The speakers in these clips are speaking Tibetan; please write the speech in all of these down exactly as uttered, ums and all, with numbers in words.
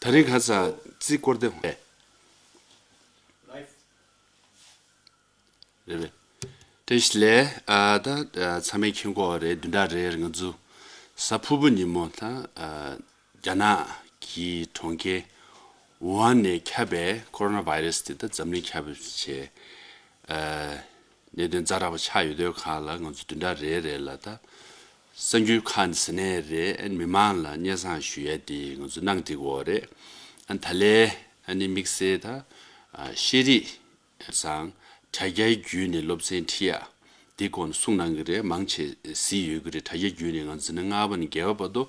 ད་རིང་ཁ་སང་རྩིས་སྐོར་དེ་རེད་པས། བཀྲ་ཤིས་བདེ་ལེགས། ཨ་ད་ཨ་ཚང་མས་མཁྱེན་གྱི་ཡོད་རེད། བདུན་ཕྲག་རེར་ང་ཚོ་གཟའ་ཕུར་བུ་ཉིན་མོ་ད་ཨ་རྒྱ་ནག་གི་གྲོང་ཁྱེར་ཝུ་ཧན་ནས་ཁྱབ་པའི་ཀོ་རོ་ན་བྷའི་རེ་སི་དེ་ད་འཛམ་གླིང་ཁྱབ་པ་བྱས། ཨ་གནད་དོན་ཛ་དྲག་པོ་ཆགས་ཡོད་དུས་སྒང་ལ་ང་ཚོ་བདུན་ཕྲག་རེ་རེ་ལ་ད་གསར་འགྱུར་ཁག་ཟེར་ནའི་རེད། ཨ་མི་མང་ལ་སྙན་སེང་ཞུ་ཡ་དེ་ང་ཚོ་གནང་བསྡད་ཀྱི་ཡོད་རེད། ཨ་ད་ལན་ཨ་ནི་དམིགས་བསལ་ད་ཨ་ཤེས་རིག་དང་དྲ་རྒྱའི་བརྒྱུད་ནས་སློབ་ཚན་ཁྲིད་ཡ་དེ་སྐོར་ནས་གསུངས་གནང་གི་རེད། མང་ཆེ་གཟིགས་ཡོད་ཀྱི་རེད། དྲ་རྒྱའི་བརྒྱུད་ནས་ང་ཚོ་ནི་ལྔ་པ་ནས་བརྒྱད་པ་བར་དུ་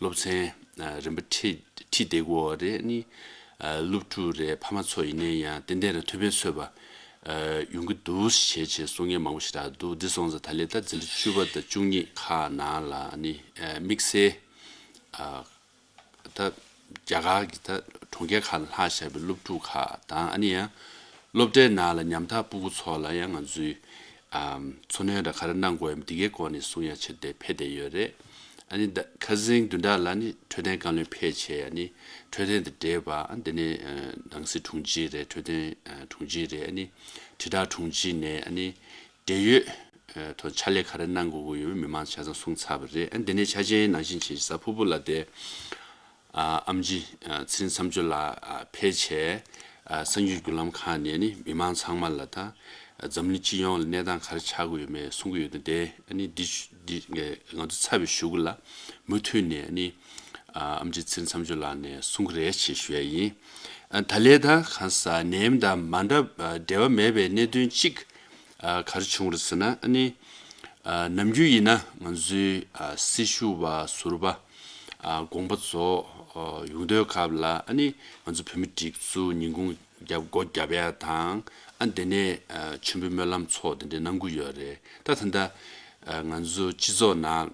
སློབ་ཚན་ཨ་རིམ་པ་ཁྲིད་ཁྲིད་བསྡད་ཀྱི་ཡོད་རེད། ཨ་ནི་ཨ་སློབ་ཕྲུག་རེད། ཕ་མ་ཚོ་ཡིན་ནའི་ཡང་ཏན་ཏན་རང་ཐུགས་ཕན་གསོས་པ་ཨ་ཡོང་གི་འདུག་ཞེས་བྱས་གསུང་མཁན་མང་པོ་ཞིག་རག་འདུག་འདི་སོང་ཙང་ད་ལན་ད་འཛིན་གྲྭ་བཅུ་པ་དང་བཅུ་གཉིས་ཁག་ནང་ལ་ཨ་ནི་ཨ་དམིགས་བསལ་ཨ་ད་རྒྱ་གར་གྱི་ད་གྲོང་ཁྱེར་ཁག་ལ་ལྷག་བཞག་པའི་སློབ་ཕྲུག་ཁག་དང་། ཨ་ནི་ཡང་སློབ་གྲྭའི་ནང་ལ་ཉམ་ཐག་སྤུ་གུ་ཚོ་ལ་ཡང་ང་ཚོས་ཨམ་འཚོ་སྣོན་དང་ག་རེ་གནང་དགོས་ཡམ་འདི་གའི་སྐོར་ནས་གསུང་ཡ་ཆེད་དུ་ཕེབས་བསྡད་ཡོད་རེད། ཨ་ནི་ད་ཁ་སང་བདུན་ཕྲག་ལ་ནི་འཕྲོད་བསྟེན་བཀའ་བློན་ཕེབས་བྱས། ཨ་ནི་འཕྲོད་བསྟེན་དང་འབྲེལ་བ་ཨ་འདི་ནས་ཨ་ནང་སྲིད་དྲུང་ཆེ་རེད། འཕྲོད་བསྟེན་ཨ་དྲུང་ཆེ་རེད། ཨ་ནི་དྲིལ་བསྒྲགས་དྲུང་ཆེ་ནས་ཨ་ནི་འབྲེལ་ཡོད་ཨ་ཐོག་ཕྱག་ལས་ག་རེ་གནང་དགོས་ཀྱི་ཡོད་མི་མང་ཆ་ཚང་གསུངས་ཚར་བ་རེད། ཨ་འདི་ནས་འཆར་ཅན་ནང་བཞིན་བྱས་གཟའ་ཕུར་བུ་ལ་དེ་ཨ་ཨེམ་ཆི་ཨ་ཚེ་རིང་མཚམས་གཅོད་ལགས་ཨ་ཕེབས་བྱས། ཨ་གསར་འགྱུར་བརྒྱུད་ལམ་ཁག་ནས་ནི་མི་མང་ཚང་མ་ལ་ད་འཛམ་གླིང་སྤྱི་ཡོངས་ལ་གནས་སྟངས་ག་རེ་ཆགས་ཀྱི་ཡོད་མེད་གསུང་གི་ཡོད་དེ། དེ་ཨ་ནི་འདི་འདི་ང་ཚོ་ཚར་བའི་གཞུག་ལ་མུ་མཐུད་ནས་ཨ་ནི་ཨ་ཨེམ་ཆི་ཚེ་རིང་མཚམས་གཅོད་ལགས་ནས་གསུང་གི་རེད་ཅེས་ཞུ་ཡ་ཡིན། ཨ་ད་ལན་ད་གང་ཟག་ནད་ཡམས་དང་མ་འདྲ་འབྲེལ་བ་མེད་པའི་གནད་དོན་གཅིག་ཨ་ག་རེ་བྱུང་རེད་ཟེར་ན། ཨ་ནི་ཨ་ནམ་རྒྱུན་ཡིན་ན་ང་ཚོའི་ཨ་སྲི་ཞུ་བ་ཟུར་པ་ཨ་དགོངས་པ་རྫོགས་ཨ་ཡོང་དུས་སྐབས་ལ་ཨ་ནི་ང་ཚོ་བོད་མི་སྒྲིག་འཛུགས་ཉིན་གུང་རྒྱབ་སྒོ་རྒྱབ་ཡ་དང་། ཨ་དེ་ནས་ཨ་མཆོད་འབུལ་སྨོན་ལམ་ཚོགས་དེ་འདྲ་གནང་གི་ཡོད་རེད། ད་ད་ལྟ་ཨ་ང་ཚོ་སྤྱི་ཚོགས་ནང་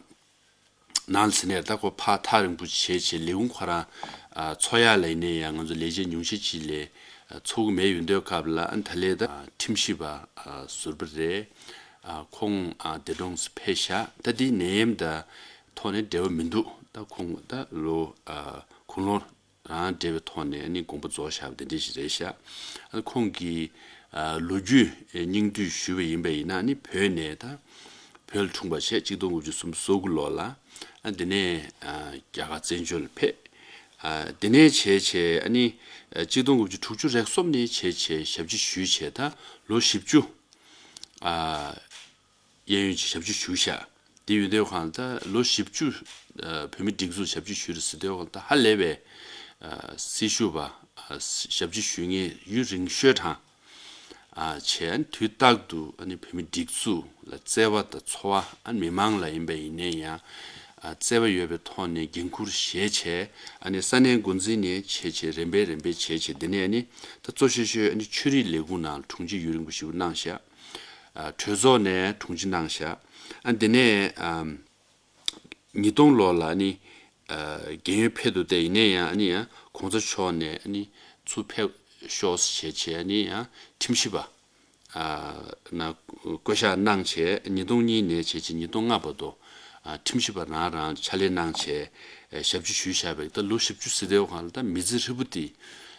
ནང་ཟེར་ནས་ད་ཁོ་ཕར་ཐག་རིང་པོ་བྱས་བྱས་ལས་ཁུངས་ཁོ་རང་ཨ་ཚོགས་ཡ་ལ་ཡིན་ནའི་ཡང་ང་ཚོ་ལས་བྱེད་ཉུང་ཤས་ཅིག་ལས་ཨ་ཚོགས་ཀྱི་མེད། ཡོང་དུས་སྐབས་ལ་ཨ་ད་ལན་ད་ཨ་ཁྲིམས་ཞིབ་པ་ཨ་ཟུར་པ་རེད། ཨ་ཁོང་ཨ་འདས་གྲོངས་སུ་ཕེབས་ཤག་ད་འདི་ནད་ཡམས་དང་ཐོག་ནས་འབྲེལ་བ་མི་འདུག་ད་ཁོང་ད་ལོ་ཨ་དགུང་ལོ་རང་འབྲེལ་བའི་ཐོག་ནས་ཨ་ནི་དགོངས་པ་རྫོགས་བཞག་པ་དེ་འདྲ་ཞིག་རེད་ཤག་ཨ་ཁོང་གི་ཨ་ལོ་རྒྱུས་སྙིང་བསྡུས་ཞུས་པ་ཡིན་པ་ཡིན་ན། ཨ་ནི་བོད་ནས་ད་བོད་ལ་འཁྲུངས་པ་བྱས་གཅིག་སྟོང་དགུ་བརྒྱ་སུམ་ཅུ་སོ་དགུ་ལོ་ལ་ཨ་དེ་ནས་ཨ་རྒྱ་གར་བཙན་བྱོལ་ལ་ཕེབས། ཨ་དེ་ནས་བྱས་བྱས་ཨ་ནི་ཨ་གཅིག་སྟོང་དགུ་བརྒྱ་དྲུག་ཅུ་རེ་གསུམ་ནས་བྱས་བྱས་ཞབས་ཕྱི་ཞུས་བྱས་ད་ལོ་བཞི་བཅུ་ཨ་གཡས་གཡོན་གྱི་ཞབས་ཕྱི་ཞུས་ཤག་དེ་ཡོད་དུས་སྒང་ད་ལོ་བཞི་བཅུ་ཨ་བོད་མི་སྒྲིག་འཛུགས་ཞབས་ཕྱི་ཞུས་རེད་ཟེར་དུས་སྒང་ད་ཧ་ལས་པའི་ཨ་སྲི་ཞུ་བ་ཨ་ཞབས་ཕྱི་ཞུ་མཁན་ཡུན་རིང་ཤོས་གྲངས་ཨ་བྱས། དུས་རྟག་ཏུ་ཨ་ནི་བོད་མི་སྒྲིག་འཛུགས་ལ་བརྩེ་བ་དང་ཚོར་བ། ཨ་མི་མང་ལ་ཡིན་པ་ཡིན་ནའི་ཡང་ཨ་བརྩེ་བ་ཡོད་པའི་ཐོག་ནས་འགན་འཁུར་བཞེས་བྱས། ཨ་ནི་ས་གནས་འགོ་འཛིན་ནས་བྱས་བྱས་རིམ་པས་རིམ་པས་བྱས་བྱས་དེ་ནས་ཨ་ནི་ད་གཙོ་ཆེ་ཤོས་ཨ་ནི་ཆོས་རིག་ལས་ཁུངས་ནང་དྲུང་ཆེ་ཡུན་རིང་པོ་ཞིག་གནང་ཤག་ཨ་གྲོས་ཚོགས་ནས་དྲུང་ཆེ་གནང་ཤག་ཨ་དེ་ནས་ཨ་ཉིས་སྟོང་ལོ་ལ་ཨ་ནི་ཨ་རྒན་ཡོལ་ཕེབས་འདུག་སྟེ། ཡིན་ནའི་ཡང་ཨ་ནི་ཡང་གོང་ས་མཆོག་ནས་ཨ་ནི་ཚུར་ཕེབས་ཤོག་ཟེར་བྱས་བྱས་ཨ་ནི་ཡང་ཁྲིམས་ཞིབ་པ་ཨ་ནང་བསྐོ་བཞག་གནང་བྱས། ཉིས་སྟོང་གཉིས་ནས་བྱས་བྱས་ཉིས་སྟོང་ལྔ་བར་དུ་ཨ་ཁྲིམས་ཞིབ་པ་རང་རང་ཕྱག་ལས་གནང་བྱས་ཨ་ཞབས་ཕྱི་ཞུས་བཞག་པའི་ད་ལོ་བཞི་བཅུ་ཟེར་དུས་སྒང་ལ་ད་མི་ཚེ་ཧྲིལ་པོ་དེ་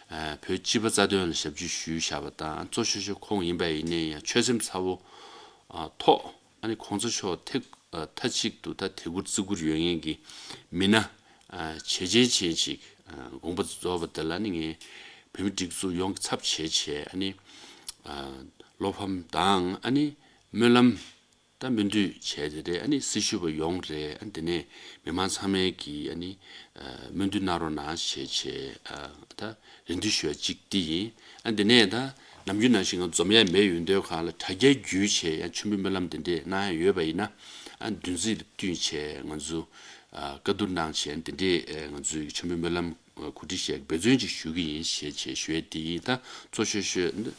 ཨ་བོད་སྤྱི་པ་རྩ་དོན་ལ་ཞབས་ཕྱི་ཞུས་བཞག་པ་དང་། གཙོ་ཆེ་ཤོས་ཁོང་ཡིན་པ་ཡིན་ནའི་ཡང་ཆོད་སེམས་ཚ་བོ་ཨ་ཐོག་ཨ་ནི་གོང་ས་མཆོག་ཐེག་ཨ་མཐའ་གཅིག་ཏུ་ད་དད་བཀུར་བརྩི་བཀུར་ཡོད་མཁན་གྱི་མི་སྣ་ཨ་བྱས་རྗེས་ཅན་ཅིག་ཨ་དགོངས་པ་རྫོགས་པ་དེ་ལ་ནི་ངས་བོད་མི་སྒྲིག་འཛུགས་ཡོངས་ཀྱི་ཚབ་བྱས་བྱས་ཨ་ནི་ཨ་བློ་ཕམ་དང་ཨ་ནི་སྨོན་ལམ་ད་སྨོན་འདུན་བྱས་ཏེ་རེད། ཨ་ནི་སྲི་ཞུ་བ་ཡོངས་རེད། ཨ་དེ་ནས་མི་མང་ཚང་མས་ཀྱིས་ཨ་ནི་ཨ་སྨོན་འདུན་གནང་རོགས་གནང་བྱས་བྱས་ཨ་ད་རེ་འདུན་ཞུ་བ་གཅིག་དེ་ཡིན། ཨ་དེ་ནས་ད་ནམ་རྒྱུན་ནང་བཞིན་ང་འཛོམས་ཡ་མེད། ཡོང་དུས་སྒང་ལ་དྲ་རྒྱའི་བརྒྱུད་བྱས་ཡང་མཆོད་འབུལ་སྨོན་ལམ་དེ་འདྲས་གནང་ཡ་ཡོད་པ་ཡིན་ན། ཨ་བདུན་ཚིགས་ལ་བསྟུན་བྱས་ང་ཚོ་ཨ་བཀའ་བསྡུར་གནང་བྱས་དེ་འདྲས་ཨ་ང་ཚོའི་མཆོད་འབུལ་སྨོན་ལམ་གོ་སྒྲིག་བྱས་འབད་བརྩོན་ཅིག་ཞུ་གི་ཡིན་ཞེས་བྱས་ཞུ་ཡ་དེ་ཡིན། ད་གཙོ་ཆེ་ཤོས་འདི་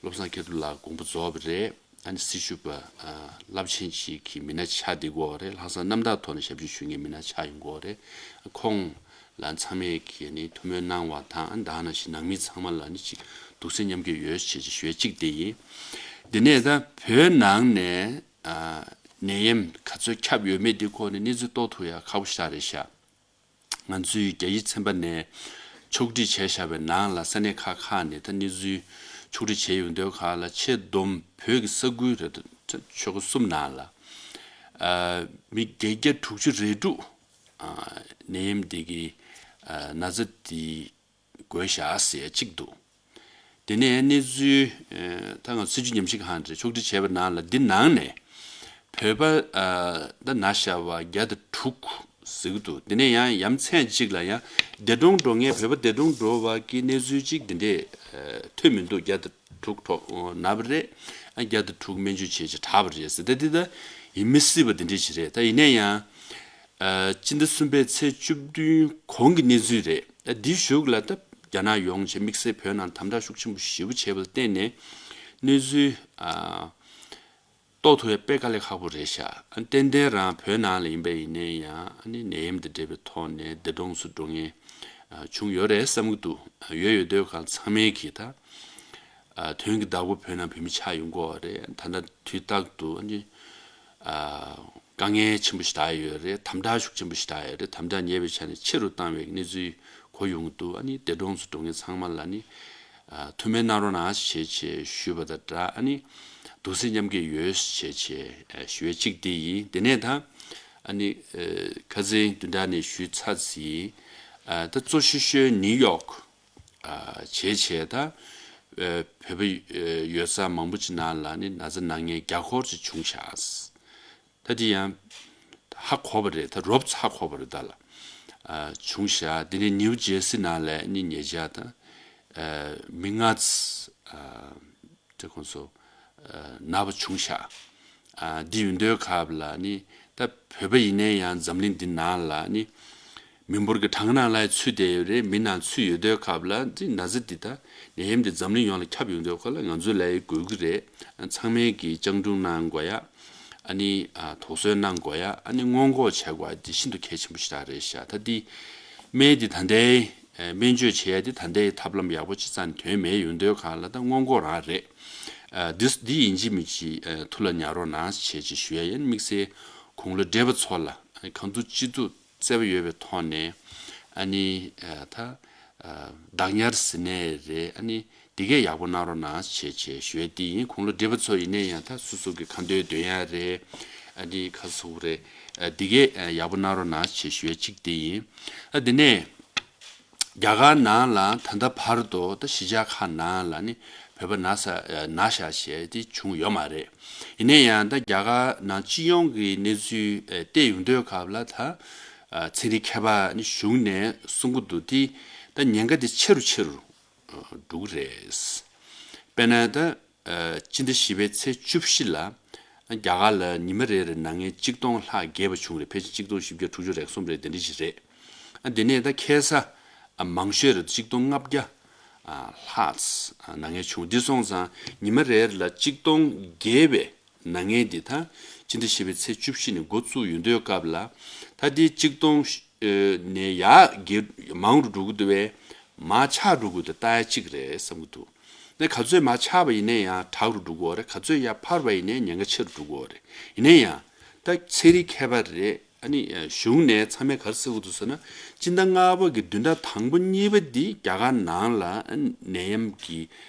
བློ་བཟང་མཁྱེན་གྲུབ་ལགས་དགོངས་པ་རྫོགས་པ་རེད། ཨ་ནི་སྲི་ཞུ་བ་ཨ་རླབས་ཆེན་ཞིག་གི་མི་སྣ་ཆགས་བསྡད་ཀྱི་ཡོད་རེད། ལྷག་བསམ་རྣམ་དག་ཐོག་ནས་ཞབས་ཕྱི་ཞུ་མཁན་མི་སྣ་ཆགས་ཡོང་གི་ཡོད་རེད། ཁོང་ལ་ཚང་མས་ཀྱིས་ནི་ཐུགས་སྨོན་གནང་བ་དང་། ཨ་ནི་ད་ག་ནང་བཞིན་ནང་མི་ཚང་མ་ལ་ནི་ཅིག་གདུང་སེམས་མཉམ་སྐྱེད་ཡོད་ཞེས་ཞུ་ཡ་གཅིག་དེ་ཡིན། དེ་ནས་ད་བོད་ནང་ནས་ཨ་ནད་ཡམས་ག་ཚོད་ཁྱབ་ཡོད་མེད་འདི་སྐོར་ནས་གནས་ཚུལ་རྟོགས་ཐུབ་ཡ་ཁག་པོ་ཞེ་དྲག་རེད་ཤག་ང་ཚོའི་རྒྱ་ཡིག་ཚན་པ་ནས་ ཕྱོགས་སྒྲིག་བྱས་བཞག་པའི་ནང་ལ་ས་གནས་ཁག་ཁག་ནས་ད་གནས་ཚུལ་ཕྱོགས་སྒྲིག་བྱས་ཡོང་དུས་ཁག་ལ་ཆེས་བསྡོམས་བོད་ཀྱི་ས་ཁུལ་རེ་ཆོལ་ཁ་གསུམ་ནང་ལ་ཨ་མི་བརྒྱད་བརྒྱ་དྲུག་ཅུ་རེ་དྲུག་ཨ་ནད་ཡམས་འདི་གི་ཨ་ན་ཚ་འདི་འགོས་བཞག་ཟེར་ཡ་གཅིག་འདུག་དེ་ནས་གནས་ཚུལ་ཨ་ད་ང་ཚོ་སྲིད་བྱུས་ཉམས་ཞིབ་ཁང་རེ་ཕྱོགས་སྒྲིག་བྱས་པའི་ནང་ལ་འདི་ནང་ནས་བོད་པ་ཨ་ད་ན་བཞག་པ་བརྒྱ་དང་དྲུག་ཟེར་གྱི་འདུག་དེ་ནས་ཡང་ཡ་མཚན་གཅིག་ལ་ཡང་འདས་གྲོངས་འགྲོ་མཁན་བོད་པ་འདས་གྲོངས་འགྲོ་བ་གི་གནས་ཚུལ་གཅིག་འདི་འདྲས་ཨ་ཐོན་མི་འདུག་བརྒྱ་དང་དྲུག་ཐོག་ན་བ་རེད། ཨ་བརྒྱ་དང་དྲུག་སྨན་བཅོས་བྱས་བྱས་དྲག་པ་རེད་ཟེར། ད་འདི་ད་ཡིན་མི་སྲིད་པ་འདི་འདྲས་ཅིག་རེད། ད་ཡིན་ན་ཡང་ཨ་སྤྱི་ཟླ་གསུམ་པའི་ཚེས་བཅུ་བདུན་གོང་གི་གནས་ཚུལ་རེད། ཨ་འདི་གཞུག་ལ་ད་རྒྱ་ནག་ཡོང་བྱས་དམིགས་བསལ་བོད་ནང་དམ་དྲག་ཤུགས་ཆེན་པོ་ཞེ་པོ་བྱས་པ་ལ་བརྟེན་ནས་གནས་ཚུལ་ཨ་རྟོགས་ཐུབ་ཡ་དཔེ་དཀའ་ལས་ཁག་པོ་རེད་ཤག་ཨ་ཏན་ཏན་རང་བོད་ནང་ལ་ཡིན་པ་ཡིན་ནའི་ཡང་ཨ་ནི་ནད་ཡམས་དང་འབྲེལ་བའི་ཐོག་ནས་འདས་གྲོངས་སུ་འགྲོ་མཁན་ཨ་བྱུང་ཡོད་རེད་བསམ་གྱི་འདུག་ཡོད་ཡོད་དུས་གང་ཚང་མས་གིས་ད་ཨ་དོན་གྱི་བདག་པོ་བོད་ནང་བོད་མི་ཆགས་ཡོང་གི་ཡོད་རེད། ད་ལྟ་དུས་རྟག་ཏུ་ཨ་ནི་ཨ་དཀའ་ངལ་ཆེན་པོ་ཞིག་བཏགས་ཡོད་རེད། དམ་དྲག་ཤུགས་ཆེན་པོ་ཞིག་བཏགས་ཡོད་རེད། དམ་དྲག་ཉེ་བའི་ཆ་ནས་ཆེ་རུ་བཏང་བའི་གནས་ཚུལ་གོ་ཡོང་གི་འདུག་ཨ་ནི་འདས་གྲོངས་སུ་འགྲོ་མཁན་ཚང་མ་ལ་ནི་ཨ་ཐུགས་སྨོན་གནང་རོགས་གནང་ཞེས་བྱས་ཞུས་པ་དང་སྦྲགས་ཨ་ནི་གདུང་སེམས་མཉམ་སྐྱེད་ཡོད་ཞེས་བྱས་ཨ་ཞུ་ཡས་གཅིག་དེ་ཡིན། དེ་ནས་ད་ཨ་ནི་ཨ་ཁ་སང་བདུན་ཕྲག་ནས་ཞུས་ཚར་ཟིན་ཨ་ད་གཙོ་ཤོས་ཤོས་ནིའུ་ཡོག་ཨ་བྱས་བྱས་ད་ཨ་བོད་པ་ཡོད་ས་མང་པོ་ཅིག་ནང་ལ་ནི་ན་ཚ་ན་མཁན་བརྒྱ་སྐོར་ཅིག་བྱུང་ཤག་ད་དེ་ཡང་ཧ་གོ་བ་རེད། ད་རོབ་ཙམ་ཧ་གོ་བ་རེད། ད་ལ་ཨ་བྱུང་ཤག་དེ་ནས་ནིའུ་ཇེར་སི་ནང་ལ་ནི་ཉེ་ཆར་ད་ཨ་མི་ལྔ་ཙམ་ཨ་དེ་ཁོང་ཚོ་ཨ་ན་བ་བྱུང་ཤག་ཨ་འདི་ཡོད་དུས་སྐབས་ལ་ནི་ད་བོད་པ་ཡིན་ནའི་ཡང་འཛམ་གླིང་འདི་ནང་ལ་ནི་མི་འབོར་གྱི་གྲངས་ནང་ལ་ཚུད་བསྡད་ཡོད་རེད། མི་ནང་ཚུད་ཡོད་དུས་སྐབས་ལ་འདི་ན་ཚ་འདི་ད་ནད་ཡམས་འདི་འཛམ་གླིང་ཡོངས་ལ་ཁྱབ་ཡོང་དུས་སྐབས་ལ་ང་ཚོ་ལ་ཡི་དགོས་ཀྱི་རེད། ཚང་མས་ཀྱིས་སྤྱང་གྲུང་གནང་དགོས་ཡ། ཨ་ནི་ཨ་དོགས་ཟོན་གནང་དགོས་ཡ། ཨ་ནི་སྔོན་འགོག་བྱེད་དགོས་ཡ་འདི་ཤིན་ཏུ་གལ་ཆེན་པོ་ཞིག་རེད་ཤག་ད་འདི་སྨན་འདི་ད་ལྟའི་ཨ་སྨན་བཅོས་བྱེད་ཡ་འདི་ད་ལྟའི་ཐབས་ལམ་ཡག་པོ་ཅིག་རྩ་ནས་ཐོན་མེད་ཡོང་དུས་སྒང་ལ་ད་སྔོན་འགོག་རང་རེད། ཨ་འདི་འདི་ཡིན་གཅིག་མིན་གཅིག་ཨ་ཐུགས་ལ་ཉར་རོགས་གནང་ཞེས་ཅིག་ཞུ་ཡ་ཡིན། དམིགས་བསལ་དགུང་ལོ་བགྲེས་པ་ཚོ་ལ་ཨ་གང་ཐུབ་ཅི་ཐུབ་བརྩེ་བ་ཡོད་པའི་ཐོག་ནས་ཨ་ནི་ཨ་ད་ཨ་བདག་ཉར་ཟེར་ནའི་རེད། ཨ་ནི་འདི་གས་ཡག་པོ་གནང་རོགས་གནང་ཞེས་བྱས་ཞུ་ཡས་འདི་ཡིན། དགུང་ལོ་བགྲེས་པ་ཚོ་ཡིན་ནའི་ཡང་ད་སོ་སོ་གི་ཁ་འདོན་འདོན་ཡ་རེད། ཨ་ནི་ཁ་སུ་རེད། ཨ་འདི་གས་ཡག་པོ་གནང་རོགས་གནང་ཞེས་ཞུ་ཡས་གཅིག་འདི་ཡིན། ཨ་འདི་ནས་རྒྱ་གར་ནང་ལ་ད་ལྟ་བར་དུ་ད་གཞིས་ཆགས་ཁག་ནང་ལ་ནི་བོད་པ་ན་ས་ན་ཤག་ཞེས་དེ་བྱུང་ཡོད་མ་རེད། ཡིན་ན་ཡང་ད་རྒྱ་གར་ནང་སྤྱི་ཡོངས་ཀྱི་གནས་ཚུལ་ཨ་བལྟས་ཡོང་དུས་སྐབས་ལ་ད་ཨ་ཚན་རིག་མཁས་པ་ནི་གཞུང་ནས་གསུང་གི་འདུག་དེ་ད་ཉེན་ཁ་དེ་ཆེ་རུ་ཆེ་རུ་ཨ་འགྲོ་གི་རེད། དཔེར་ན་ད་ཨ་སྤྱི་ཟླ་བཞི་པའི་ཚེས་བཅུ་བཞི་ལ་རྒྱ་གར་ལ་ཉི་མ་རེ་རེ་ནད་ངན་གཅིག་སྟོང་ལྷག་བརྒལ་བ་བྱུང་རེད། ཕལ་ཆེར་གཅིག་སྟོང་བཞི་བརྒྱ་དྲུག་ཅུ་རེ་གསུམ་རེད། དེ་འདྲ་ཞིག་རེད། ཨ་དེ་ནས་ད་ཁ་སང་ཨ་མང་ཤོས་རེད། གཅིག་སྟོང་ལྔ་བརྒྱ་ཨ་ལྷག་ཨ་ནད་ངན་བྱུང་། འདི་སོང་ཙང་ཉི་མ་རེ་རེ་ལ་གཅིག་སྟོང་བརྒལ་བའི་ནད་ངན་འདི་ད་སྤྱི་ཟླ་བཞི་པའི་ཚེས་བཅུ་བཞི་ནས་འགོ་བཙུགས་ཡོང་དུས་སྐབས་ལ་ད་འདི་གཅིག་སྟོང་ཨ་ནས་ཡར་བརྒལ་མང་རུ་འགྲོ་གི་འདུག་བས་མར་ཆག་འགྲོ་གི་འདུག་ལྟ་ཡ་གཅིག་རེད་བསམ་གྱི་འདུག་ནས་ག་ཚོད་མར་ཆག་པ་ཡིན་ན་ཡང་དྲག་རུ་འགྲོ་གི་ཡོད་རེད། ག་ཚོད་ཡར་འཕར་བ་ཡིན་ན་ཉེན་ཁ་ཆེ་རུ་འགྲོ་གི་ཡོད་རེད། ཡིན་ན་ཡང་ད་ཚན་རིག་མཁས་པ་རེད། ཨ་ནི་གཞུང་ནས་ཚང་མས་ག་རེ་ཟེར་གྱི་འདུག་ཟེར་ན་སྤྱི་ཟླ་ལྔ་པ་གི་བདུན་ཕྲག་དང་པོ་གཉིས་པ་འདི་རྒྱ་གར་ནང་ལ་ནད་ཡམས་ཀྱི་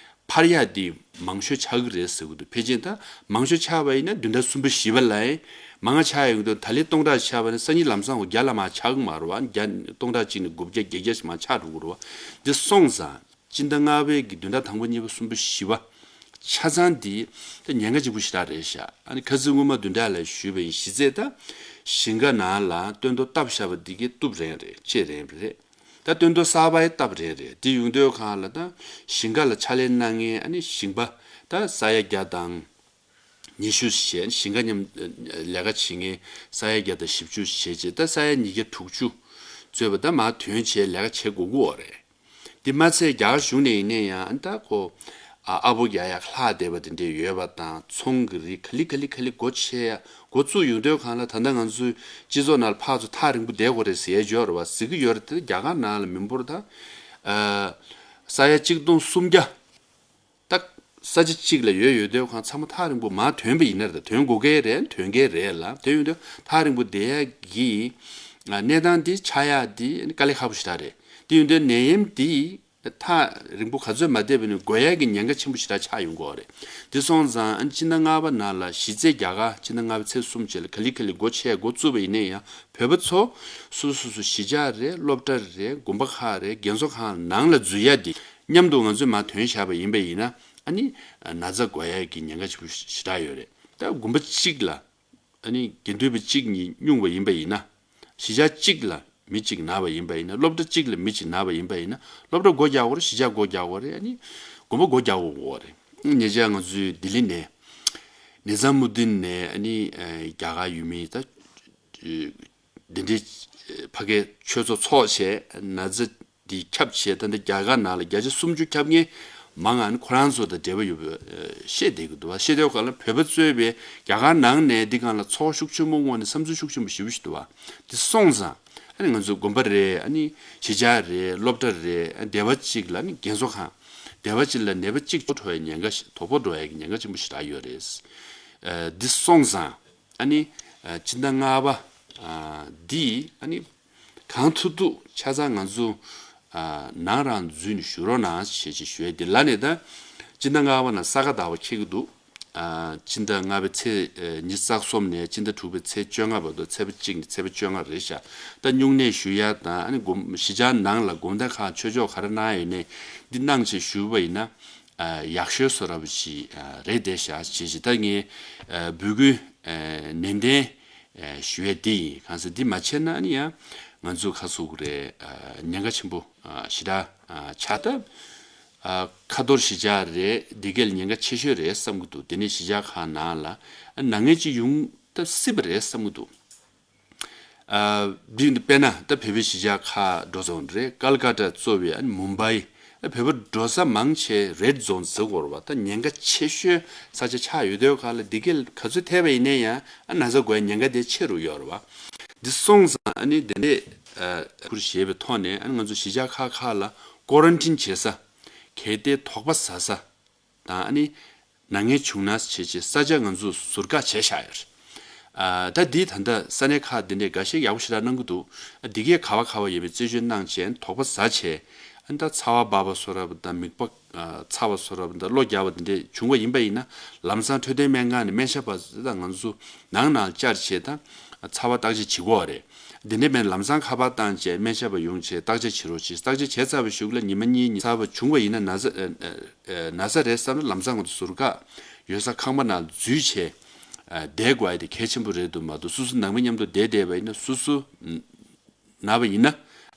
འཕར་ཡག་འདི་མང་ཤོས་ཆགས་ཀྱི་རེད་ཟེར་གྱི་འདུག་ཕལ་ཆེར་ད་མང་ཤོས་ཆགས་པ་ཡིན་ན་བདུན་ཕྲག་གསུམ་པ་བཞི་པ་ལ་ཡང་མང་ང་ཆགས་ཡོང་གི་འདུག་ད་ལན་སྟོང་ཕྲག་ཆགས་པ་ན་སང་ཉིན་ལམ་སང་འོ་བརྒྱ་ལ་མར་ཆག་གི་མ་རེད་བ། བརྒྱ་སྟོང་ཕྲག་གཅིག་ནས་དགུ་བརྒྱ་བརྒྱད་བརྒྱ་ཞིག་མར་ཆག་འགྲོ་གི་རེད་བ། འདི་སོང་ཙང་སྤྱི་ཟླ་ལྔ་པའི་གི་བདུན་ཕྲག་དང་པོ་གཉིས་པ་གསུམ་པ་བཞི་པ་ཆ་ཚང་འདི་ད་ཉེན་ཁ་ཆེན་པོ་ཞེ་དྲག་རེད་ཤག་ཨ་ནི་ཁ་སང་སྔོན་མ་བདུན་ཕྲག་ལ་ཞུས་པ་ཡིན། གཞི་རྩའི་ད་ཞིང་ཁ་ནང་ལ་སྟོན་ཐོག་བཏབ་བཞག་པ་འདི་གའི་གཏུབ་རན་རེད། བཅད་རན་རེད། ད་སྟོན་ཐོག་གསར་པ་ཡི་བཏབ་རན་རེད། དེ་ཡོང་དུས་སྒང་ལ་ད་ཞིང་ཁ་ལ་ཕྱག་ལས་གནང་མཁན་ཨ་ནི་ཞིང་པ་ད་ས་ཡ་བརྒྱ་དང་ཉི་ཤུ་བྱས། ཞིང་ཁ་མཉམ་ལས་ཀ་བྱེད་མཁན་ས་ཡ་བརྒྱ་དང་བཞི་བཅུ་བྱས་བྱས། ད་ས་ཡ་ཉིས་བརྒྱ་དྲུག་ཅུ་ཚོད་པ་ད་མར་ཐོན་བྱས་ལས་ཀ་བྱེད་དགོས་ཀྱི་ཡོད་རེད། དེ་མ་ཚད་རྒྱ་གར་གཞུང་ནས་ཡིན་ན་ཡང་ད་ཁོ་ཨ་ཨ་བོ་རྒྱག་ཡག་ལྷག་བསྡད་པ་དེ་འདྲས་ཡོད་པ་དང་། ཚོང་གི་རིགས་ག་ལེ་ག་ལེ་ག་ལེ་སྒོ་ཕྱེ་ཡ་འགོ་བཙུགས་ཡོང་དུས་སྒང་ལ་ད་ལྟ་ང་ཚོའི་སྤྱི་ཚོགས་ནང་ལ་ཕར་ཚུར་ཐག་རིང་པོ་བསྡད་དགོས་རེད་ཟེར་ཡ་ཡོད་རེད་བ། ཟེར་གྱི་ཡོད་རེད། དེ་རྒྱ་གར་ནང་ལ་མི་འབོར་ད་ཨ་ས་ཡ་གཅིག་སྟོང་སུམ་བརྒྱ་ད་ས་ཆ་གཅིག་ལ་ཡོད་ཡོད་དུས་སྒང་ཚང་མ་ཐག་རིང་པོ་མར་ཐོན་པ་ཡིན་ན་རེད། ཐོན་དགོས་ཀྱི་རེད། ཐོན་གྱི་རེད་ལ། དེ་ཡོང་དུས་ཐག་རིང་པོ་བསྡད་ཡ་གི་ གནས་སྟངས་འདི་ཆགས་ཡག་འདི་དཀའ་ལས་ཁག་པོ་ཞེ་དྲག་རེད། དེ་ཡིན་དུས་ནད་ཡམས་འདི་ཐག་རིང་པོ་ག་ཚོད་མ་བསྡད་པའི་ནང་འགོས་ཡག་གི་ཉེན་ཁ་ཆེན་པོ་ཞེ་དྲག་ཆགས་ཡོང་གི་ཡོད་རེད། དེ་སོང་ཙང་ཨ་ནི་སྤྱི་ཟླ་ལྔ་པ་ནང་ལ་གཞི་རྩའི་རྒྱ་གར་སྤྱི་ཟླ་ལྔ་པའི་ཚེས་གསུམ་བཅས་ལ་ག་ལེ་ག་ལེ་སྒོ་ཕྱེ་འགོ་བཙུགས་པ་ཡིན་ན་ཡང་བོད་པ་ཚོ་སོ་སོ་སོ་གཞིས་ཆགས་རེད། སློབ་གྲྭ་རེད། དགོན་པ་ཁག་རེད། རྒན་གསོ་ཁང་ནང་ལ་འཛུལ་ཡག་འདི་མཉམ་དུ་ང་ཚོས་མར་ཐོན་བཞག་པ་ཡིན་པ་ཡིན་ན་ཨ་ནི་ན་ཚ་འགོས་ཡག་གི་ཉེན་ཁ་ཆེན་པོ་ཞེ་དྲག་ཡོད་རེད། ད་དགོན་པ་གཅིག་ལ་ཨ་ནི་དགེ་འདུན་པ་གཅིག་གཉིས་སྨྱུང་བ་ཡིན་པ་ཡིན་ན། གཞིས་ཆགས་གཅིག་ལ་མི་གཅིག་ན་བ་ཡིན་པ་ཡིན་ན། སློབ་གྲྭ་གཅིག་ལ་མི་གཅིག་ན་བ་ཡིན་པ་ཡིན་ན། སློབ་གྲྭ་སྒོ་རྒྱག་དགོས་རེད། གཞིས་ཆགས་སྒོ་རྒྱག་དགོས་རེད། ཨ་ནི་དགོན་པ་སྒོ་རྒྱག་དགོས་རེད། ཉེ་ཆར་ང་ཚོའི་ལྡི་ལི་ནས་ནེ་ཛམ་མུ་དིན་ནས་ཨ་ནི་རྒྱ་གར་ཡུལ་མི་ད་འདི་འདྲའི་ཕ་གིའི་ཆོས་ཚོགས་ཚོགས་བྱས་ན་ཚ་འདི་ཁྱབ་བྱས། ད་ལྟ་རྒྱ་གར་ནང་ལ་བརྒྱ་ཆ་སུམ་ཅུ་ཁྱབ་མཁན་མང་ང་ནི་ཁོ་རང་ཚོ་དང་འབྲེལ་བ་ཡོད་པ་ཤེས་བསྡད་ཀྱི་འདུག་བ། ཤེས་བསྡད་ག་ལ་བོད་པ་གཙོས་པའི་རྒྱ་གར་ནང་ནས་འདི་སྒང་ལ་ཚོར་བ་ཤུགས་ཆེན་པོ་ངོས་ནས་བསམ་ཚུལ་ཤུགས་ཆེན་པོ་ཞེ་པོ་ཞིག་འདུག་བ། འདི་སོང་ཙང་ཨ་ནི་ང་ཚོ་དགོན་པ་རེད། ཨ་ནི་གཞིས་ཆགས་རེད། སློབ་གྲྭ་རེད། སྡེ་བ་གཅིག་ལ་ནི་རྒན་གསོ་ཁང་། སྡེ་བ་གཅིག་ལ་ནད་པ་གཅིག་འགྲོ་བའི་ཉེན་ཁ་ཞིག་དོ་ཕོག་འགྲོ་ཡ་གི་ཉེན་ཁ་ཆེན་པོ་ཞེ་དྲག་ཡོད་རེད། འདི་སོང་ཙང་ཨ་ནི་སྤྱི་ཟླ་ལྔ་པ་འདི་ཨ་ནི་གང་ཐུབ་ཐུབ་ཆ་ཚང་ང་ཚོ་ནང་རང་འཛུལ་ནས་བཞུགས་རོགས་གནང་ཞེས་ཞེས་ཞུ་ཡ་འདི་ལ་ནས། ད་སྤྱི་ཟླ་ལྔ་པ་ནང་ས་ག་ཟླ་བ་འཁེལ་གྱི་འདུག་སྤྱི་ཟླ་ལྔ་པའི་ཚེས་ཉི་ཤུ་རྩ་གསུམ་ནས་སྤྱི་ཟླ་དྲུག་པའི་ཚེས་བཅོ་ལྔ་བར་དུ་ཚེས་པ་གཅིག་ནས་ཚེས་པ་བཅོ་ལྔ་རེད་ཤག་ད་སྨྱུང་གནས་ཞུ་ཡ་དང་ཨ་ནི་དགོན་གཞིས་ཆགས་ནང་ལ་དགོན་སྡེ་ཁག་ཆོས་ཕྱོགས་ག་རེ་གནང་ཡོད་ནས་འདི་གནང་བྱས་ཞུས་པ་ཡིན་ན་ཡག་ཤོས་བཟོ་འདྲ་པོ་ཞིག་རེད་བསྡད་ཤག་ཅེས་ཞིག་ད་ངས་འབོད་སྐུལ་ནན་ཏན་ཞུ་ཡ་འདི་ཡིན། གང་ཟེར་འདི་མ་བྱས་ན་ཨ་ནི་ཡང་ང་ཚོ་ཁ་སུ་རེད་ཉེན་ཁ་ཆེན་པོ་ཞེ་དྲག་ཆགས། ད་ཁ་ཐོར་གཞིས་ཆགས་རེད། འདི་གས་ཉེན་ཁ་ཆེ་ཤོས་རེད་བསམ་གྱི་འདུག་དེ་ནས་གཞིས་ཆགས་ཁག་ནང་ལ་ནད་ངན་ཅིག་ཡོང་ད་སྲིད་པ་རེད་བསམ་གྱི་འདུག་འདི་དཔེར་ན་ད་བོད་པའི་གཞིས་ཆགས་ཁག་འགྲོ་ཚོང་རེད། ཀལ་ཀ་ཏ་གཙོ་བའི་ཨ་ནི་མུམ་བྷའི་ཨ་བོད་པ་འགྲོ་ས་མང་ཆེ་རེད་ཛོན་ཟེར་དགོས་རེད་བ། ད་ཉེན་ཁ་ཆེ་ཤོས་ས་ཆ་ཆགས་ཡོད་དུས་ག་ལ་འདི་གས་ག་ཚོད་ཐེབས་པ་ཡིན་ན་ཡང་ཨ་ན་ཚ་འགོས་ཉེན་ཁ་དེ་ཆེ་རུ་ཡོད་རེད་བ། འདི་སོང་ཙང་ཨ་ནི་དེ་འདྲས་ཁུར་བཞེས་པའི་ཐོག་ནས་ཨ་ནི་ང་ཚོ་གཞིས་ཆགས་ཁག་ཁག་ལ་ཀོ་རན་ཊིན་བྱེད་ས། གལ་ཏེ་དོགས་པ་ཟ་ས་དང་ཨ་ནི་ན་ངན་བྱུང་ན་བྱས་བྱས་ས་ཆ་ང་ཚོས་ཟུར་བཀག་བྱས་བཞག་ཡོད་རེད། ཨ་ད་འདི་ད་ལྟ་ས་གནས་ཁག་འདི་འདྲས་འགའ་ཤས་ཡག་པོ་ཞེ་དྲག་གནང་གི་འདུག་ཨ་འདི་གས་ག་བ་ག་བ་ཡོད་པའི་རྩད་གཅོད་གནང་བྱས་དོགས་པ་ཟ་བྱས་ཨ་ད་ཚ་བ་འབར་བ་བཟོ་འདྲ་པོ་དང་མིད་པ་ཚ་བ་བཟོ་འདྲ་པོ་དང་གློ་རྒྱག་པ་འདི་འདྲས་བྱུང་བ་ཡིན་པ་ཡིན་ན་ལམ་སང་འཕྲོད་བསྟེན་སྨན་ཁང་ནས་སྨན་ཞབས་པ་དང་ང་ཚོ་ནང་ནང་བཅར་བྱས་དང་ཚ་བ་བརྟག་དཔྱད་བྱེད་དགོས་རེད། འདི་འདྲས་མེད་ན་ལམ་སང་ཁ་པར་བཏང་བྱས་སྨན་ཞབས་པ་ཡོང་བྱས་བརྟག་དཔྱད་བྱེད་རོགས་བྱེད། བརྟག་དཔྱད་བྱས་ཚར་བའི་གཞུག་ལ་ཉི་མ་གཉིས་གཉིས་ཚ་བ་བྱུང་བ་ཡིན་ན་ན་ཚ་ཨ་ཨ་ན་ཚ་རེད་བསམ་ན་ལམ་སང་ང་ཚོ་ཟུར་བཀག་ཡོད་ས་ཁང་པ་ནང་འཛུལ་བྱས་ཨ་བསྡད་དགོས་ཡ་དེ་གལ་ཆེན་པོ་རེད་འདུག་མ་གཏོགས་སོ་སོ་ནང་མི་མཉམ་དུ་བསྡད་བསྡད་པ་ཡིན་ན་སོ་སོ་ན་བ་ཡིན་ན་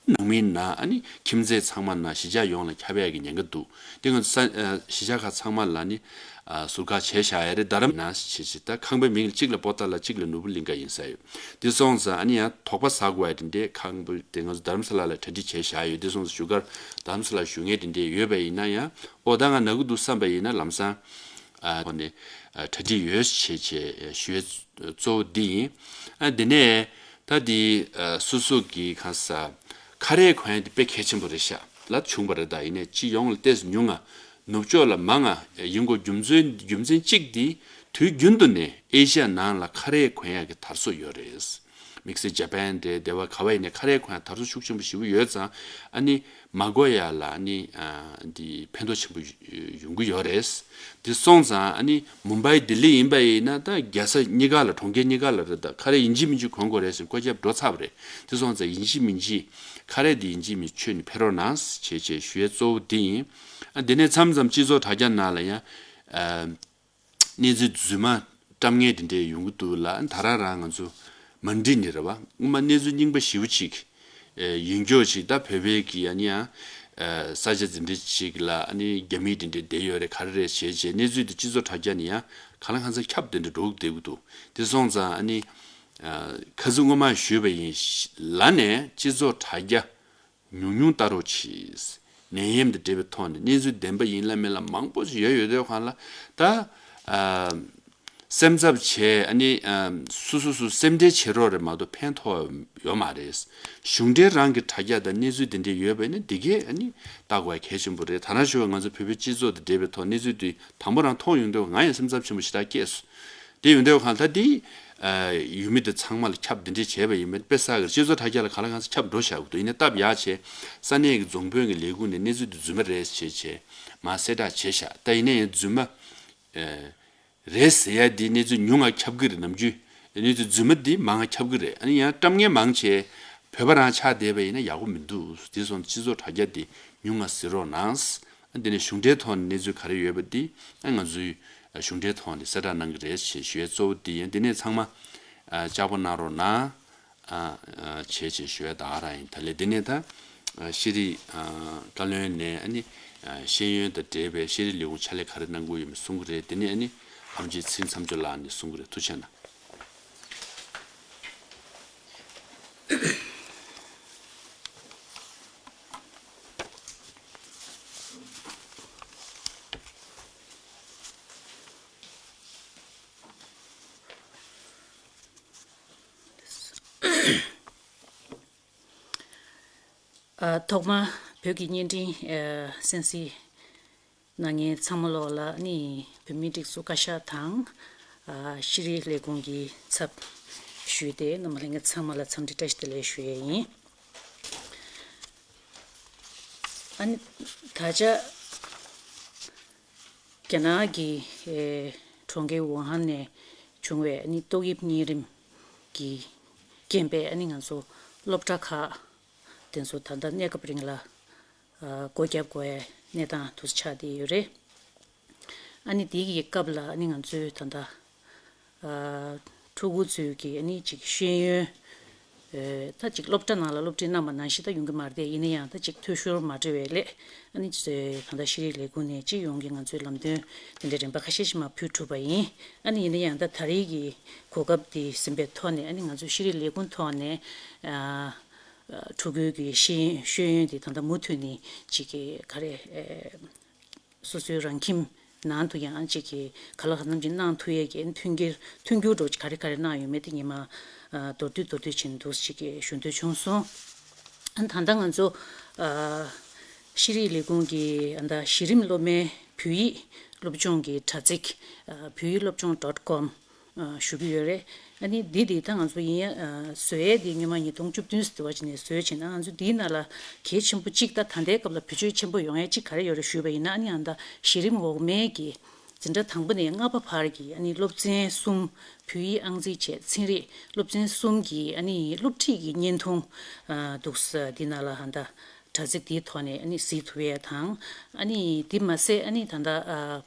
ནང་མི་ན་ཨ་ནི་ཁྱིམ་མཚེས་ཚང་མ་ན་གཞིས་ཆགས་ཡོངས་ལ་ཁྱབ་ཡ་གི་ཉེན་ཁ་འདུག་དེ་ང་ཚོ་ས་ཨ་གཞིས་ཆགས་ཁག་ཚང་མ་ལ་ནི་ཨ་ཟུར་བཀག་བྱས་བཞག་ཡ་རེད། རྡ་རམ་ན་ཞེས་ཞེས་ད་ཁང་པའི་མིང་གཅིག་ལ་པོ་ཏཱ་ལ་གཅིག་ལ་ནོར་བུ་གླིང་ག་ཡིན་ས་ཡོད། དེ་སོང་ཙང་ཨ་ནི་ཡང་དོགས་པ་ཟ་དགོས་ཡ་དེ་འདྲས་ཁང་པ་དེ་ང་ཚོ་རྡ་རམ་ས་ལ་ལ་གྲ་སྒྲིག་བྱས་བཞག་ཡོད། དེ་སོང་ཙང་བཞུགས་སྒར་རྡ་རམ་ས་ལ་བཞུགས་མཁན་དེ་འདྲས་ཡོད་པ་ཡིན་ན་ཡང་ཨོ་ད་ང་ན་གི་འདུག་བསམ་པ་ཡིན་ན་ལམ་སང་ཨ་ཐོག་ནས་ཨ་གྲ་སྒྲིག་ཡོད་བྱས་བྱས་ཞུ་ཡ་གཙོ་བོ་འདི་ཡིན། ཨ་དེ་ནས་ད་འདི་ཨ་སོ་སོ་གི་གང་ཟག་ཁ་རས་གོན་ཡ་དེ་དཔེ་གལ་ཆེན་པོ་རེད་ཤག་ལ་བྱུང་བ་རེད། ད་ཡིན་ནའི་སྤྱི་ཡོངས་ལ་ཏོག་ཙམ་ཉུང་ང་ནུབ་ཕྱོགས་ལ་མང་ང་ཡིན་དགོས་རྒྱུ་མཚན་རྒྱུ་མཚན་གཅིག་འདི་དུས་རྒྱུན་དུ་ནས་ཨེ་ཤི་ཡ་ནང་ལ་ཁ་རས་གོན་ཡ་གི་དར་སྲོལ་ཡོད་རེད། དམིགས་བསལ་ཇ་པན་རེད། སྡེ་བ་ག་བ་ཡིན་ནའི་ཁ་རས་གོན་ཡ་དར་སྲོལ་ཤུགས་ཆེན་པོ་ཞེ་པོ་ཡོད་ཙང་ཨ་ནི་མ་གོ་ཡ་ལ་ཨ་ནི་ཨ་འདི་ཕན་ཐོགས་ཆེན་པོ་ཡོང་གི་ཡོད་རེད། འདི་སོང་ཙང་ཨ་ནི་མུམ་བྷའི་ལྡི་ལི་ཡིན་པ་ཡིན་ན་ད་རྒྱལ་ས་གཉིས་ཀ་ལ་གྲོང་ཁྱེར་གཉིས་ཀ་ལ་རེད། ད་ཁ་རས་ཡིན་གཅིག་མིན་གཅིག་གོན་དགོས་རེད་ཟེར་བཀོད་ཁྱབ་འགྲོ་ཚར་བ་རེད། འདི་སོང་ཙང་ཡིན་གཅིག་མིན་གཅིག་ཁ་རས་འདི་ཡིན་གཅིག་མིན་གཅིག་ཁྱོན་ནས་ཕེབས་རོགས་གནང་ཞེས་བྱས་ཞུ་ཡ་གཙོ་བོ་འདི་ཡིན། ཨ་འདི་ནས་མཚམས་མཚམས་སྤྱི་ཚོགས་དྲ་རྒྱ་ནང་ལ་ཡང་ཨ། གནས་ཚུལ་རྫུན་མ་བཀྲམ་མཁན་དེ་འདྲས་ཡོང་གི་འདུག་ལ། ད་རང་རང་ང་ཚོ་མ་འགྲིག་ནི་རེད་བ། སྔོན་མ་གནས་ཚུལ་རྙིང་པ་ཞེ་པོ་ཅིག་ཡིན་སྐྱོ་ཅིག་ད་བོད་པའི་གི་ཡ་ནི་ཡང་ས་ཆ་འཛིན་གྲྭ་ཅིག་ལ་ཨ་ནི་རྒྱ་མི་དེ་འདྲས་བསྡད་ཡོད་རེད་ག་རེ་རེད་ཞེས་བྱས་གནས་ཚུལ་དེ་སྤྱི་ཚོགས་དྲ་རྒྱ་ནས་ཡང་གང་ལ་གང་འཚམ་ཁྱབ་དེ་འདྲས་འགྲོ་གི་བསྡད་གི་འདུག་དེ་སོང་ཙང་ཨ་ནི་ཁ་སང་སྔོན་མ་ཞུས་པ་ཡིན་ལ་ནས་སྤྱི་ཚོགས་དྲ་རྒྱ། ཉུང་ཉུང་ལྟ་རོགས་གྱིས། ནད་ཡམས་དང་འབྲེལ་བའི་ཐོག་ནས་གནས་ཚུལ་བདེན་པ་ཡིན་ལ་མིན་ལ་མང་པོ་ཞིག་ཡོད་ཡོད་དུས་གང་ལ་ད་ཨ་སེམས་འཚབ་བྱས་ཨ་ནི་ཨ་སོ་སོ་སོ་སེམས་ཁྲལ་བྱེད་རོགས་རེད་མ་གཏོགས་ཕན་ཐོགས་ཡོད་མ་རེད། གཞུང་འབྲེལ་རང་གི་དྲ་རྒྱ་དང་གནས་ཚུལ་དེ་འདྲས་ཡོད་པ་ཡིན་ན་འདི་གས་ཨ་ནི་ལྟ་དགོས་གལ་ཆེན་པོ་རེད། ད་རང་ཞུ་བ་ང་ཚོ་བོད་པའི་སྤྱི་ཚོགས་དང་འབྲེལ་བའི་ཐོག་གནས་ཚུལ་འདི་དང་པོ་རང་མཐོང་ཡོང་དུས་ང་ཡང་སེམས་འཚབ་ཆེན་པོ་ཞེ་དྲག་སྐྱེས་སོང་། དེ་ཡོང་དུས་གང་ལྟར་དེ་ཡུལ་མི་དེ་ཚང་མ་ལ་ཁྱབ་འདི་འདྲས་བྱས་པ་ཡིན་པས། དཔེ་བསགས་ཀྱི་སྤྱི་ཚོགས་དྲ་རྒྱ་ལ་གང་ལ་གང་འཚམ་ཁྱབ་འགྲོ་བཞག་གི་འདུག་ཡིན་ནའི་སྟབས་ཡག་བྱས་ས་གནས་ཀྱི་རྫོང་དཔོན་གྱི་ལས་ཁུངས་ནས་གནས་ཚུལ་དེ་རྫུན་མ་རེད་ཟེར་བྱས་མར་གསལ་བསྒྲགས་བྱས་བཞག་ད་ཡིན་ན་ཡང་རྫུན་མ་རེད་ཟེར་ཡ་འདི་གནས་ཚུལ་ཉུང་ང་ཁྱབ་ཀྱི་རེད། ནམ་རྒྱུན་གནས་ཚུལ་རྫུན་མ་འདི་མང་ང་ཁྱབ་ཀྱི་རེད། ཨ་ནི་ཡང་བཀྲམ་མཁན་མང་ཆེ་བོད་པ་རང་ཆགས་བསྡད་པ་ཡིན་ན་ཡག་པོ་མི་འདུག་དེ་སོང་སྤྱི་ཚོགས་དྲ་རྒྱ་འདི་ཉུང་ང་གཟིགས་རོགས་གནང་། ཨ་འདི་ནས་གཞུང་འབྲེལ་ཐོག་ནས་གནས་ཚུལ་ག་རེ་ཡོད་པ་འདི་ཨ་ང་ཚོའི་གཞུང་འབྲེལ་ཐོག་ནས་གསལ་བསྒྲགས་གནང་གི་རེད་ཞེས་ཞུ་ཡས་གཙོ་བོ་འདི་ཡིན། འདི་ནས་ཚང་མ་ཨ་ལྕགས་པོ་གནང་རོགས་གནང་། ཨ་ཨ་བྱས་བྱས་ཞུ་ཡ་ད་ག་རང་ཡིན། ད་ལས་འདི་ནས་ད་ཨ་ཤེས་རིག་ཨ་བཀའ་བློན་ནས་ཨ་ནི་ཨ་ཤེས་ཡོན་དང་འབྲེལ་བའི་ཤེས་རིག་ལས་ཁུངས་ཕྱག་ལས་ག་རེ་གནང་དགོས་ཡོད་མེད་གསུང་གི་རེད། འདི་ནས་ཨ་ནི་ཨེམ་ཆི་ཚེ་རིང་མཚམས་གཅོད་ལགས་ནས་གསུང་གི་རེད། ཐུགས་རྗེ་གནང་། ཨ་ཐོག་མར་བོད་ཀྱི་བརྙན་འཕྲིན་ཨ་གསན་གཟིགས་གནང་མཁན་ཚང་མ་ལོག་ལ་ནི་བོད་མིའི་སྒྲིག་འཛུགས་བཀའ་ཤག་དང་ཨ་ཤེས་རིག་ལས་ཁུངས་ཀྱི་ཚབ་ཞུས་ཏེ་རྣམ་པ་ལྷན་རྒྱས་ཚང་མ་ལ་འཚམས་འདྲི་བཀྲ་ཤིས་བདེ་ལེགས་ཞུ་ཡས་ཡིན། ཨ་ནི་ད་ཆ་རྒྱ་ནག་གི་ཨེ་གྲོང་ཁྱེར་ཝུ་ཧན་ནས་བྱུང་བའི་ཨ་ནི་ཏོག་དབྱིབས་གཉན་རིམས་ཀྱི་རྐྱེན་པས་ཨ་ནི་ང་ཚོ་སློབ་གྲྭ་ཁག་དེ་ཚོ་ད་ལྟ་གནས་སྐབས་རིང་ལ་ཨ་སྒོ་བརྒྱབ་དགོས་ཡའི་གནས་སྟངས་དུ་ཆགས་བསྡད་ཡོད་རེད། ཨ་ནི་དེ་གི་སྐབས་ལ་ཨ་ནི་ང་ཚོའི་ད་ལྟ་ཨ་ཕྲུ་གུ་ཚོའི་གི་ཨ་ནི་ཅིག་ཤེས་ཡོན་ཨེ་ད་ཅིག་སློབ་གྲྭ་ནང་ལ་སློབ་ཁྲིད་གནང་བ་ནང་བཞིན་ད་ཡོང་གི་མ་རེད། ཡིན་ན་ཡང་ད་ཅིག་འཐུས་ཤོར་མ་འགྲོ་བའི་སླད་ཨ་ནི་ད་ལྟ་ཤེས་རིག་ལས་ཁུངས་ནས་སྤྱི་ཡོངས་ཀྱི་ང་ཚོའི་ལམ་སྟོན་དེ་འདྲའི་རིམ་པ་ཁ་ཤས་ཤིག་མར་ཕུལ་གྲུབ་པ་ཡིན། ཨ་ནི་ཡིན་ན་ཡང་ད་ད་རེས་ཀྱི་གོ་སྐབས་འདི་ཟིན་པའི་ཐོག་ནས་ཨ་ནི་ང་ཚོའི་ཤེས་རིག་ལས་ཁུངས་ཐོག་ནས་ཨ་ཕྲུ་གུའི་གི་ཤེས་ཤེས་ཡོན་འདི་ད་ལྟ་མུ་མཐུད་ནས་ཅིག་གི་ག་རེ་ཨེ་སོ་སོའི་རང་ཁྱིམ་ནང་དུ་ཡང་ཅིག་གི་ག་ལ་གང་འཚམ་ཅིག་གནང་ཐུབ་ཡས་ཀྱི་མཐུན་འགྱུར་མཐུན་འགྱུར་འདྲ་བོ་ཅིག་ག་རེ་ག་རེ་གནང་ཡོད་མེད་དེ་ཉི་མ་ཨ་མདོར་བསྡུས་མདོར་བསྡུས་ཅིག་འདུག་ཅིག་གི་ཞུ་འདོད་བྱུང་སོང་། ཨ་ད་ལྟ་ང་ཚོ་ཨ་ཤེས་རིག་ལས་ཁུངས་ཀྱི་ཨ་ད་གཞི་རིམ་སློབ་མའི་བོད་ཡིག་སློབ་སྦྱོང་གི་དྲ་ཚིགས་ཨ་བོད་ཡིག་སློབ་སྦྱོང་dot com ཞུ་གི་ཡོད་རེད། ཨ་ནི་འདི་འདི་ད་ང་ཚོ་ཡིན་ཨ་བཟོ་ཡས་འདི་སྔོན་མ་ཉིས་སྟོང་བཅུ་བདུན་ཟེར་བ་ཅིག་ནས་བཟོས་བྱས་ན་ང་ཚོ་འདིའི་ནང་ལ་གལ་ཆེན་པོ་གཅིག་ད་ད་ལྟའི་སྐབས་ལ་བེད་སྤྱོད་ཆེན་པོ་ཡོང་ཡས་གཅིག་ག་རེ་ཡོད་རེད་ཞུས་པ་ཡིན་ན་ཨ་ནི་ཨ་ད་གཞི་རིམ་འོག་མའི་གི་འཛིན་གྲྭ་དང་པོ་ནས་ལྔ་པ་བར་གྱི་ཨ་ནི་སློབ་ཚན་གསུམ་བོད་ཡིག་ཨང་རྩིས་བྱས་ཚན་རིག་སློབ་ཚན་གསུམ་གྱི་ཨ་ནི་སློབ་ཁྲིད་ཀྱི་བརྙན་ཐུང་ཨ་འདུག་ས་འདི་ནང་ལ་ཨ་ད་དྲ་ཚིགས་འདིའི་ཐོག་ནས་ཨ་ནི་གཟིགས་ཐུབ་ཡས་དང་ཨ་ནི་འདི་མ་ཟད་ཨ་ནི་ད་ད་ཨ།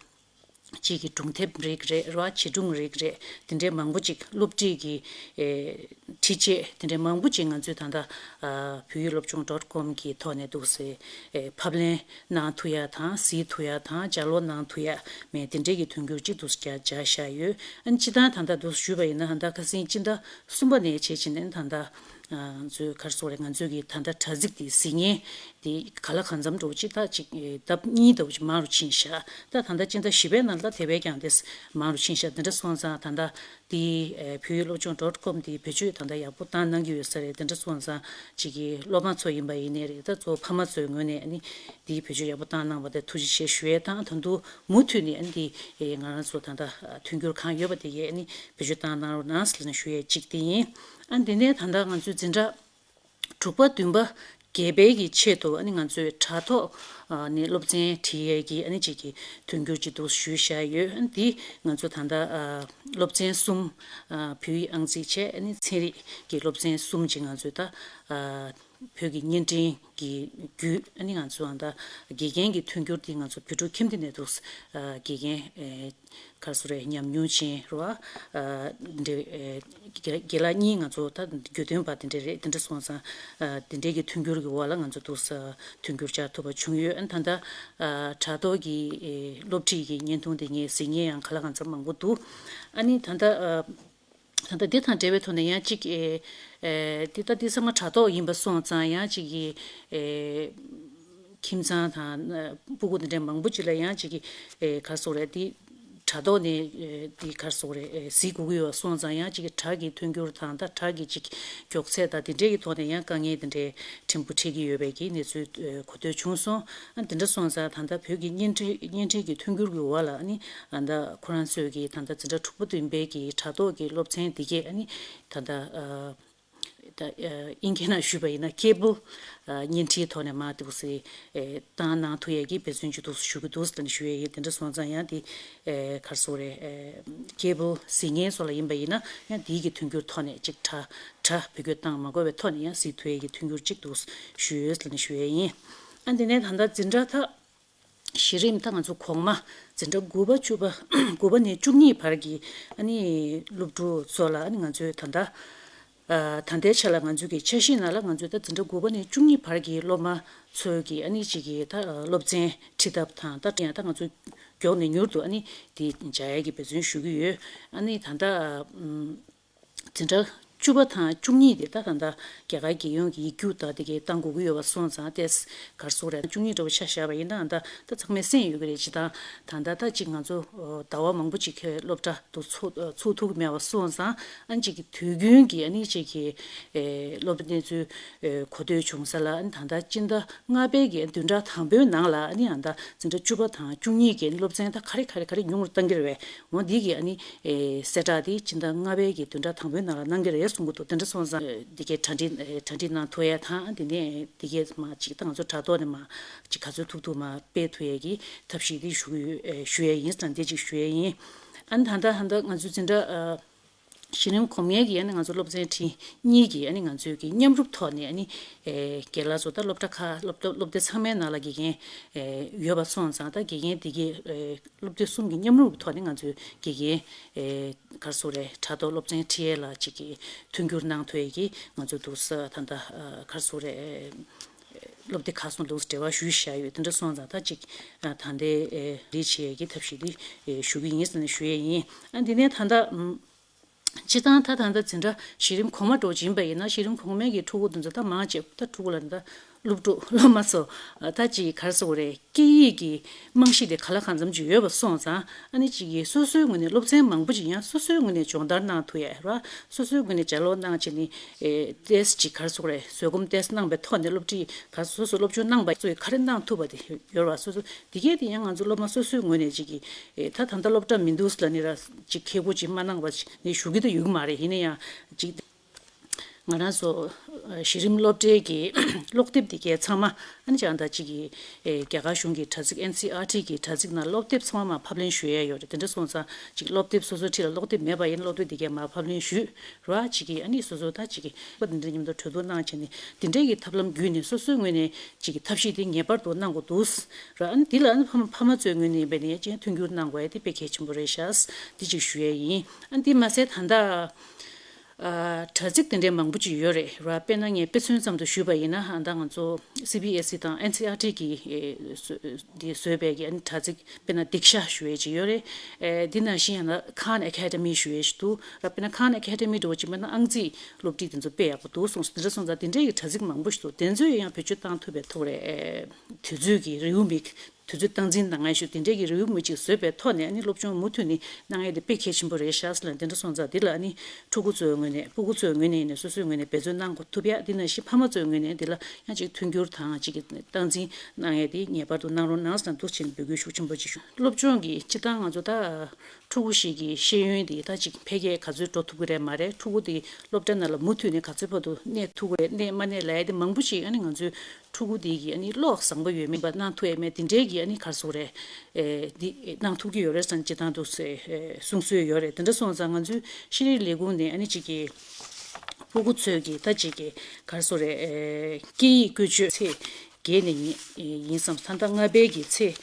གཅིག་གི་སྒྲུང་དེབ་རིགས་རེད་ར་བྱིས་སྒྲུང་རིགས་རེད། དེ་འདྲའི་མང་པོ་ཅིག་སློབ་ཁྲིད་ཀྱི་ཨེ་འཁྲིད་ཆས་དེ་འདྲའི་མང་པོ་ཅིག་ང་ཚོས་ད་ལྟ་ཨ་བོད་ཡིག་སློབ་སྦྱོང་dot com གི་ཐོག་ནས་འདུག་སེ་ཨེ་ཕབ་ལེན་གནང་ཐུབ་ཡ་དང་གཟིགས་ཐུབ་ཡ་དང་ལྗགས་ཀློག་གནང་ཐུབ་ཡ་མེད་དེ་འདྲའི་གི་དོན་འཁྱོལ་ཅིག་འདུག་སེ་རྒྱག་བཞག་ཡོད། ཨ་ནི་སྤྱིར་བཏང་ད་ལྟ་འདུག་སེ་ཞུས་པ་ཡིན་ན་ད་ལྟ་ཁ་སང་སྤྱི་ཟླ་གསུམ་པ་ནས་བྱས་བྱས་ནས་ད་ལྟ་ང་ཚོའི་ག་རེ་ཟེར་དགོས་རེད། ང་ཚོའི་གི་ད་ལྟ་དྲ་ཚིགས་དེ་གཟིགས་མཁན་དེ་ག་ལ་གང་འཚམ་འདྲ་བོ་ཅིག་ད་ཅིག་ལྡབ་གཉིས་ལྟ་བུ་ཅིག་མང་རུ་ཕྱིན་ཤག་ད་ད་ལྟ་སྤྱི་ཟླ་བཞི་པའི་ནང་ལ་དེ་བས་ཀྱང་དེ་མང་རུ་ཕྱིན་ཤག་དེ་འདྲ་སོང་ཙང་ད་ལྟ་དེ་བོད་ཡིག་སློབ་སྦྱོང་dot com དེ་བེད་སྤྱོད་ད་ལྟ་ཡག་པོ་བཏང་གནང་གི་ཡོད་ས་རེད། དེ་འདྲ་སོང་ཙང་ཅིག་གི་སློབ་མ་ཚོ་ཡིན་པ་ཡིན་ནའི་རེད། ད་གཙོ་བོ་ཕ་མ་ཚོའི་ངོས་ནས་ཨ་ནི་དེའི་བེད་སྤྱོད་ཡག་པོ་བཏང་གནང་བ་དེ་ཐུགས་རྗེ་ཆེ་ཞུ་ཡས་དང་། ད་དུང་མུ་མཐུད་ནས་ཨ་ནི་དེ་ང་རང་ཚོ་ད་ལྟ་མཐུན་འགྱུར་གང་ཡོད་པ་དེ་གས་ཨ་ནི་བེད་སྤྱོད་བཏང་གནང་རོགས་གནང་ཟེར་ནས་ཞུ་ཡས་གཅིག་དེ་ཡིན། ཨ་ནི་དེ་ནས་ད་ལྟ་ང་ཚོའི་འཛིན་གྲྭ་དྲུག་པ་བདུན་པ་བརྒྱད་པའི་གི་ཆེད་དུ་ཨ་ནི་ང་ཚོས་དྲ་ཐོག་ཨ་ནས་སློབ་ཚན་ཁྲིད་ཡས་ཀྱི་ཨ་ནི་གཅིག་གི་དོན་འཁྱོལ་གཅིག་འདུག་ཞུས་བཞག་ཡོད། ཨ་ནི་འདི་ང་ཚོ་ད་ལྟ་ཨ་སློབ་ཚན་གསུམ་ཨ་བོད་ཡིག་ཨང་རྩིས་བྱས། ཨ་ནི་ཚན་རིག་གི་སློབ་ཚན་གསུམ་གཅིག་ང་ཚོས་ད་ཨ་བོད་ཀྱི་བརྙན་འཕྲིན་གྱི་བརྒྱུད་ཨ་ནི་ང་ཚོ་ཨ་ད་དགེ་རྒན་གྱི་མཐུན་འགྱུར་འདི་ང་ཚོ་བོད་ཕྲུག་ཁྱིམ་སྡེ་ནས་འདུག་ཨ་དགེ་རྒན་ཨེ་ག་རེ་ཟེར་རེད། ཉམས་མྱོང་ཅན་རེད་བ། ཨ་འདི་འདྲའི་ཨེ་རྒན་རྒན་ལགས་གཉིས་ང་ཚོ་ད་དགེ་འདུན་པ་དེ་འདྲ་རེད། དེ་འདྲ་སོང་ཙང་ཨ་དེ་འདྲའི་གི་མཐུན་འགྱུར་གྱི་འོག་ལ་ང་ཚོ་འདུག་ས་མཐུན་འགྱུར་བྱ་ཐུབ་པ་བྱུང་ཡོད། ཨ་ད་ལྟ་ཨ་དྲ་ཐོག་གི་ཨེ་སློབ་ཁྲིད་ཀྱི་བརྙན་ཐུང་དེ་ངས་གཟིགས་མཁན་ཡང་ག་ལ་གང་འཚམ་མང་པོ་འདུག་ཨ་ནི་ད་ལྟ་ཨ་ད་ལྟ་འདི་དང་འབྲེལ་བའི་ཐོག་ནས་ཡང་གཅིག་ཨེ་ཨེ་འདི་ད་འདི་ཚང་མ་དྲ་ཐོག་ཡིན་པ་སོང་ཙང་ཡང་གཅིག་གི་ཨེ་ཁྱིམ་ཚང་དང་སྤུ་གུ་འདི་འདྲ་མང་པོ་ཅིག་ལ་ཡང་གཅིག་གི་ཨེ་ག་རེ་ཟེར་དགོས་རེད། འདི་ དྲ་ཐོག་ནས་འདི་ག་རེ་ཟེར་དགོས་རེད། གཟིགས་དགོས་ཀྱི་ཡོད་པ་སོང་ཙང་ཡང་ཅིག་དྲ་གི་མཐུན་འགྱུར་དང་ད་དྲ་གི་ཅིག་མགྱོགས་ཚད་དང་དེ་འདྲས་ཀྱི་ཐོག་ནས་ཡང་དཀའ་ངལ་དེ་འདྲས་ཕྲན་བུ་འཕྲད་ཀྱི་ཡོད་པའི་གི་གནས་ཚུལ་གོ་ཐོས་བྱུང་སོང་། ཨ་དེ་འདྲ་སོང་ཙང་ད་ལྟ་བོད་ཀྱི་བརྙན་འཕྲིན་བརྙན་འཕྲིན་གྱི་མཐུན་འགྱུར་གྱི་འོག་ལ་ཨ་ནི་ད་ལྟ་ཁོ་རང་ཚོས་ཀྱི་ད་ལྟ་འཛིན་གྲྭ་དྲུག་པ་བདུན་པའི་གི་དྲ་ཐོག་གི་སློབ་ཚན་འདི་གས་ཨ་ནི་ད་ལྟ་ད་ཨིན་སྐད་ནང་ཞུས་པ་ཡིན་ན་ཁེ་བལ་བརྙན་འཕྲིན་ཐོག་ནས་མར་འདུག་སེ་བཏང་གནང་ཐུབ་ཡས་ཀྱི་འབད་བརྩོན་ཅིག་འདུག་ཞུ་གི་འདུག་ཟེར་ནས་ཞུ་ཡས་ཡིན། དེ་འདྲ་སོང་ཙང་ཡང་དེ་ག་རེ་ཟེར་དགོས་རེད། ཁེ་བལ་གཟིགས་མཁན་ཚོ་ལ་ཡིན་པ་ཡིན་ན་ཡང་དེའི་གི་མཐུན་འགྱུར་ཐོག་ནས་ཅིག་དྲ་དྲ་བེད་སྤྱོད་བཏང་མ་དགོས་པའི་ཐོག་ནས་ཡང་གཟིགས་ཐུབ་ཡས་ཀྱི་མཐུན་འགྱུར་ཅིག་འདུག་ཞུ་ཡོད་ཟེར་ནས་ཞུ་ཡས་ཡིན། ཨ་དེ་ནས་ད་ལྟ་འཛིན་གྲྭ་ད་གཞི་རིམ་ད་ང་ཚོ་གོང་མ་འཛིན་གྲྭ་དགུ་པ་བཅུ་པ་དགུ་པ་ནས་བཅུ་གཉིས་བར་གྱི་ཨ་ནི་སློབ་ཕྲུག་ཚོ་ལ་ཨ་ནི་ང་ཚོས་ད་ལྟ་ཨ་ད་ལྟའི་ཆ་ལ་ང་ཚོའི་གི་འཆར་གཞི་ནང་ལ་ང་ཚོས་ད་འཛིན་གྲྭ་དགུ་པ་ནས་བཅུ་གཉིས་བར་གྱི་སློབ་མ་ཚོའི་གི་ཨ་ནི་གཅིག་གི་ད་སློབ་ཚན་ཁྲིད་ཐབས་དང་ད་ཡང་ད་ང་ཚོ་མགྱོགས་ནས་མྱུར་དུ་ཨ་ནི་དེ་སྦྱང་ཡས་ཀྱི་འབད་བརྩོན་ཞུ་གི་ཡོད། ཨ་ནི་ད་ལྟ་ཨམ། འཛིན་གྲྭ་བཅུ་པ་དང་བཅུ་གཉིས་དེ་ད་ད་ལྟ་རྒྱ་གར་རྒྱལ་ཡོངས་ཀྱི་ཡིག་རྒྱུགས་དང་དེ་གའི་བཏང་དགོས་ཀྱི་ཡོད་པ་སོང་ཙང་ཏེས་གར་སོང་རེད། བཅུ་གཉིས་འདྲ་བོ་ཆ་བཞག་པ་ཡིན་ན་ད་ད་ཚང་མས་གསན་ཡོད་ཀྱི་རེད། ཇི་ལྟར་ད་ད་ད་ཅིག་ང་ཚོ་ཟླ་བ་མང་པོ་ཅིག་གི་སློབ་གྲྭ་དུ་ཚུགས་ཚུགས་ཐུབ་ཀྱི་མེད་པ་སོང་ཙང་ཨ་ནི་ཅིག་གི་དུས་རྒྱུན་གྱི་ཨ་ནི་ཅིག་གི་སློབ་གྲྭ་གནས་ཚུལ་གོ་ཐོས་བྱུང་ས་ལ་ཨ་ནི་ད་ད་སྤྱི་ཟླ་ལྔ་པའི་གི་བདུན་ཕྲག་དང་པོའི་ནང་ལ་ཨ་ནི་ཨ་ད་འཛིན་གྲྭ་བཅུ་པ་དང་བཅུ་གཉིས་ཀྱི་སློབ་ཚན་ད་ག་རེ་ག་རེ་ག་རེ་ཉུང་རུ་བཏང་གི་རེད་པས། འོ་འདི་གི་ཨ་ནི་གསལ་བསྒྲགས་འདི་སྤྱི་ཟླ་ལྔ་པའི་གི་བདུན་ཕྲག་དང་པོའི་ནང་ལ་གནང་གི་རེད་གསུང་གི་འདུག་དེ་འདྲ་སོང་ཙང་འདི་གའི་གྲ་སྒྲིག་གྲ་སྒྲིག་གནང་ཐུབ་ཡ་དང་དེ་ནས་འདི་གའི་མ་ཅིག་ད་ང་ཚོ་དྲ་ཐོག་ནས་མ་ཅིག་ག་ཚོད་ཐུབ་ཐུབ་མ་སྤེལ་ཐུབ་ཡ་གི་ཐབས་ཤེས་འདི་ཞུ་གི་ཡོད་ཞུ་ཡ་ཡིན་ཟེར་ན་འདི་ཅིག་ཞུ་ཡ་ཡིན། ཨ་ནི་ད་ལྟ་ད་ལྟ་ང་ཚོ་འཛིན་གྲྭ་གཞི་རིམ་གོང་མའི་གི་ཨ་ནི་ང་ཚོ་སློབ་ཚན་ཁྲིད་གཉིས་ཀྱི་ཨ་ནི་ང་ཚོའི་གི་མཉམ་རུབ་ཐོག་ནས་ཨ་ནི་རྒན་ལགས་ཚོ་ད་སློབ་གྲྭ་ཁག་སློབ་སློབ་སྡེ་ཚང་མའི་ནང་ལ་དགེ་རྒན་ཡོད་པ་སོང་ཙང་ད་དགེ་རྒན་འདི་གའི་སློབ་སྡེ་གསུམ་གྱི་མཉམ་རུབ་ཐོག་ནས་ང་ཚོའི་དགེ་རྒན་ག་རེ་ཟེར་དགོས་རེད། དྲ་ཐོག་སློབ་ཚན་ཁྲིད་ཡས་ལ་ཅིག་གི་མཐུན་འགྱུར་གནང་ཐུབ་ཡས་ཀྱི་ང་ཚོ་འདུག་ས་ད་ལྟ་ག་རེ་ཟེར་དགོས་རེད། སློབ་སྡེ་ཁག་གསུམ་ལ་འབྲེལ་བ་ཞུས་བཞག་ཡོད། དེ་འདྲ་སོང་ཙང་ད་ཅིག་ད་ལྟའི་ལས་བྱེད་ཡས་ཀྱི་ཐབས་ཤེས་འདི་ཞུ་གི་ཡིན་ཟེར་ནས་ཞུ་ཡས་ཡིན། ཨ་འདི་ནས་ད་ལྟ་སྤྱི་བཏང་ད་ད་ལྟ་འཛིན་གྲྭ་གཞི་རིམ་གོང་མ་འགྲོ་བཞིན་པ་ཡིན་ན་གཞི་རིམ་གོང་མའི་གི་ཕྲུ་གུ་འདི་ཚོ་ད་མང་ཆེ་ད་ཕྲུ་གུ་ལ་ད་སློབ་ཕྲུག་སློབ་མ་ཚོ་ད་ཅིག་ག་རེ་ཟེར་དགོས་རེད། སྐད་ཡིག་གི་རྨང་གཞི་དེ་ག་ལ་གང་འཚམ་ཅིག་ཡོད་པ་སོང་ཙང་ཨ་ནི་ཅིག་གིས་སོ་སོའི་ངོས་ནས་སློབ་ཚན་མང་པོ་ཅིག་ཡང་སོ་སོའི་ངོས་ནས་སྦྱོང་བརྡར་གནང་ཐུབ་ཡ་ར་སོ་སོའི་ངོས་ནས་ལྗགས་ཀློག་གནང་བྱས་ནས་ཨེ་ཏེས་ཅིག་ག་རེ་ཟེར་དགོས་རེད། བཟོད་སྒོམ་ཏེས་གནང་པའི་ཐོག་ནས་སློབ་ཁྲིད་ག་རེ་སོ་སོ་སློབ་སྦྱོང་གནང་པ་ཚོས་ག་རེ་གནང་ཐུབ་པ་དེ་ཡོད་ར་སོ་སོ་དེ་གས་དེ་ཡང་ང་ཚོ་སློབ་མ་སོ་སོའི་ངོས་ནས་ཅིག་གིས་ཨེ་ད་ད་ལྟ་སློབ་གྲྭ་མི་འདུག་ལབ་ནས་ར་ཅིག་ཁེ་གོ་ཅིག་མ་གནང་བ་ནས་ཞུ་གི་ད་ཡོད་གི་མ་རེད། ཡིན་ན་ཡང་ཅིག་ང་རང་ཚོ་གཞི་རིམ་སློབ་གྲྭའི་གི་ཀློག་དེབ་འདི་གའི་ཚང་མ་ཨ་ནི་ཅང་ད་ཅིག་གི་རྒྱ་གར་གཞུང་གི་དྲ་ཚིགས་ཨེན་སི་ཨར་ཊི་གི་དྲ་ཚིགས་ནང་ཀློག་དེབ་ཚང་མ་མ་ཕབ་ལེན་ཞུ་ཡས་ཡོད་རེད། དེ་འདྲ་སོང་ཙང་ཅིག་ཀློག་དེབ་སོ་སོའི་འཁྲིས་ལ་ཀློག་དེབ་མེད་པ་ཡིན་ན་ཀློག་དེབ་འདི་གའི་མ་ཕབ་ལེན་ཞུས་ར་ཅིག་གི་ཨ་ནི་སོ་སོ་ད་ཅིག་གི་པ་འདི་འདྲ་མཉམ་དུ་གྲོས་བསྡུར་གནང་བྱས་ནས་འདི་འདྲའི་གི་ཐབས་ལམ་བརྒྱུད་ནས་སོ་སོའི་ངོས་ནས་ཅིག་གི་ཐབས་ཤེས་དེ་ངེས་པར་དུ་གནང་དགོས་འདུག་ར། ཨ་ནི་འདི་ལ་ཨ་ནི་ཕ་མ་ཕ་མ་ཚོའི་ངོས་ནས་ཡིན་པ་ནས་ཅིག་མཐུན་འགྱུར་གནང་དགོས་ཡ་དེ་དཔེ་གལ་ཆེན་པོ་རེད་ཤག་འདི་ཅིག་ཞུ་ཡས་ཡིན། ཨ་ནི་འདི་མ་ཟད་ད་ལྟ། ཨ་དྲ་ཚིགས་དེ་འདྲའི་མང་པོ་ཅིག་ཡོད་རེད་ར། དཔེར་ན་ངས་དཔེ་མཚོན་ཙམ་དུ་ཞུས་པ་ཡིན་ན་ཨ་ད་ང་ཚོ་སི་བི་ཨེས་ཨི་དང་ཨེན་སི་ཨར་ཊི་གིས་ཨེ་བཟོ་འདི་བཟོས་པའི་གི་ཨ་ནི་དྲ་ཚིགས་དཔེར་ན་དིག་ཤ་ཞུ་ཡས་ཅིག་ཡོད་རེད། ཨེ་འདི་ནང་བཞིན་ཡང་ན་ཁཱན་ཨེ་ཁེ་ཌི་མི་ཞུ་ཡས་ཞིག་འདུག་ར། དཔེར་ན་ཁཱན་ཨེ་ཁེ་ཌི་མི་འདྲ་བོ་ཅིག་དཔེར་ན་ཨང་རྩིས་སློབ་ཁྲིད་དེ་ཚོ་དཔེ་ཡག་པོ་འདུག་གསུངས་སོང་། དེ་འདྲ་སོང་ཙང་དེ་འདྲའི་གི་དྲ་ཚིགས་མང་པོ་ཞིག་འདུག་དེ་ཚོས་ཡང་བེད་སྤྱོད་བཏང་ཐུབ་པའི་ཐུགས་རེ་ཨེ་དུས་ཚོད་ཀྱི་རེའུ་མིག་དུས་ཚོད་སྟངས་འཛིན་གནང་ཡས་ཞུ་དེ་འདྲའི་གི་རེའུ་མིག་ཅིག་བཟོས་པའི་ཐོག་ནས་ཨ་ནི་སློབ་སྦྱོང་མུ་མཐུད་ནས་གནང་ཡས་དེ་དཔེ་གལ་ཆེན་པོ་རེད་ཤག་ཟེར་ལ་དེ་འདྲ་སོང་ཙང་འདི་ལ་ཨ་ནི་ཕྲུ་གུ་ཚོའི་ངོས་ནས་སྤུ་གུ་ཚོའི་ངོས་ནས་ཡིན་ནས་སོ་སོའི་ངོས་ནས་འབད་བརྩོན་གནང་དགོས་ཐུབ་ཡ། འདི་ནང་བཞིན་ཕ་མ་ཚོའི་ངོས་ནས་འདི་ལ་ཡང་ཅིག་མཐུན་འགྱུར་དང་ཅིག་གི་སྟངས་འཛིན་གནང་ཡས་དེ་ངེས་པར་དུ་གནང་རོགས་གནང་ཟེར་ན་འདུག་ཅེས་འབོད་སྐུལ་ཤུགས་ཆེན་པོ་ཅིག་ཞུ། སློབ་སྦྱོང་གི་སྤྱི་བཏང་ང་ཚོ་ད་ཕྲུ་གུ་ཞིག་གི་ཤེས་ཡོན་དེ་ད་ཅིག་འཕེལ་རྒྱས་ག་ཚོད་འགྲོ་ཐུབ་ཀྱི་རེད་མ་རེད། ཕྲུ་གུ་དེ་སློབ་གྲྭ་ནང་ལ་མུ་མཐུད་ནས་ག་ཚོད་བར་དུ་གནས་ཐུབ་ཀྱི་རེད་གནས་མ་གནས་ལབ་ཡས་དེ་མང་པོ་ཅིག་ཨ་ནི་ང་ཚོའི་ཕྲུ་གུ་དེ་གི་ཨ་ནི་བློ་བཟང་པོ་ཡོད་མིན་པ་གནང་ཐུབ་ཡས་མེད་དེ་འདྲའི་གི་ཨ་ནི་ག་རེ་ཟེར་དགོས་རེད། ཨེ་འདི་གནང་ཐུབ་ཀྱི་ཡོད་རེད་ཟེར་ནས་སྤྱི་བཏང་དུ་ཨེ་གསུང་སྲོལ་ཡོད་རེད། དེ་འདྲ་སོང་ཙང་ང་ཚོའི་ཤེས་རིག་ལས་ཁུངས་ནས་ཨ་ནི་གཅིག་གི་ཕྲུ་གུ་ཚོའི་གི་ད་གཅིག་གི་ག་རེ་ཟེར་དགོས་རེད། ཨེ་སྐད་ཡིག་བཀོལ་སྤྱོད་ཚེས་བརྒྱད་ནས་ཡིན་ཡིན་བསམ་ད་ལྟ་ལྔ་པའི་གི་ཚེས་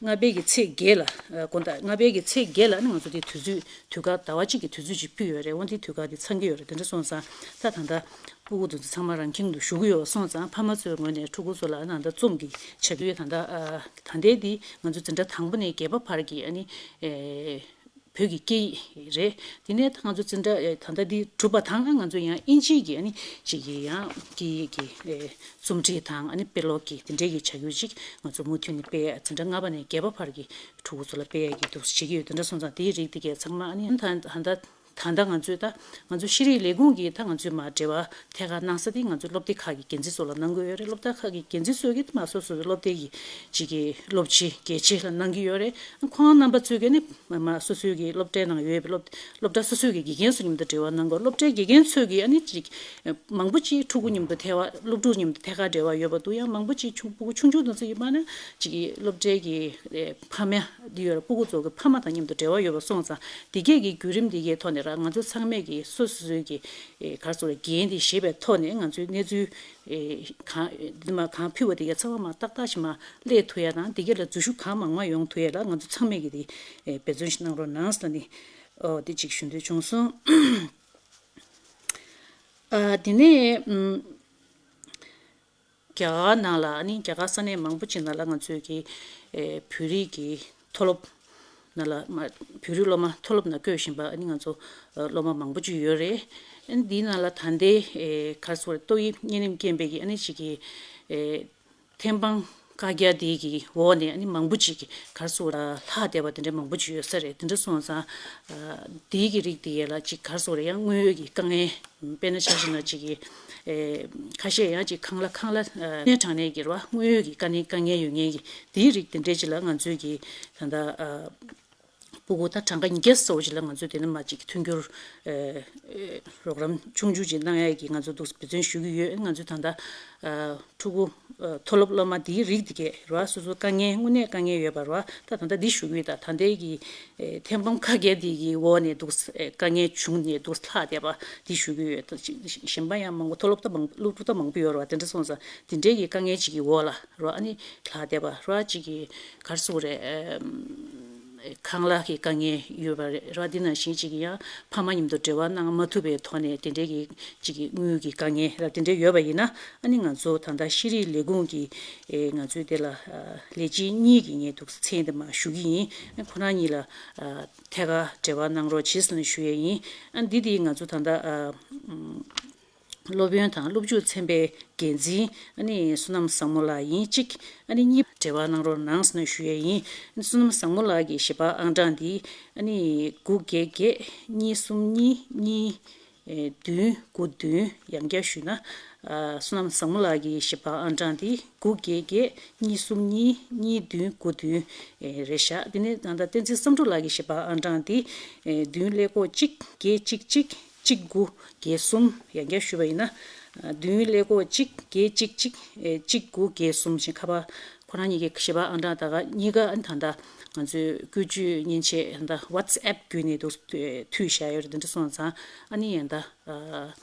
ལྔ་པའི་གི་ཚེས་བརྒྱད་ལ་ཨ་དགོངས་དག་ལྔ་པའི་གི་ཚེས་བརྒྱད་ལ་ཨ་ནི་ང་ཚོ་དེ་དུས་ཚོད་དུས་བཀག་ཟླ་བ་གཅིག་གི་དུས་ཚོད་ཅིག་ཕུལ་ཡོད་རེད། འོ་འདི་དུས་བཀག་དེ་ཚང་གི་ཡོད་རེད། དེ་འདྲ་སོང་ཙང་ད་ད་ལྟ་སྤུ་གུ་དེ་ཚོ་ཚང་མ་རང་ཁྱིམ་དུ་བཞུགས་ཀྱི་ཡོད་པ་སོང་ཙང་ཕ་མ་ཚོའི་ངོས་ནས་ཕྲུ་གུ་ཚོ་ལ་ཨ་ནི་ད་ལྟ་རྩོམ་གྱི་བྱ་རྒྱུ་ད་ལྟ་ཨ་ད་ལྟའི་འདི་ང་ཚོ་འཛིན་གྲྭ་དང་པོ་ནས་བརྒྱད་པ་བར་གྱི་ཨ་ནི་ཨེ་ བོད་ཀྱི་སྐད་ཡིག་རེད། དེ་ནས་ད་ང་ཚོ་འཛིན་གྲྭ་ཨེ་ད་ལྟ་འདི་གྲུབ་པ་དང་ང་ཚོ་ཡང་དབྱིན་ཇིའི་གི་ཨ་ནི་ཅིག་གི་ཡང་སྐད་ཡིག་གི་ཨེ་རྩོམ་སྒྲིག་དང་ཨ་ནི་དཔེ་ཀློག་གི་དེ་འདྲའི་གི་བྱ་རྒྱུ་ཅིག་ང་ཚོ་མུ་མཐུད་ནས་སྤེལ་ཡ། འཛིན་གྲྭ་ལྔ་པ་ནས་བརྒྱད་པ་བར་གྱི་ཕྲུ་གུ་ཚོ་ལ་སྤེལ་ཡ་གི་འདུག་བྱེད་ཀྱི་ཡོད། དེ་འདྲ་སོང་ཙང་དེའི་རིགས་དེ་གས་ཚང་མ་ཨ་ནི་ད་ད་ལྟ་ད་ལྟ་ང་ཚོས་ད་ང་ཚོ་ཤེས་རིག་ལས་ཁུངས་ཀྱིས་ད་ང་ཚོའི་མར་འབྲེལ་བ་ཐད་ཀར་གནང་ས་དེ་ང་ཚོའི་སློབ་སྡེ་ཁག་གི་འགན་འཛིན་ཚོ་ལ་གནང་གི་ཡོད་རེད། སློབ་གྲྭ་ཁག་གི་འགན་འཛིན་ཚོ་གིས་མར་སོ་སོའི་སློབ་སྡེ་གི་ཅིག་གི་སློབ་སྤྱི་དགེ་ཆེ་ལ་གནང་གི་ཡོད་རེད། ཁོང་རྣམ་པ་ཚོས་ཀྱིས་ནི་མར་སོ་སོའི་གི་སློབ་གྲྭའི་ནང་ཡོད་པའི་སློབ་སློབ་གྲྭ་སོ་སོའི་གི་དགེ་རྒན་ཚོ་མཉམ་དུ་འབྲེལ་བ་གནང་དགོས། སློབ་གྲྭའི་དགེ་རྒན་ཚོས་ཀྱིས་ཨ་ནི་ཅིག་མང་པོ་ཅིག་ཕྲུ་གུ་མཉམ་དུ་ཐད་ཀར་སློབ་ཕྲུག་མཉམ་དུ་ཐད་ཀར་འབྲེལ་བ་ཡོད་པ་འདུག་ཡང་མང་པོ་ཅིག་ཆུང་ཕྲུ་གུ་ཆུང་ཆུང་དེ་ཚོ་ཡིན་པ་ན་ཅིག་གི་སློབ་གྲྭའི་གི་ཕ་མ་འདི་ཡོད་ར། སྤུ་གུ་ཚོ་གི་ཕ་མ་དང་མཉམ་དུ་འབྲེལ་བ་ཡོད་པ་སོང་ཙང་དེ་གས་ཀྱི་བརྒྱུད་རིམ་དེ་གས་ཐོག་ནས་ར་ང་ཚོ་ཚང་མས་ཀྱི་སོ་སོ་སོའི་གི་ཨེ་ག་རེ་ཟེར་དགོས་རེད། འགན་དེ་བཞེས་པའི་ཐོག་ནས་ང་ཚོའི་གནས་ཚུལ་ཨེ་གང་འདི་མ་གང་ཕུལ་བ་དེ་གས་ཚང་མ་མ་ཏག་ཏག་ཞིག་མ་སླེབས་ཐུབ་ཡ་དང་དེ་གས་ལ་འཛུལ་ཞུགས་གང་མང་མང་ཡོང་ཐུབ་ཡ་ལ་ང་ཚོ་ཚང་མས་ཀྱི་དེ་ཨེ་འབད་བརྩོན་ཞིག་གནང་རོགས་གནང་ཟེར་ནས་ཨོ་དེ་གཅིག་ཞུ་འདོད་བྱུང་སོང་། ཨ་དེ་ནས་ཨམ། རྒྱ་གར་ནང་ལ་ཨ་ནི་རྒྱ་གར་ས་གནས་མང་པོ་ཅིག་ནང་ལ་ང་ཚོས་ཀྱི་ཨེ་བོད་རིགས་ཀྱི་མཐོ་སློབ་ནང་ལ་མ་བོད་རིགས་སློབ་མ་མཐོ་སློབ་ནང་བསྐྱོད་བཞིན་པ་ཨ་ནི་ང་ཚོ་ཨ་སློབ་མ་མང་པོ་ཅིག་ཡོད་རེད། ཨ་ནི་འདིའི་ནང་ལ་ད་ལྟའི་ཨེ་ག་རེ་ཟེར་དགོས་རེད། ཏོག་དབྱིབས་གཉན་རིམས་རྐྱེན་པས་ཀྱི་ཨ་ནི་ཅིག་གི་ཨེ་ཐེམ་སྤང་བཀའ་རྒྱ་དེ་གི་འོག་ནས་ཨ་ནི་མང་པོ་ཅིག་ག་རེ་ཟེར་དགོས་རེད། ལྷག་བསྡད་པ་དེ་འདྲ་མང་པོ་ཅིག་ཡོད་ས་རེད། དེ་འདྲ་སོང་ཙང་ཨ་དེའི་གི་རིགས་དེ་ཡ་ལ་ཅིག་ག་རེ་ཟེར་དགོས་རེད། ཡང་དངོས་ཡོད་ཀྱི་དཀའ་ངལ། དཔེར་ན་ཆ་བཞག་ན་ཅིག་གི་ཨེ་ཁ་ཤས་ཡང་ཅིག་ཁང་གླ་ཁང་གླ་ཨེ་གནས་དྲང་གནས་ཀྱི་རེད་བ། དངོས་ཡོད་ཀྱི་དཀའ་ངལ་དཀའ་ངལ་ཡོད་མཁན་གྱི་དེའི་རིགས་དེ་འདྲས་ཅིག་ལ་ང་ཚོས་ཀྱི་ད་ལྟ་ཨ་སྤུ་གུ་ད་གྲངས་ཀ་ཉིས་བརྒྱ་ཙམ་ཅིག་ལ་ང་ཚོས་དེ་ནས་མར་ཅིག་མཐུན་འགྱུར་ཨེ་ཨེ་རོགས་རམ་ཆུང་ཆུང་ཅིག་གནང་ཡ་གི་ང་ཚོ་འདུག་འབད་བརྩོན་ཞུ་གི་ཡོད། ང་ཚོས་ད་ལྟ་ཨ་ཕྲུ་གུ་ཨ་མཐོ་སློབ་སློབ་མ་དེའི་རིགས་དེ་གས་རེད་བ། སོ་སོ་དཀའ་ངལ་དངོས་གནས་དཀའ་ངལ་ཡོད་པ་རེད་བ། ད་ད་ལྟ་འདི་ཞུ་གི་ཡོད། ད་ད་ལྟའི་གི་ཨེ་ཐེམ་སྤང་བཀའ་རྒྱ་འདི་གི་འོག་ནས་འདུག་ཨེ་དཀའ་ངལ་བྱུང་ནས་འདུག་ལྷག་བསྡད་པ་འདི་ཞུ་གི་ཡོད། ད་གཞན་པ་ཡང་མང་པོ་མཐོ་སློབ་ད་མང་སློབ་ཕྲུག་ད་མང་པོ་ཡོད་རེད་བ། དེ་འདྲ་སོང་ཙང་དེ་འདྲའི་གི་དཀའ་ངལ་ཅིག་གི་འོག་ལ་རེད་བ། ཨ་ནི་ལྷག་བསྡད་པ་རེད་བ། ཅིག་གི་ག་རེ་ཟེར་དགོས་རེད། ཨེམ། ཁང་གླ་གི་དཀའ་ངལ་ཡོད་པ་རེད་ར། འདི་ནང་བཞིན་ཅིག་ཡང་ཕ་མ་མཉམ་དུ་འབྲེལ་བ་གནང་མ་ཐུབ་པའི་ཐོག་ནས་དེ་འདྲའི་གི་ཅིག་གི་དངུལ་གྱི་དཀའ་ངལ་ར་དེ་འདྲ་ཡོད་པ་ཡིན་ན་ཨ་ནི་ང་ཚོ་ད་ལྟ་ཤེས་རིག་ལས་ཁུངས་ཀྱི་ཨེ་ང་ཚོའི་དེ་ལ་ཨ་ལས་བྱེད་གཉིས་ཀྱི་ངས་འདུག་མཚན་དེ་མར་ཞུ་གི་ཡིན། ཨ་ཁོ་རང་གཉིས་ལ་ཨ་ཐད་ཀར་འབྲེལ་བ་གནང་རོགས་བྱེད་ཟེར་ནས་ཞུ་ཡས་ཡིན། ཨ་འདི་དེ་ང་ཚོ་ད་ལྟ་ཨ་ཨམ། སློབ་ཡོན་དང་སློབ་འཇུག་ཚན་པའི་འགན་འཛིན་ཨ་ནི་བསོད་ནམས་བཟང་མོ་ལགས་ཡིན་གཅིག་ཨ་ནི་གཉིས་འབྲེལ་བ་གནང་རོགས་གནང་ཟེར་ནས་ཞུ་ཡས་ཡིན། ཨ་ནི་བསོད་ནམས་བཟང་མོ་ལགས་ཀྱི་ཞལ་པར་ཨང་གྲངས་འདི་ཨ་ནི་དགུ་བརྒྱད་བརྒྱད་གཉིས་གསུམ་གཉིས་གཉིས་ཨེ་བདུན་དགུ་བདུན། ཡང་བསྐྱར་ཞུས་ན་ཨ་བསོད་ནམས་བཟང་མོ་ལགས་ཀྱི་ཞལ་པར་ཨང་གྲངས་འདི་དགུ་བརྒྱད་བརྒྱད་གཉིས་གསུམ་གཉིས་གཉིས་བདུན་དགུ་བདུན་ཨེ་རེད་ཤག་དེ་ནས་ད་ལྟ་བསྟན་འཛིན་བསམ་གྲུབ་ལགས་ཀྱི་ཞལ་པར་ཨང་གྲངས་འདི་ཨེ་བདུན་ཀླད་ཀོར་གཅིག་བརྒྱད་གཅིག་གཅིག་གཅིག་དགུ་བརྒྱད་གསུམ། ཡང་བསྐྱར་ཞུས་པ་ཡིན་ན། བདུན་ཀླད་ཀོར་གཅིག་བརྒྱད་གཅིག་གཅིག་གཅིག་དགུ་བརྒྱད་གསུམ་ཞེས་ཁ་པར་ཁོ་རང་གཉིས་ཀྱི་ཞལ་པར་ཨང་གྲངས་ད་ག་གཉིས་ཀ་ཨ་ནི་ད་ལྟ་ང་ཚོའི་བཀོལ་སྤྱོད་མཉེན་ཆས་ད་ལྟ་ཝ་ཊི་སི་ཨེབ་བརྒྱུད་ནས་འདུག་མཐུད་བཞག་ཡོད་རེད། དེ་འདྲ་སོང་ཙང་ཨ་ནི་ཡང་ད་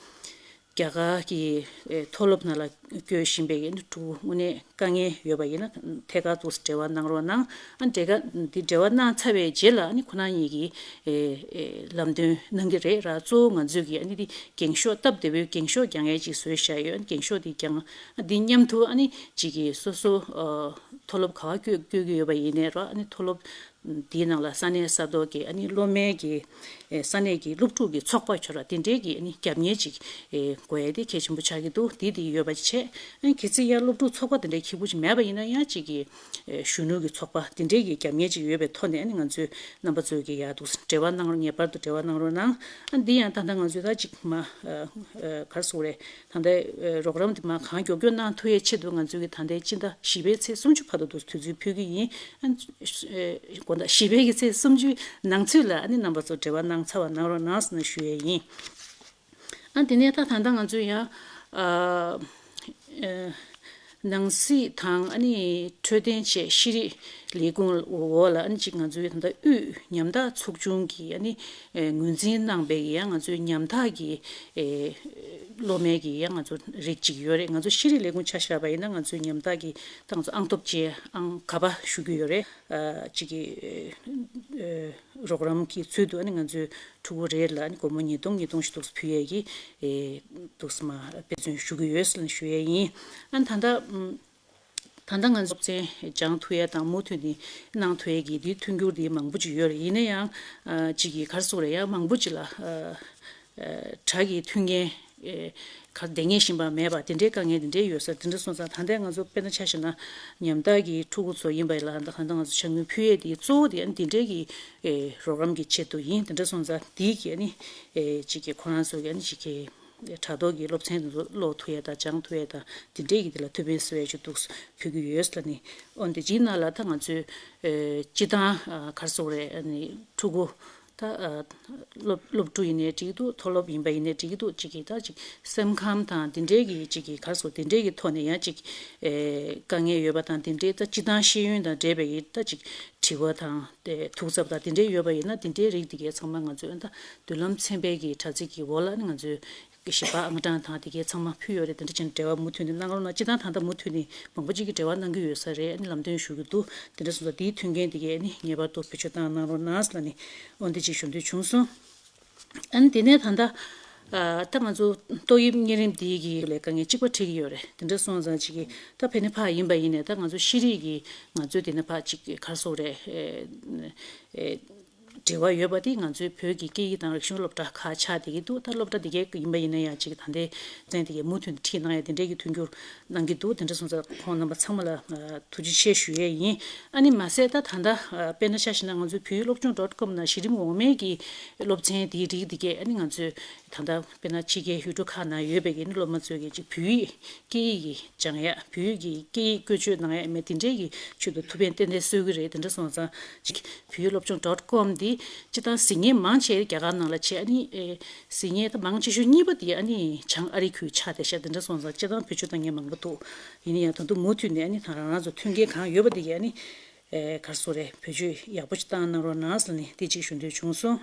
རྒྱ་གར་གྱི་མཐོ་སློབ་ནང་ལ་བསྐྱོད་བཞིན་པའི་ཕྲུ་གུ་དངོས་གནས་དཀའ་ངལ་ཡོད་པ་ཡིན་ན་ཐད་ཀར་དུ་འབྲེལ་བ་གནང་རོགས་གནང་། ཨ་འབྲེལ་ཁ་འདི་འབྲེལ་བ་གནང་ཚར་བའི་རྗེས་ལ་ཨ་ནི་ཁོ་རང་གཉིས་ཀྱིས་ཨེ་ཨེ་ལམ་སྟོན་གནང་གི་རེད་ར། གཙོ་བོ་ང་ཚོས་ཀྱིས་ཨ་ནི་འདི་འགེངས་ཤོག་སྟབས་བདེ་པོའི་འགེངས་ཤོག་རྒྱག་མཁན་ཅིག་བཟོས་བཞག་ཡོད། འགེངས་ཤོག་འདི་རྒྱག་ཨ་འདི་མཉམ་དུ་ཨ་ནི་གཅིག་གིས་སོ་སོ་ཨ་མཐོ་སློབ་ག་བ་བསྐྱོད་བསྐྱོད་ཀྱི་ཡོད་པ་ཡིན་ནའི་ར། ཨ་ནི་མཐོ་སློབ་འདིའི་ནང་ལ་ས་གནས་ས་ཐོག་གི་ཨ་ནི་སློབ་མའི་གི་ཨེ་ས་གནས་ཀྱི་སློབ་ཕྲུག་གི་ཚོགས་པ་ཁྱོད་ར་དེ་འདྲའི་གི་ཨ་ནི་རྒྱབ་གཉེར་ཅིག་ཨེ་དགོས་ཡ་དེ་གལ་ཆེན་པོ་ཆགས་ཀྱི་འདུག་དེ་དེ་ཡོད་པ་བྱས། ཨ་ནི་གལ་སྲིད་ཡང་སློབ་ཕྲུག་ཚོགས་པ་དེ་འདྲའི་ཁེ་པོ་ཅིག་མེད་པ་ཡིན་ན་ཡང་ཅིག་གི་ཨེ་གཞོན་ནུ་གི་ཚོགས་པ་དེ་འདྲའི་གི་རྒྱབ་གཉེར་ཅིག་ཡོད་པའི་ཐོག་ནས་ཨ་ནི་ང་ཚོས་རྣམ་པ་ཚོའི་གི་ཡ་འདུག་འབྲེལ་བ་གནང་རོགས། ངེས་པར་དུ་འབྲེལ་བ་གནང་རོགས་གནང་། ཨ་ནི་འདི་ཡང་ད་ལྟ་ང་ཚོས་ད་ཅིག་མ་ཨ་ཨ་ག་རེ་ཟེར་དགོས་རེད། ད་ལྟའི་རོགས་རམ་དེ་མར་གང་མགྱོགས་མགྱོགས་གནང་ཐུབ་ཡའི་ཆེད་དུ་ང་ཚོས་ཀྱི་ད་ལྟའི་སྤྱི་ཟླ་བཞི་པའི་ཚེས་སུམ་ཅུ་བར་དུ་དུས་ཚོད་ཕུལ་གྱི་ཡིན། ཨ་ནི་དགོང་དག་བཞི་པའི་གི་ཚེས་སུམ་ཅུའི་ནང་ཚུད་ལ་ཨ་ནི་རྣམ་པ་ཚོ་འབྲེལ་བ་གནང་ཚར་བ་གནང་རོགས་གནང་ཟེར་ནས་ཞུ་ཡས་ཡིན། ཨ་དེ་ནས་ད་ད་ལྟ་ང་ཚོས་ཡང་ཨ་ཨ་ནང་སྲིད་དང་ཨ་ནི་འཕྲོད་བསྟེན་བཅས་ཤེས་རིག་ལས་ཁུངས་འོག་ལ་ཨ་ནི་གཅིག་ང་ཚོའི་ད་ལྟ་དབུས་ཉམ་ཐག་ཚོགས་ཆུང་གིས་ཨ་ནི་ཨེ་ངོས་འཛིན་གནང་པའི་ཡང་ང་ཚོའི་ཉམ་ཐག་གི་ཨེ་སློབ་མའི་གི་ཡང་ང་ཚོ་རིགས་གཅིག་ཡོད་རེད། ང་ཚོ་ཤེས་རིག་ལས་ཁུངས་ཆ་བཞག་པ་ཡིན་ན་ང་ཚོའི་ཉམ་ཐག་གི་ད་ང་ཚོ་ཨང་སྟོབས་ཅན་ཨང་ག་པ་ཞུ་གི་ཡོད་རེད། ཨ་གཅིག་གི་ཨེ་རོགས་རམ་གྱི་ཚུལ་དུ་ཨ་ནི་ང་ཚོའི་ཕྲུ་གུ་རེ་ལ་ཨ་ནི་སྒོར་མོ་ཉིས་སྟོང་ཉིས་སྟོང་ཞིག་འདུག་སེ་ཕུལ་ཡས་ཀྱི་ཨེ་འདུག་སེ་མ་འབད་བརྩོན་ཞུ་གི་ཡོད་ཟེར་ནས་ཞུ་ཡས་ཡིན། ཨ་ནི་ད་ལྟ་ཨམ། ད་ལྟ་ང་ཚོ་སློབ་ཚན་སྦྱང་ཐུབ་ཡ་དང་མུ་མཐུད་ནས་གནང་ཐུབ་ཡ་གི་འདི་མཐུན་འགྱུར་འདི་མང་པོ་ཅིག་ཡོད་རེད། ཡིན་ན་ཡང་ཨ་ཅིག་གི་ག་རེ་ཟེར་དགོས་རེད། ཡང་མང་པོ་ཅིག་ལ་ཨ་ཨ་དྲ་གི་མཐུན་རྐྱེན་ཨེ་ག་བསྡད་ངེས་བཞིན་པ་མེད་པ་དེ་འདྲའི་དཀའ་ངལ་དེ་འདྲའི་ཡོད་ས་དེ་འདྲ་སོང་ཙང་། ད་ལྟའི་ང་ཚོ་དཔེར་ན་ཆ་བཞག་ན་ཉམ་ཐག་གི་ཕྲུ་གུ་ཚོ་ཡིན་པ་ཡིན་ལ། ད་ད་ལྟ་ང་ཚོ་ཕྱག་དངུལ་ཕུལ་ཡས་དེ་གཙོ་བོ་དེ་ཨ་ནི་དེ་འདྲའི་གི་ཨེ་རོགས་རམ་གྱི་ཆེད་དུ་ཡིན། དེ་འདྲ་སོང་ཙང་དེའི་གི་ཨ་ནི་ཨེ་ཅིག་གི་ཁོ་རང་ཚོ་གི་ཨ་ནི་ཅིག་གི་དྲ་ཐོག་གི་སློབ་ཚན་དེ་ཚོ་ཀློག་ཐུབ་ཡས་དང་སྦྱང་ཐུབ་ཡས་དང་དེ་འདྲས་ཀྱི་དེ་ལ་ཐུགས་ཕན་གསོས་ཡས་ཅིག་འདུག་ཕུལ་གྱི་ཡོད་ལབ་ནི། འོན་ཏེ་སྤྱིའི་ནང་ལ་ད་ང་ཚོས་ཨེ་སྤྱི་བཏང་ཨ་ག་རེ་ཟེར་དགོས་རེད། ཨ་ནི་ཕྲུ་གུ་ད་ཨ་སློབ་སློབ་ཕྲུག་ཡིན་ནའི་འགྲིག་གི་འདུག་མཐོ་སློབ་ཡིན་པ་ཡིན་ནའི་འགྲིག་གི་འདུག་ཅིག་གིས་ད་ཅིག་སེམས་ཁམས་དང་དེ་འདྲས་ཀྱི་ཅིག་གིས་ག་རེ་ཟེར་དགོས། དེ་འདྲས་ཀྱི་ཐོག་ནས་ཡང་ཅིག་ཨེ་དཀའ་ངལ་ཡོད་པ་དང་། དེ་འདྲས་ད་སྤྱི་བཏང་ཤེས་ཡོན་དང་འབྲེལ་བའི་ད་ཅིག་དྲི་བ་དང་དེ་ཐུགས་འཚབ་དང་དེ་འདྲས་ཡོད་པ་ཡིན་ན། དེ་འདྲའི་རིགས་དེ་གའི་ཚང་མ་ང་ཚོས་ད་མདུན་ལམ་ཚན་པའི་གི་དྲ་ཚིགས་ཀྱི་འོག་ལ་ནི་ང་ཚོས་གི་ཞིབ་པ་ཨང་གྲངས་དང་དེ་གའི་ཚང་མ་ཕུལ་ཡོད་རེད། དེ་འདྲ་བྱས་ནས་འབྲེལ་བ་མུ་མཐུད་ནས་གནང་རོགས་གནང་། སྤྱི་བཏང་ད་ལྟ་མུ་མཐུད་ནས་མང་པོ་ཅིག་གིས་འབྲེལ་བ་གནང་གི་ཡོད་ས་རེད། ཨ་ནི་ལམ་སྟོན་ཞུ་གི་འདུག་དེ་འདྲ་སོང་ཙང་དེའི་མཐུན་རྐྱེན་དེ་གའི་ནི་ངེས་པར་དུ་བེད་སྤྱོད་བཏང་གནང་རོགས་གནང་ལབ་ནི་འོ་འདི་ཅིག་ཞུ་འདོད་བྱུང་སོང་། ཨ་ནི་དེ་ནས་ད་ལྟ་ཨ་ད་ང་ཚོ་ཏོག་དབྱིབས་གཉན་རིམས་འདི་གི་ལས་དཀའ་ངལ་གཅིག་པ་འཕྲད་ཀྱི་ཡོད་རེད། དེ་འདྲ་སོང་ཙང་ཅིག་གིས་ད་ཕ་ནི་ཕ་ཡིན་པ་ཡིན་ནའི་ད་ང་ཚོ་ཤེས་རིག་གི་ང་ཚོའི་དེ་ནི་ཕ་ཅིག་ག་རེ་ཟེར་དགོས་རེད། ཨེ་ཨེ་འབྲེལ་བ་ཡོད་པ་དེ་ང་ཚོའི་བོད་ཀྱི་སྐད་ཡིག་དང་རིག་གཞུང་སློབ་གྲྭ་ཁག་ཆགས་བསྡད་ཀྱི་འདུག་ད་སློབ་གྲྭ་དེ་གའི་ཡིན་པ་ཡིན་ན་ཡང་ཅིག་ད་ལྟའི་ཚན་དེ་གའི་མུ་མཐུད་ནས་ཁྲིད་གནང་ཡ་དེ་འདྲའི་གི་མཐུན་འགྱུར་གནང་གི་འདུག་དེ་འདྲ་སོང་ཙང་ཁོང་རྣམ་པ་ཚང་མ་ལ་ཨ་ཐུགས་རྗེ་ཆེ་ཞུ་ཡས་ཡིན། ཨ་ནི་མ་ཟད་ད་ད་ལྟ་ཨ་དཔེར་ན་ཆ་བཞག་ན་ང་ཚོའི་བོད་ཡིག་སློབ་སྦྱོང་ཌོཊ་ཀོམ་ནང་གཞི་རིམ་འོག་མའི་གི་སློབ་ཚན་དེའི་རིགས་དེ་གའི་ཨ་ནི་ང་ཚོས་ད་ལྟ་དཔེར་ན་ཕྱི་རྒྱལ་ཡུལ་གྲུ་ཁག་ནང་ཡོད་པའི་གི་ནི་སློབ་མ་ཚོས་གི་ཅིག་བོད་ཡིག་སྐད་ཡིག་གི་སྦྱང་ཡ། བོད་ཡིག་གི་སྐད་ཡིག་བཀོལ་སྤྱོད་གནང་ཡ་མེད་དེ་འདྲའི་གི་ཆེད་དུ་ཐུགས་ཕན་ཏན་ཏན་གསོས་ཀྱི་རེད། དེ་འདྲ་སོང་ཙང་ཅིག་བོད་ཡིག་སློབ་སྦྱོང་ཌོཊ་ཀོམ་འདི་སྤྱི་བཏང་གཟིགས་མཁན་མང་ཆེ་རྒྱ་གར་ནང་ལ་བྱས། ཨ་ནི་ཨེ་གཟིགས་མཁན་ད་མང་ཆེ་ཤོས་གཉིས་པ་དེ་ཨ་ནི་བྱང་ཨ་རི་ཁུལ་ཆགས་བསྡད་ཤག་དེ་འདྲ་སོང་ཙང་སྤྱི་བཏང་བེད་སྤྱོད་གཏོང་མཁན་མང་པོ་འདུག་ཡིན་ན་ཡང་ད་དུང་མུ་མཐུད་ནས་ཨ་ནི་ད་རང་རང་ཚོ་མཐུན་རྐྱེན་གང་ཡོད་པ་དེ་གའི་ཨ་ནི་ཨེ་ག་རེ་ཟེར་དགོས་རེད། བེད་སྤྱོད་ཡག་པོ་ཞིག་བཏང་གནང་རོགས་གནང་ཟེར་ནས་དེ་གཅིག་ཞུ་འདོད་བྱུང་སོང་།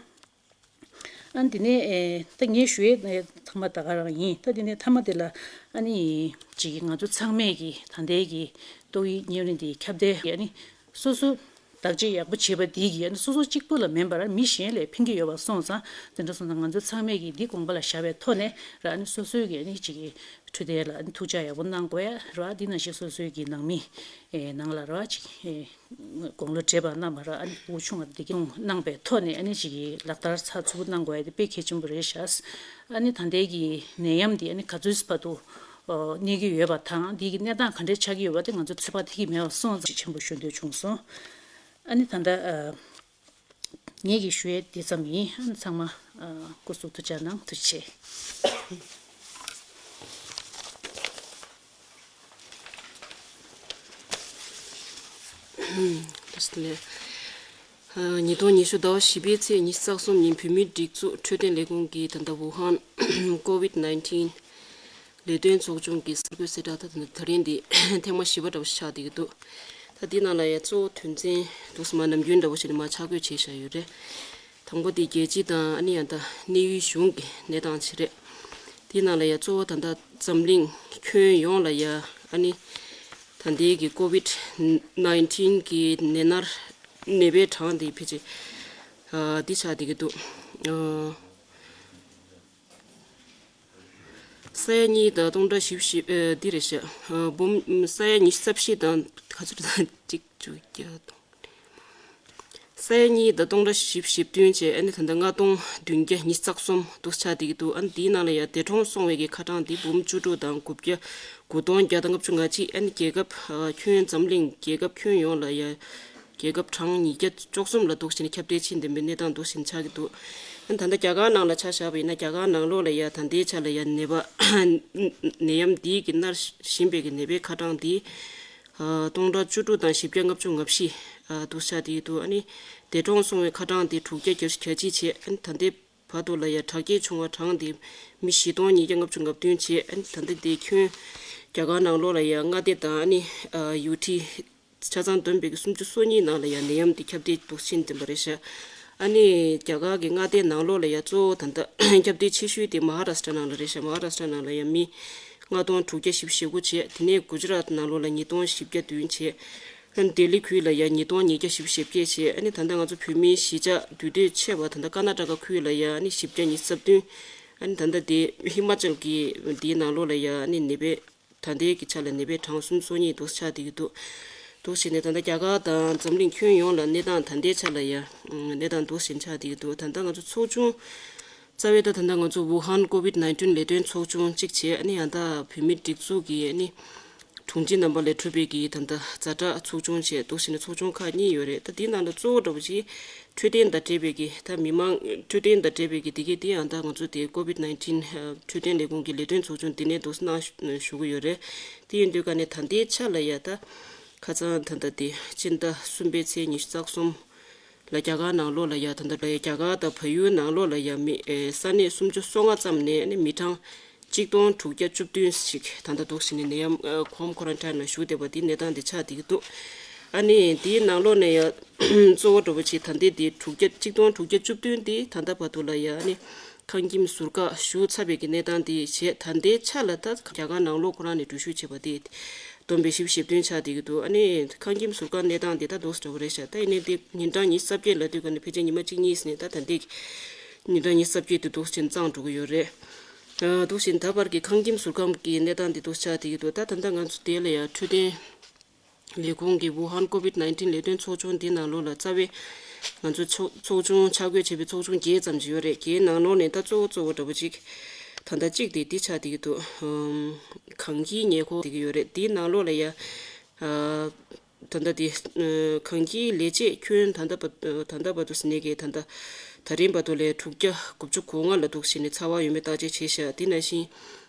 ཨ་འདི་ནས་ཨེ་ད་ངས་ཞུ་ཡས་ཨེ་ཚང་མ་ད་ག་རང་ཡིན། ད་འདི་ནས་མཐའ་མ་དེ་ལ་ཨ་ནི་ཅིག་ང་ཚོ་ཚང་མས་ཀྱི་ད་ལྟའི་གི་ཏོག་དབྱིབས་གཉན་རིམས་འདི་ཁྱབ་གདལ་ཨ་ནི་སོ་སོ་བདག་གཅེས་ཡག་པོ་བྱེད་པ་འདི་གི་ཨ་ནི་སོ་སོ་གཅིག་པུ་ལ་མིན་པར་མི་གཞན་ལ་ཕན་གྱི་ཡོད་པ་སོང་ཙང་། དེ་འདྲ་སོང་ཙང་ང་ཚོ་ཚང་མས་ཀྱི་འདི་དགོངས་པ་ལ་བཞག་པའི་ཐོག་ནས་ར་ཨ་ནི་སོ་སོའི་གི་ཨ་ནི་ཅིག་གི་འཕྲོད་བསྟེན་ལ་ཨ་ནི་ཐུགས་ཅག་ཡག་པོ་གནང་དགོས་ཡ་ར། འདི་ནང་བཞིན་སོ་སོའི་གི་ནང་མི་ཨེ་ནང་ལ་ར་ཅིག་ཨེ་དགུང་ལོ་བགྲེས་པ་རྣམས་ར་ཨ་ནི་ཕྲུ་གུ་ཆུང་བ་འདི་ག་གནང་པའི་ཐོག་ནས་ཨ་ནི་ཅིག་གི་ལག་བསྟར་ཚགས་ཚུད་པོ་གནང་དགོས་ཡ་དེ་དཔེ་གལ་ཆེན་པོ་རེད་ཤག་ཨ་ནི་ད་ལྟའི་གི་ནད་ཡམས་འདི་ཨ་ནི་ག་ཚོད་བར་དུ་ཨོ་གནས་ཀྱི་ཡོད་པ་དང་། འདི་གི་གནས་སྟངས་ག་འདྲས་ཆགས་ཀྱི་ཡོད་པ་དེ་ང་ཚོ་ཚོད་དཔག་ཐིག་གི་མེད་པ་སོང་ཙང་ཆེན་པོ་ཞུ་འདོད་བྱུང་སོང་། ཨ་ནི་ད་ལྟ་ཨ། ངེད་ཀྱིས་ཞུ་ཡས་འདི་ཙམ་ཡིན། ཨ་ནི་ཚང་མ་ཨ་སྐུ་གཟུགས་ཐུགས་ཅག་གནང་། ཐུགས་རྗེ་ཆེ། ཨ་ཉིས་སྟོང་ཉི་ཤུ་ཟླ་བ་བཞི་པའི་ཚེས་ཉི་ཤུ་རྩ་གསུམ་ཉིན་བོད་མིའི་སྒྲིག་འཛུགས་འཕྲོད་བསྟེན་ལས་ཁུངས་ཀྱིས་ད་ལྟ་ཝུ་ཧན་ཀོ་ཝིད་ནའིན་ཊིན་ལས་དོན་ཚོགས་ཆུང་གི་གསར་འགོད་གསལ་བསྒྲགས་ད་ད་རིང་འདི་ཐེངས་མ་བཞི་པ་འདྲ་བོ་ཆགས་བསྡད་ཀྱི་འདུག་ད་འདི་ནང་ལ་ཡ་གཙོ་བོ་དོན་ཚན་འདུག་སེ་མར་ནམ་རྒྱུན་འདྲ་བོ་བྱས་ནས་མར་ཆ་བགོས་བྱས་བཞག་ཡོད་རེད། དང་པོ་དེ་རྒྱལ་སྤྱི་དང་ཨ་ནི་ཡང་ད་གནས་ཡུལ་གཞུང་གི་གནས་སྟངས་ཅིག་རེད། དེའི་ནང་ལ་ཡ་གཙོ་བོ་ད་ལྟ་འཛམ་གླིང་ཁྱོན་ཡོངས་ལ་ཡ་ཨ་ནི་ད་ལྟའི་གི་ཀོ་ཝིད་ནའིན་ཊིན་གི་ནད་མནར་ནད་པའི་གྲངས་དེ་ཕལ་ཆེར་ཨ་འདི་ཆགས་བསྡད་ཀྱི་འདུག་ཨ། ས་ཡ་གཉིས་དང་སྟོང་ཕྲག་བཞི་བཅུ་ཞེ་ཨ་འདི་རེད་ཤག་ཨ་འབུམ་ས་ཡ་ཉི་ཤུ་རྩ་བཞི་དང་ག་ཚོད་རེད། གཅིག་བཅུ་བརྒྱ་དང་། ས་ཡ་གཉིས་དང་སྟོང་ཕྲག་བཞི་བཅུ་ཞེ་བདུན་བྱས་ཨ་ནི་ད་ལྟ་ལྔ་སྟོང་བདུན་བརྒྱ་ཉི་ཤུ་རྩ་གསུམ་འདུག་ཆགས་བསྡད་ཀྱི་འདུག་ཨ་ནི་འདིའི་ནང་ལ་ཡང་འདས་གྲོངས་སོང་བའི་གི་ཁ་གྲངས་འདི་འབུམ་བཅུ་དྲུག་དང་དགུ་བརྒྱ་དགུ་སྟོང་བརྒྱ་དང་ལྔ་བཅུ་ང་གཅིག་ཨ་ནི་རྒྱལ་ཁབ་ཨ་ཁྱོན་འཛམ་གླིང་རྒྱལ་ཁབ་ཁྱོན་ཡོངས་ལ་ཡང་རྒྱལ་ཁབ་གྲངས་ཉིས་བརྒྱ་བཅུ་གསུམ་ལ་འདུག་བྱས་ནས་ཁྱབ་གདལ་ཕྱིན་བསྡད་པའི་གནས་སྟངས་འདུག་བྱས་ནས་ཆགས་ཀྱི་འདུག་ཨ་ནི་ད་ལྟ་རྒྱ་གར་ནང་ལ་ཆ་བཞག་པ་ཡིན་ན་རྒྱ་གར་ནང་ལོགས་ལ་ཡ་ད་ལྟའི་ཆ་ལ་ཡ་ནད་པ་ནད་ཡམས་འདིའི་གི་མནར་བཞིན་པའི་གི་ནད་པའི་ཁ་གྲངས་འདི་ཨ་སྟོང་ཕྲག་བཅུ་དྲུག་དང་བཞི་བརྒྱ་ལྔ་བཅུ་ང་བཞི་ཨ་འདུག་ཆགས་བསྡད་ཀྱི་འདུག་ཨ་ནི་འདས་གྲོངས་སོང་བའི་ཁ་གྲངས་འདི་དྲུག་བརྒྱ་གྱ་གཅིག་བྱས། ཨ་ནི་ད་ལྟའི་བར་དུ་ལ་ཡ་དྲག་སྐྱེད་བྱུང་བ་གྲངས་དེ་མི་བཞི་སྟོང་ཉིས་བརྒྱ་ལྔ་བཅུ་ང་བདུན་བྱས། ཨ་ནི་ད་ལྟ་དེ་ཁྱོན་རྒྱ་གར་ནང་ལོགས་ལ་ཡ་མངའ་སྡེ་དང་ཨ་ནི་ཨ་ཡུ་ཊི་ཆ་ཚང་བསྡོམས་པའི་གི་སུམ་ཅུ་སོ་གཉིས་ནང་ལ་ཡ་ནད་ཡམས་དེ་ཁྱབ་གདལ་འདུག་ཕྱིན་ཟིན་པ་རེད་ཤག་ཨ་ནི་རྒྱ་གར་གི་མངའ་སྡེ་ནང་ལོགས་ལ་ཡ་གཙོ་བོ་ད་ལྟ་ཁྱབ་གདལ་ཆེ་ཤོས་དེ་མ་ཧཱ་རཱ་སི་ཊ་ནང་ལ་རེད་ཤག་མ་ཧཱ་རཱ་སི་ཊ་ནང་ལ་ཡ་མི་ལྔ་སྟོང་དྲུག་བརྒྱ་བཞི་བཅུ་ཞེ་དགུ་བྱས། དེ་ནས་གུ་ཇི་རཱཏ་ནང་ལོགས་ལ་ཉིས་སྟོང་བཞི་བརྒྱ་བདུན་བྱས། ཨ་ནི་ལྡི་ལི་ཁུལ་ལ་ཡ་ཉིས་སྟོང་ཉིས་བརྒྱ་བཞི་བཅུ་ཞེ་བརྒྱད་བྱས། ཨ་ནི་ད་ལྟ་ང་ཚོ་བོད་མིའི་གཞིས་ཆགས་འདུས་སྡོད་ཆེ་བ་ད་ལྟ་ཀར་ན་ཊ་ཀ་ཁུལ་ལ་ཡ་ཨ་ནི་བཞི་བརྒྱ་ཉི་ཤུ་རྩ་བདུན། ཨ་ནི་ད་ལྟ་དེ་ཧི་མ་ཅལ་གྱི་དེའི་ནང་ལོགས་ལ་ཡ་ཨ་ནི་ནད་པའི་ ད་ལྟའི་གི་ཆ་ལ་ནད་པའི་གྲངས་སུམ་སོ་གཉིས་འདུག་ཆགས་བསྡད་ཀྱི་འདུག་འདུག་བྱས་ནས་ད་ལྟ་རྒྱ་གར་དང་འཛམ་གླིང་ཁྱོན་ཡོངས་ལ་གནས་སྟངས་ད་ལྟའི་ཆ་ལ་ཡ་གནས་སྟངས་འདུག་བཞིན་ཆགས་བསྡད་ཀྱི་འདུག་ད་ལྟ་ང་ཚོ་ཚོགས་ཆུང་རྩ་བའི་ད་ད་ལྟ་ང་ཚོ་ཝུ་ཧན་ཀོ་ཝིད་ནའིན་ཊིན་ལས་དོན་ཚོགས་ཆུང་གཅིག་བྱས། ཨ་ནི་ཡང་ད་བོད་མིའི་སྒྲིག་འཛུགས་ཀྱི་ཨ་ནི་དྲུང་ཆེ་རྣམ་པ་ལས་གྲུབ་པའི་གི་ད་ལྟ་ཛ་དྲག་ཚོགས་ཆུང་བྱས། འདུག་བྱས་ནས་ཚོགས་ཆུང་ཁག་གཉིས་ཡོད་རེད། ད་དེའི་ནང་ལ་གཙོ་བོ་འདྲ་པོ་ཅིག་འཕྲོད་བསྟེན་དང་འབྲེལ་བའི་གི་ད་མི་མང་འཕྲོད་བསྟེན་དང་འབྲེལ་བའི་གི་དེ་གའི་དེ་ཡང་ད་ང་ཚོ་དེ་ཀོ་ཝིད་ནའིན་ཊིན་འཕྲོད་བསྟེན་ལས་ཁུངས་ཀྱི་ལས་དོན་ཚོགས་ཆུང་དེ་ནས་འདུག་གནང་ཞུ་གི་ཡོད་རེད། དེ་ཡིན་དུས་ཀ་ནས་ད་ལྟའི་ཆ་ལ་ཡ་ད་ཁ་སང་ད་ལྟ་དེ་སྤྱི་ཟླ་གསུམ་པའི་ཚེས་ཉི་ཤུ་རྩ་གསུམ་ལ་རྒྱ་གར་ནང་ལོགས་ལ་ཡ་ད་ལྟ་རྒྱ་གར་དང་བལ་ཡུལ་ནང་ལོགས་ལ་ཡ་མི་ས་གནས་སུམ་ཅུ་སོ་ལྔ་ཙམ་ནས་ནི་མི་གྲངས་གཅིག་སྟོང་དྲུག་བརྒྱ་བཅུ་བདུན་ཞིག་ད་ལྟ་འདུག་བྱས་ནས་ནད་ཡམས་ཧོམ་ཁོ་རན་ཊིན་ལ་བཞུགས་བསྡད་པ་དེ་གནས་སྟངས་དེ་ཆགས་བསྡད་ཀྱི་འདུག་ཨ་ནི་དེའི་ནང་ལོགས་ནས་ཡ་གཙོ་བོ་འདྲ་པོ་ཅིག་ད་ལྟའི་དེ་དྲུག་བརྒྱ་གཅིག་སྟོང་དྲུག་བརྒྱ་བཅུ་བདུན་དེ་ད་ལྟ་བར་དུ་ལ་ཡ་ཨ་ནི་ཁང་ཁྱིམ་ཟུར་བཀག་ཞུ་ཚར་བའི་གི་གནས་སྟངས་དེ་བྱས། ད་ལྟའི་ཆ་ལ་ད་རྒྱ་གར་ནང་ལོགས་ཁོ་རང་ནས་འགྲུལ་བཞུད་བྱས་པ་དེ་བསྡོམས་པས་བཞི་བཅུ་ཞེ་བདུན་ཆགས་བསྡད་ཀྱི་འདུག་ཨ་ནི་ཁང་ཁྱིམ་ཟུར་བཀག་གནས་སྟངས་དེ་ད་འདུག་སེ་འདྲ་པོ་རེད་ཤག་ད་ཡིན་ནའི་དེ་ཉིན་གྲངས་ཉི་ཤུ་རྩ་བརྒྱད་ལབ་དུས་ཀ་ནས་ཕལ་ཆེར་ཉི་མ་གཅིག་གཉིས་ནས་ད་ད་ལྟའི་གི་ཉིན་གྲངས་ཉི་ཤུ་རྩ་བརྒྱད་དེ་འདུག་སེ་བྱས་ནས་གཙང་འགྲོ་གི་ཡོད་རེད། ཨ་འདུག་སེ་བྱས་ནས་ད་བར་གྱི་ཁང་ཁྱིམ་ཟུར་བཀག་གི་གནས་སྟངས་དེ་འདུག་ཆགས་བསྡད་ཀྱི་འདུག་ད་ད་ལྟ་ང་ཚོ་དེ་ལ་ཡང་འཕྲོད་བསྟེན་ལས་ཁུངས་ཀྱི་ཝུ་ཧན་ཀོ་ཝིད་ནའིན་ཊིན་ལས་དོན་ཚོགས་ཆུང་འདི་ནང་ལོགས་ལ་རྩ་བའི་ང་ཚོ་ཚོགས་ཚོགས་ཆུང་ཆ་བགོས་བྱས་པའི་ཚོགས་ཆུང་བརྒྱད་ཙམ་ཞིག་ཡོད་རེད། དེའི་ནང་ལོགས་ནས་ད་གཙོ་བོ་གཙོ་བོ་འདྲ་པོ་ཅིག་ད་ལྟ་གཅིག་དེ་འདི་ཆགས་བསྡད་ཀྱི་འདུག་ཨམ། གངས་སྐྱིད་ཉེ་འཁོར་བསྡད་ཀྱི་ཡོད་རེད། དེའི་ནང་ལོགས་ལ་ཡ་ཨ། ད་ལྟ་དེ་ཨ། གངས་སྐྱིད་ལས་བྱེད་ཁྱོན་ད་ལྟ་བར་ད་ལྟ་བར་དུ་ཟིན་ནས་ཀྱི་ད་ལྟ་ད་རིང་བར་དུ་ལས་དྲུག་བརྒྱ་དགུ་བཅུ་གོ་ལྔ་ལ་འདུག་བྱས་ནས་ཚ་བ་ཡོད་མེད་བརྟག་དཔྱད་བྱས་ཤག་དེ་ནང་བཞིན་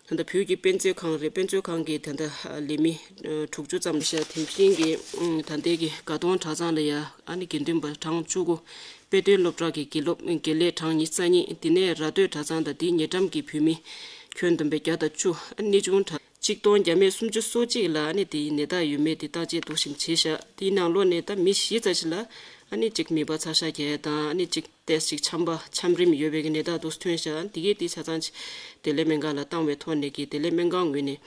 ད་ལྟ་བོད་ཀྱི་དཔེ་མཛོད་ཁང་རེད། དཔེ་མཛོད་ཁང་གི་ད་ལྟ་ལས་མི་ཨ། དྲུག་ཅུ་ཙམ་ཤག་དེ་བཞིན་གྱི་ཨ། ད་ལྟའི་གི་དགའ་གདོང་གྲྭ་ཚང་ལ་ཡ་ཨ་ནི་དགེ་འདུན་པ་གྲངས་བཅུ་དགུ། དཔེ་སྟོན་སློབ་གྲྭ་གི་དགེ་སློབ་དགེ་ལས་གྲངས་ཉི་ཤུ་རྩ་གཉིས། དེ་ནས་ར་སྟོད་གྲྭ་ཚང་དང་དེའི་ཉེ་འགྲམ་གྱི་བོད་མི་ཁྱོན་བསྡོམས་པས་བརྒྱ་དང་བཅུ། ཨ་ནི་གནས་ཆུང་གྲྭ་གཅིག་སྟོང་བརྒྱ་མེད་སུམ་ཅུ་སོ་གཅིག་ལ་ཨ་ནི་དེའི་ནད་རྟགས་ཡོད་མེད་དེ་བརྟག་དཔྱད་འདུག་བྱས་ནས་བྱས་ཤག་དེའི་ནང་ལོགས་ནས་ད་མི་བཞི་ཙམ་ཞིག་ལ་ཨ་ནི་གཅིག་མིད་པ་ཚ་ཤ་རྒྱག་ཡ་དང་། ཨ་ནི་གཅིག་ཏོག་ཙམ་ཅིག་ཆམ་པ་ཆམ་རིམས་ཡོད་པའི་གི་ནད་རྟགས་འདུག་ཐོན་ཤག་དེ་གས་དེ་ཆ་ཚང་ཅིག་བདེ་ལེགས་སྨན་ཁང་ལ་བཏང་བའི་ཐོག་ནས་ཀྱི་བདེ་ལེགས་སྨན་ཁང་ངོས་ནས་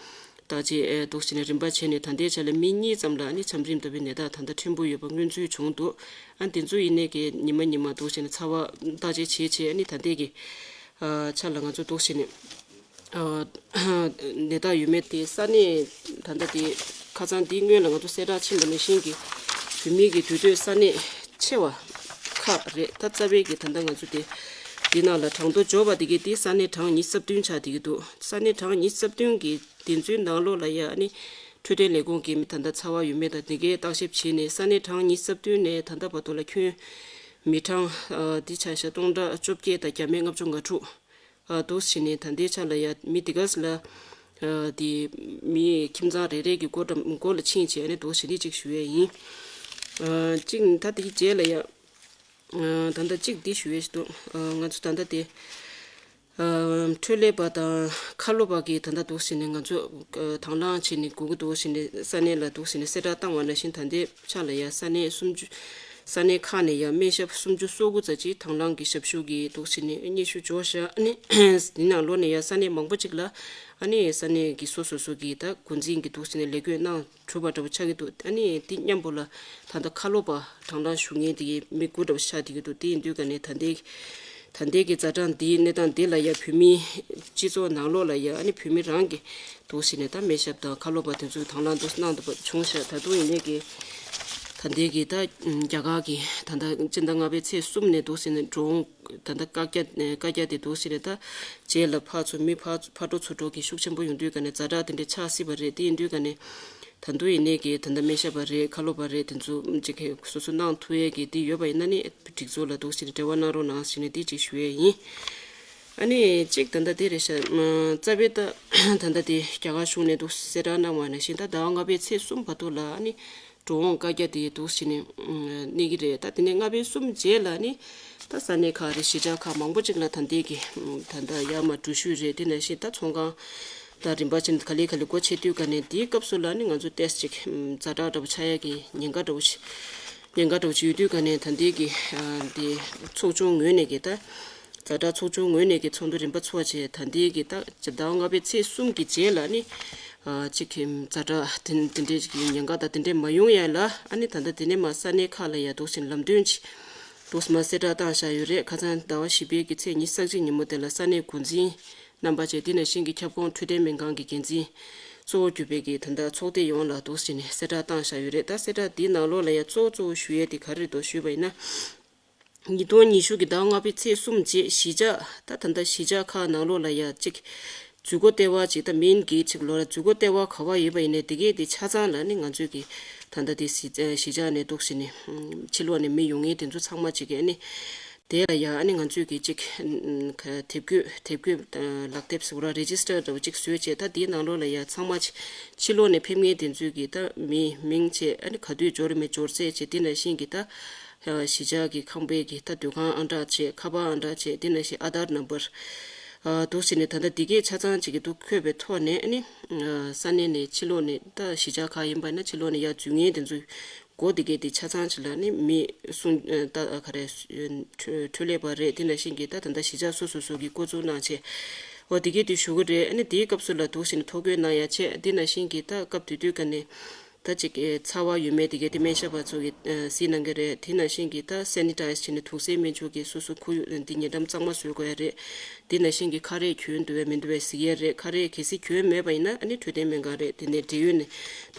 བརྟག་དཔྱད་འདུག་བྱས་ནས་རིམ་པ་བྱས་ནས་ད་ལྟའི་ཆ་ལ་མི་གཉིས་ཙམ་ལ་ཨ་ནི་ཆམ་རིམས་ལྟ་བུའི་ནད་རྟགས་ད་ལྟ་ཕྲན་བུ་ཡོད་པ་མངོན་ཚུལ་བྱུང་འདུག་ཨ་དེ་ཚོ་ཡིན་ནའི་གི་ཉི་མ་ཉི་མ་འདུག་བྱས་ནས་ཚ་བ་བརྟག་དཔྱད་བྱས་བྱས། ཨ་ནི་ད་ལྟའི་གི་ཨ་ཆ་ལ་ང་ཚོ་འདུག་བྱས་ནས་ཨ་ནད་རྟགས་ཡོད་མེད་དེ་ས་གནས་ད་ལྟ་དེ་ཁ་སང་དེའི་སྔོན་ལ་ང་ཚོ་གསལ་བསྒྲགས་ཕྱིན་པ་ནང་བཞིན་གྱི་བོད་མིའི་གི་དུས་སྟོན་ས་གནས་ཆེ་བ་ཁག་རེད། ད་རྩ་བའི་གི་ད་ལྟ་ང་ཚོ་དེ་འདི་ནང་ལ་གྲངས་ཐོ་འབྱོར་བ་དེ་གའི་དེ་ས་གནས་གྲངས་ཉི་ཤུ་རྩ་བདུན་ཆགས་བསྡད་ཀྱི་འདུག་ས་གནས་གྲངས་ཉི་ཤུ་རྩ་བདུན་གི་དེ་ཚོའི་ནང་ལོགས་ལ་ཡ་ཨ་ནི་འཕྲོད་བསྟེན་ལས་ཁུངས་ཀྱིས་ད་ལྟ་ཚ་བ་ཡོད་མེད་དང་དེ་གའི་བརྟག་ཞིབ་བྱས་ནས་ས་གནས་གྲངས་ཉི་ཤུ་རྩ་བདུན་ནས་ད་ལྟ་བར་དུ་ལ་ཁྱོན་མི་གྲངས་ཨ་འདི་ཆ་བཞག་སྟོང་ཕྲག་བཅོ་བརྒྱད་དང་བརྒྱ་མེད་ལྔ་བཅུ་ང་དྲུག་ཨ་འདུག་བྱས་ནས་ད་ལྟའི་ཆ་ལ་ཡ་མི་དེ་ག་ས་ལ་ཨ་དེ་མི་ཁྱིམ་ཚང་རེ་རེ་གི་སྒོ་འགྲམ་སྒོ་ལ་ཕྱིན་བྱས་ནས་འདུག་བྱས་ནས་ཅིག་ཞུ་ཡས་ཡིན། ཨ་གཅིག་ད་དེའི་རྗེས་ལ་ཡ། ཨ་ད་ལྟ་གཅིག་འདི་ཞུ་ཡས་ཞིག་འདུག་ཨ་ང་ཚོ་ད་ལྟ་དེ་ཨ་འཕྲོད་ལས་པ་དང་ཁ་ལོ་པ་གིས་ད་ལྟ་འདུག་བྱས་ནས་ང་ཚོ་ཨ་དང་བླངས་བྱས་ནས་སྒུག་གི་འདུག་བྱས་ནས་ས་གནས་ལ་འདུག་བྱས་ནས་གསལ་བསྒྲགས་བཏང་བ་ནང་བཞིན་ད་ལྟའི་ཆ་ལ་ཡ་ས་གནས་སུམ་ཅུ་ས་གནས་ཁག་ནས་ཡ་སྨན་ཞབས་སུམ་ཅུ་སོ་དགུ་ཙམ་ཅིག་དང་བླངས་ཀྱི་ཞབས་ཞུ་གིས་འདུག་བྱས་ནས་སྙན་ཞུ་འབྱོར་ཤག་ཨ་ནི་འདི་ནང་ལོགས་ནས་ཡ་ས་གནས་མང་པོ་ཅིག་ལ་ཨ་ནི་ས་གནས་ཀྱི་སོ་སོ་སོ་གི་ད་འགོ་འཛིན་གྱིས་འདུག་བྱས་ནས་ལས་བགོས་གནང་གྲུབ་པ་འདྲ་པོ་ཆགས་ཀྱི་འདུག་ཨ་ནི་དེ་མཉམ་པོ་ལ་ད་ལྟ་ཁ་ལོ་པ་དང་བླངས་ཞུ་མཁན་དེ་གའི་མི་དགུ་འདྲ་པོ་ཆགས་བསྡད་ཀྱི་འདུག་དེ་ཡིན་དུས་ཀ་ནས་ད་ལྟའི་ད་ལྟའི་གི་ཛ་དྲག་འདིའི་གནས་སྟངས་འདི་ལ་ཡ་བོད་མིའི་སྤྱི་ཚོགས་ནང་ལོགས་ལ་ཡ་ཨ་ནི་བོད་མི་རང་གི་འདུག་བྱས་ནས་ད་སྨན་ཞབས་དང་ཁ་ལོ་པ་དེ་ཚོས་དང་བླངས་འདུག་གནང་འདུག་པ་བྱུང་ཤག་ད་དུང་ཡིན་ནའི་གི་ད་ལྟའི་གི་ད་རྒྱ་གར་གི་ད་ལྟ་སྤྱི་ཟླ་ལྔ་པའི་ཚེས་གསུམ་ནས་འདུག་བྱས་ནས་འགྲོ་འོང་ད་ལྟ་བཀག་རྒྱ་བཀག་རྒྱ་དེ་འདུག་བྱས་ནས་ད་རྗེས་ལ་ཕར་ཚུར་མི་ཕར་ཕར་འགྲོ་ཚུར་འགྲོ་གི་ཤུགས་ཆེན་པོ་ཡོང་དུས་ཀ་ནས་ཛ་དྲག་དེ་འདྲ་ཆགས་སྲིད་པ་རེད། དེ་ཡིན་དུས་ཀ་ནས་ད་དུང་ཡིན་ནའི་གི་ད་ལྟ་སྨན་ཞབས་པ་རེད། ཁ་ལོ་པ་རེད། དེ་ཚོ་ཅིག་གི་སོ་སོ་གནང་ཐུབ་ཡས་གི་དེ་ཡོད་པ་ཡིན་ན་ནི་སྒྲིག་འཛུགས་ལ་འདུག་བྱས་ནས་འབྲེལ་བ་གནང་རོགས་གནང་ཟེར་ནས་དེ་ཅིག་ཞུ་ཡས་ཡིན། ཨ་ནི་གཅིག་ད་ལྟ་དེ་རེད་ཤག་རྩ་བའི་ད་ད་ལྟ་དེ་རྒྱ་གར་གཞུང་ནས་འདུག་གསལ་བསྒྲགས་གནང་བ་ནང་བཞིན་ད་ཟླ་བ་ལྔ་པའི་ཚེས་གསུམ་བར་དུ་ལ་ཨ་ནི་འགྲོ་འོང་བཀག་རྒྱ་དེ་འདུག་བྱས་ནས་གནས་ཀྱི་རེད། ད་དེ་ནས་ལྔ་པའི་གསུམ་རྗེས་ལ་ནི་ད་ས་གནས་ཁག་རེད། གཞིས་ཆགས་ཁག་མང་པོ་ཅིག་ལ་ད་ལྟའི་གི་ད་ལྟ་ཡར་མར་འགྲུལ་བཞུད་རེད། དེ་ནང་བཞིན་ད་ཚོང་ཁང་ད་རིམ་པ་བྱས་ནས་ག་ལེ་ག་ལེ་སྒོ་ཕྱེ་དུས་ཀ་ནས་དེའི་སྐབས་སུ་ལ་ནི་ང་ཚོ་ཏོག་ཙམ་ཅིག་ཛ་དྲག་འདྲ་པོ་ཆགས་ཡ་གི་ཉེན་ཁ་འདྲ་པོ་ཞིག་ཉེན་ཁ་འདྲ་པོ་ཞིག་ཡོད་དུས་ཀ་ནས་ད་ལྟའི་གི་དེ་ཚོགས་ཆུང་ངོས་ནས་གི་ད་ཛ་དྲག་ཚོགས་ཆུང་ངོས་ནས་ཀྱི་ཚོགས་འདུ་རིམ་པ་ཚོགས་བྱས། ད་ལྟའི་གི་ད་ཟླ་བ་ལྔ་པའི་ཚེས་གསུམ་གྱི་རྗེས་ལ་ནི་ཨ་གཅིག་གི་ཛ་དྲག་དེ་དེ་འདྲའི་གི་ཉེན་ཁ་དང་དེ་འདྲའི་མ་ཡོང་ཡ་ལ་ཨ་ནི་ད་ལྟ་དེ་ནས་མར་ས་གནས་ཁག་ལ་ཡ་འདུག་བྱས་ནས་ལམ་སྟོན་ཅིག་འདུག་སེ་མར་གསལ་བསྒྲགས་བཏང་བཞག་ཡོད་རེད། ཁ་སང་ཟླ་བ་བཞི་པའི་གི་ཚེས་ཉི་ཤུ་རྩ་གཅིག་ཉིན་མོ་དེ་ལ་ས་གནས་འགོ་འཛིན་རྣམ་པ་བཅས་དེ་ནང་བཞིན་གྱི་ཁྱབ་ཁོངས་འཕྲོད་བསྟེན་སྨན་ཁང་གི་འགན་འཛིན་ གཙོ་བོ་གྱུར་པའི་གི་ད་ལྟ་ཚོགས་སྡེ་ཡོངས་ལ་འདུག་སེ་བྱས་ནས་གསལ་བསྒྲགས་བཏང་བཞག་ཡོད་རེད། ད་གསལ་བསྒྲགས་འདིའི་ནང་ལོགས་ལ་ཡང་གཙོ་བོ་གཙོ་བོ་ཞུ་ཡས་དེ་ག་རེ་རེད་འདུག་ཞུས་པ་ཡིན་ན། ཉིས་སྟོང་ཉི་ཤུ་གི་ཟླ་ལྔ་པའི་ཚེས་གསུམ་རྗེས་གཞིས་ཆགས། ད་ད་ལྟ་གཞིས་ཆགས་ཁག་ནང་ལོགས་ལ་ཡ་གཅིག་འཛུལ་སྒོ་ལྟེ་བ་གཅིག་ད་མིན་གྱི་གཅིག་ལོ་ལ་འཛུལ་སྒོ་ལྟེ་བ་ག་བ་ཡོད་པ་ཡིན་ནའི་དེ་གས་དེ་ཆ་ཚང་ལ་ནི་ང་ཚོས་ཀྱི་ད་ལྟ་དེ་གཞིས་གཞིས་ཆགས་ནས་འདུག་སེ་ནི་ཕྱི་ལོགས་ནས་མི་ཡོང་མཁན་དེ་ཚོ་ཚང་མ་གཅིག་གི་ནི་དེ་ལ་ཡ་ནི་ང་ཚོས་ཀྱི་གཅིག་དེབ་འགོད་དེབ་འགོད་ལག་དེབ་ཟེར་བ་རེ་ཇི་སི་ཊར་འདྲ་བོ་གཅིག་བཟོས་བྱས། ད་དེའི་ནང་ལོགས་ལ་ཡ་ཚང་མ་ཕྱི་ལོགས་ནས་ཕེབས་མཁན་དེ་ཚོས་ཀྱི་ད་མི་མིང་བྱས། ཨ་ནི་ག་དུས་འབྱོར་མེད་འབྱོར་ཚད་བྱས། དེ་ནང་བཞིན་གྱི་ད་གཞིས་ཆགས་ཀྱི་ཁང་པའི་གི་ད་སྡོད་ཁང་ཨང་གྲངས་བྱས། ཁ་པར་ཨང་གྲངས་བྱས། དེ་ནང་བཞིན་ཨ་དྷར་ནམ་བར་འདུག་སེ་ནས་ད་ལྟ་འདི་གས་ཆ་ཚང་གཅིག་གི་འདུག་བཀོད་པའི་ཐོག་ནས། ཨ་ནི་ས་གནས་ནས་ཕྱི་ལོགས་ནས་ད་གཞིས་ཆགས་ཁག་ཡིན་པ་ན་ཕྱི་ལོགས་ནས་ཡར་འཛུལ་མཁན་དེ་ཚོའི་སྒོ་དེ་གས་དེ་ཆ་ཚང་གཅིག་ལ་ནི་མི་སུ་ད་ག་རེ་འཕྲོད་ལས་པ་རེད། དེ་ནང་བཞིན་གྱི་ད་ད་ལྟ་གཞིས་ཆགས་སོ་སོ་སོ་གི་བསྐོ་ཚུགས་གནང་བྱས། འོ་དེ་གས་དེ་ཞུ་གི་རེད། ཨ་ནི་དེའི་སྐབས་སུ་ལ་འདུག་སེ་ནས་ཐོ་འགོད་གནང་ཡ་བྱས། དེ་ནང་བཞིན་གྱི་ད་སྐབས་དེ་དུས་ཀ་ནས་ད་ཅིག་ཚ་བ་ཡོད་མེད་དེ་གས་དེ་སྨན་ཞབས་པ་ཚོ་གིས་གཟིགས་གནང་གི་རེད། དེ་ནང་བཞིན་གྱི་ད་སེ་ནི་ཊའི་ཛི་བྱས་ནས་དུག་སེལ་སྨན་ཆུ་གིས་སོ་སོ་ཁོར་ཡུག་འདི་ཉེ་འགྲམ་གཙང་མ་བཟོ་དགོས་ཡ་རེད། དེ་ནང་བཞིན་གྱི་ཁ་རས་གྱོན་འདུག་བས་མི་འདུག་བས་གཟིགས་ཡ་རེད། ཁ་རས་གལ་སྲིད་གྱོན་མེད་པ་ཡིན་ན་ཨ་ནི་འཕྲོད་བསྟེན་སྨན་ཁང་རེད། དེ་ནས་འབྲེལ་ཡོད་ནས་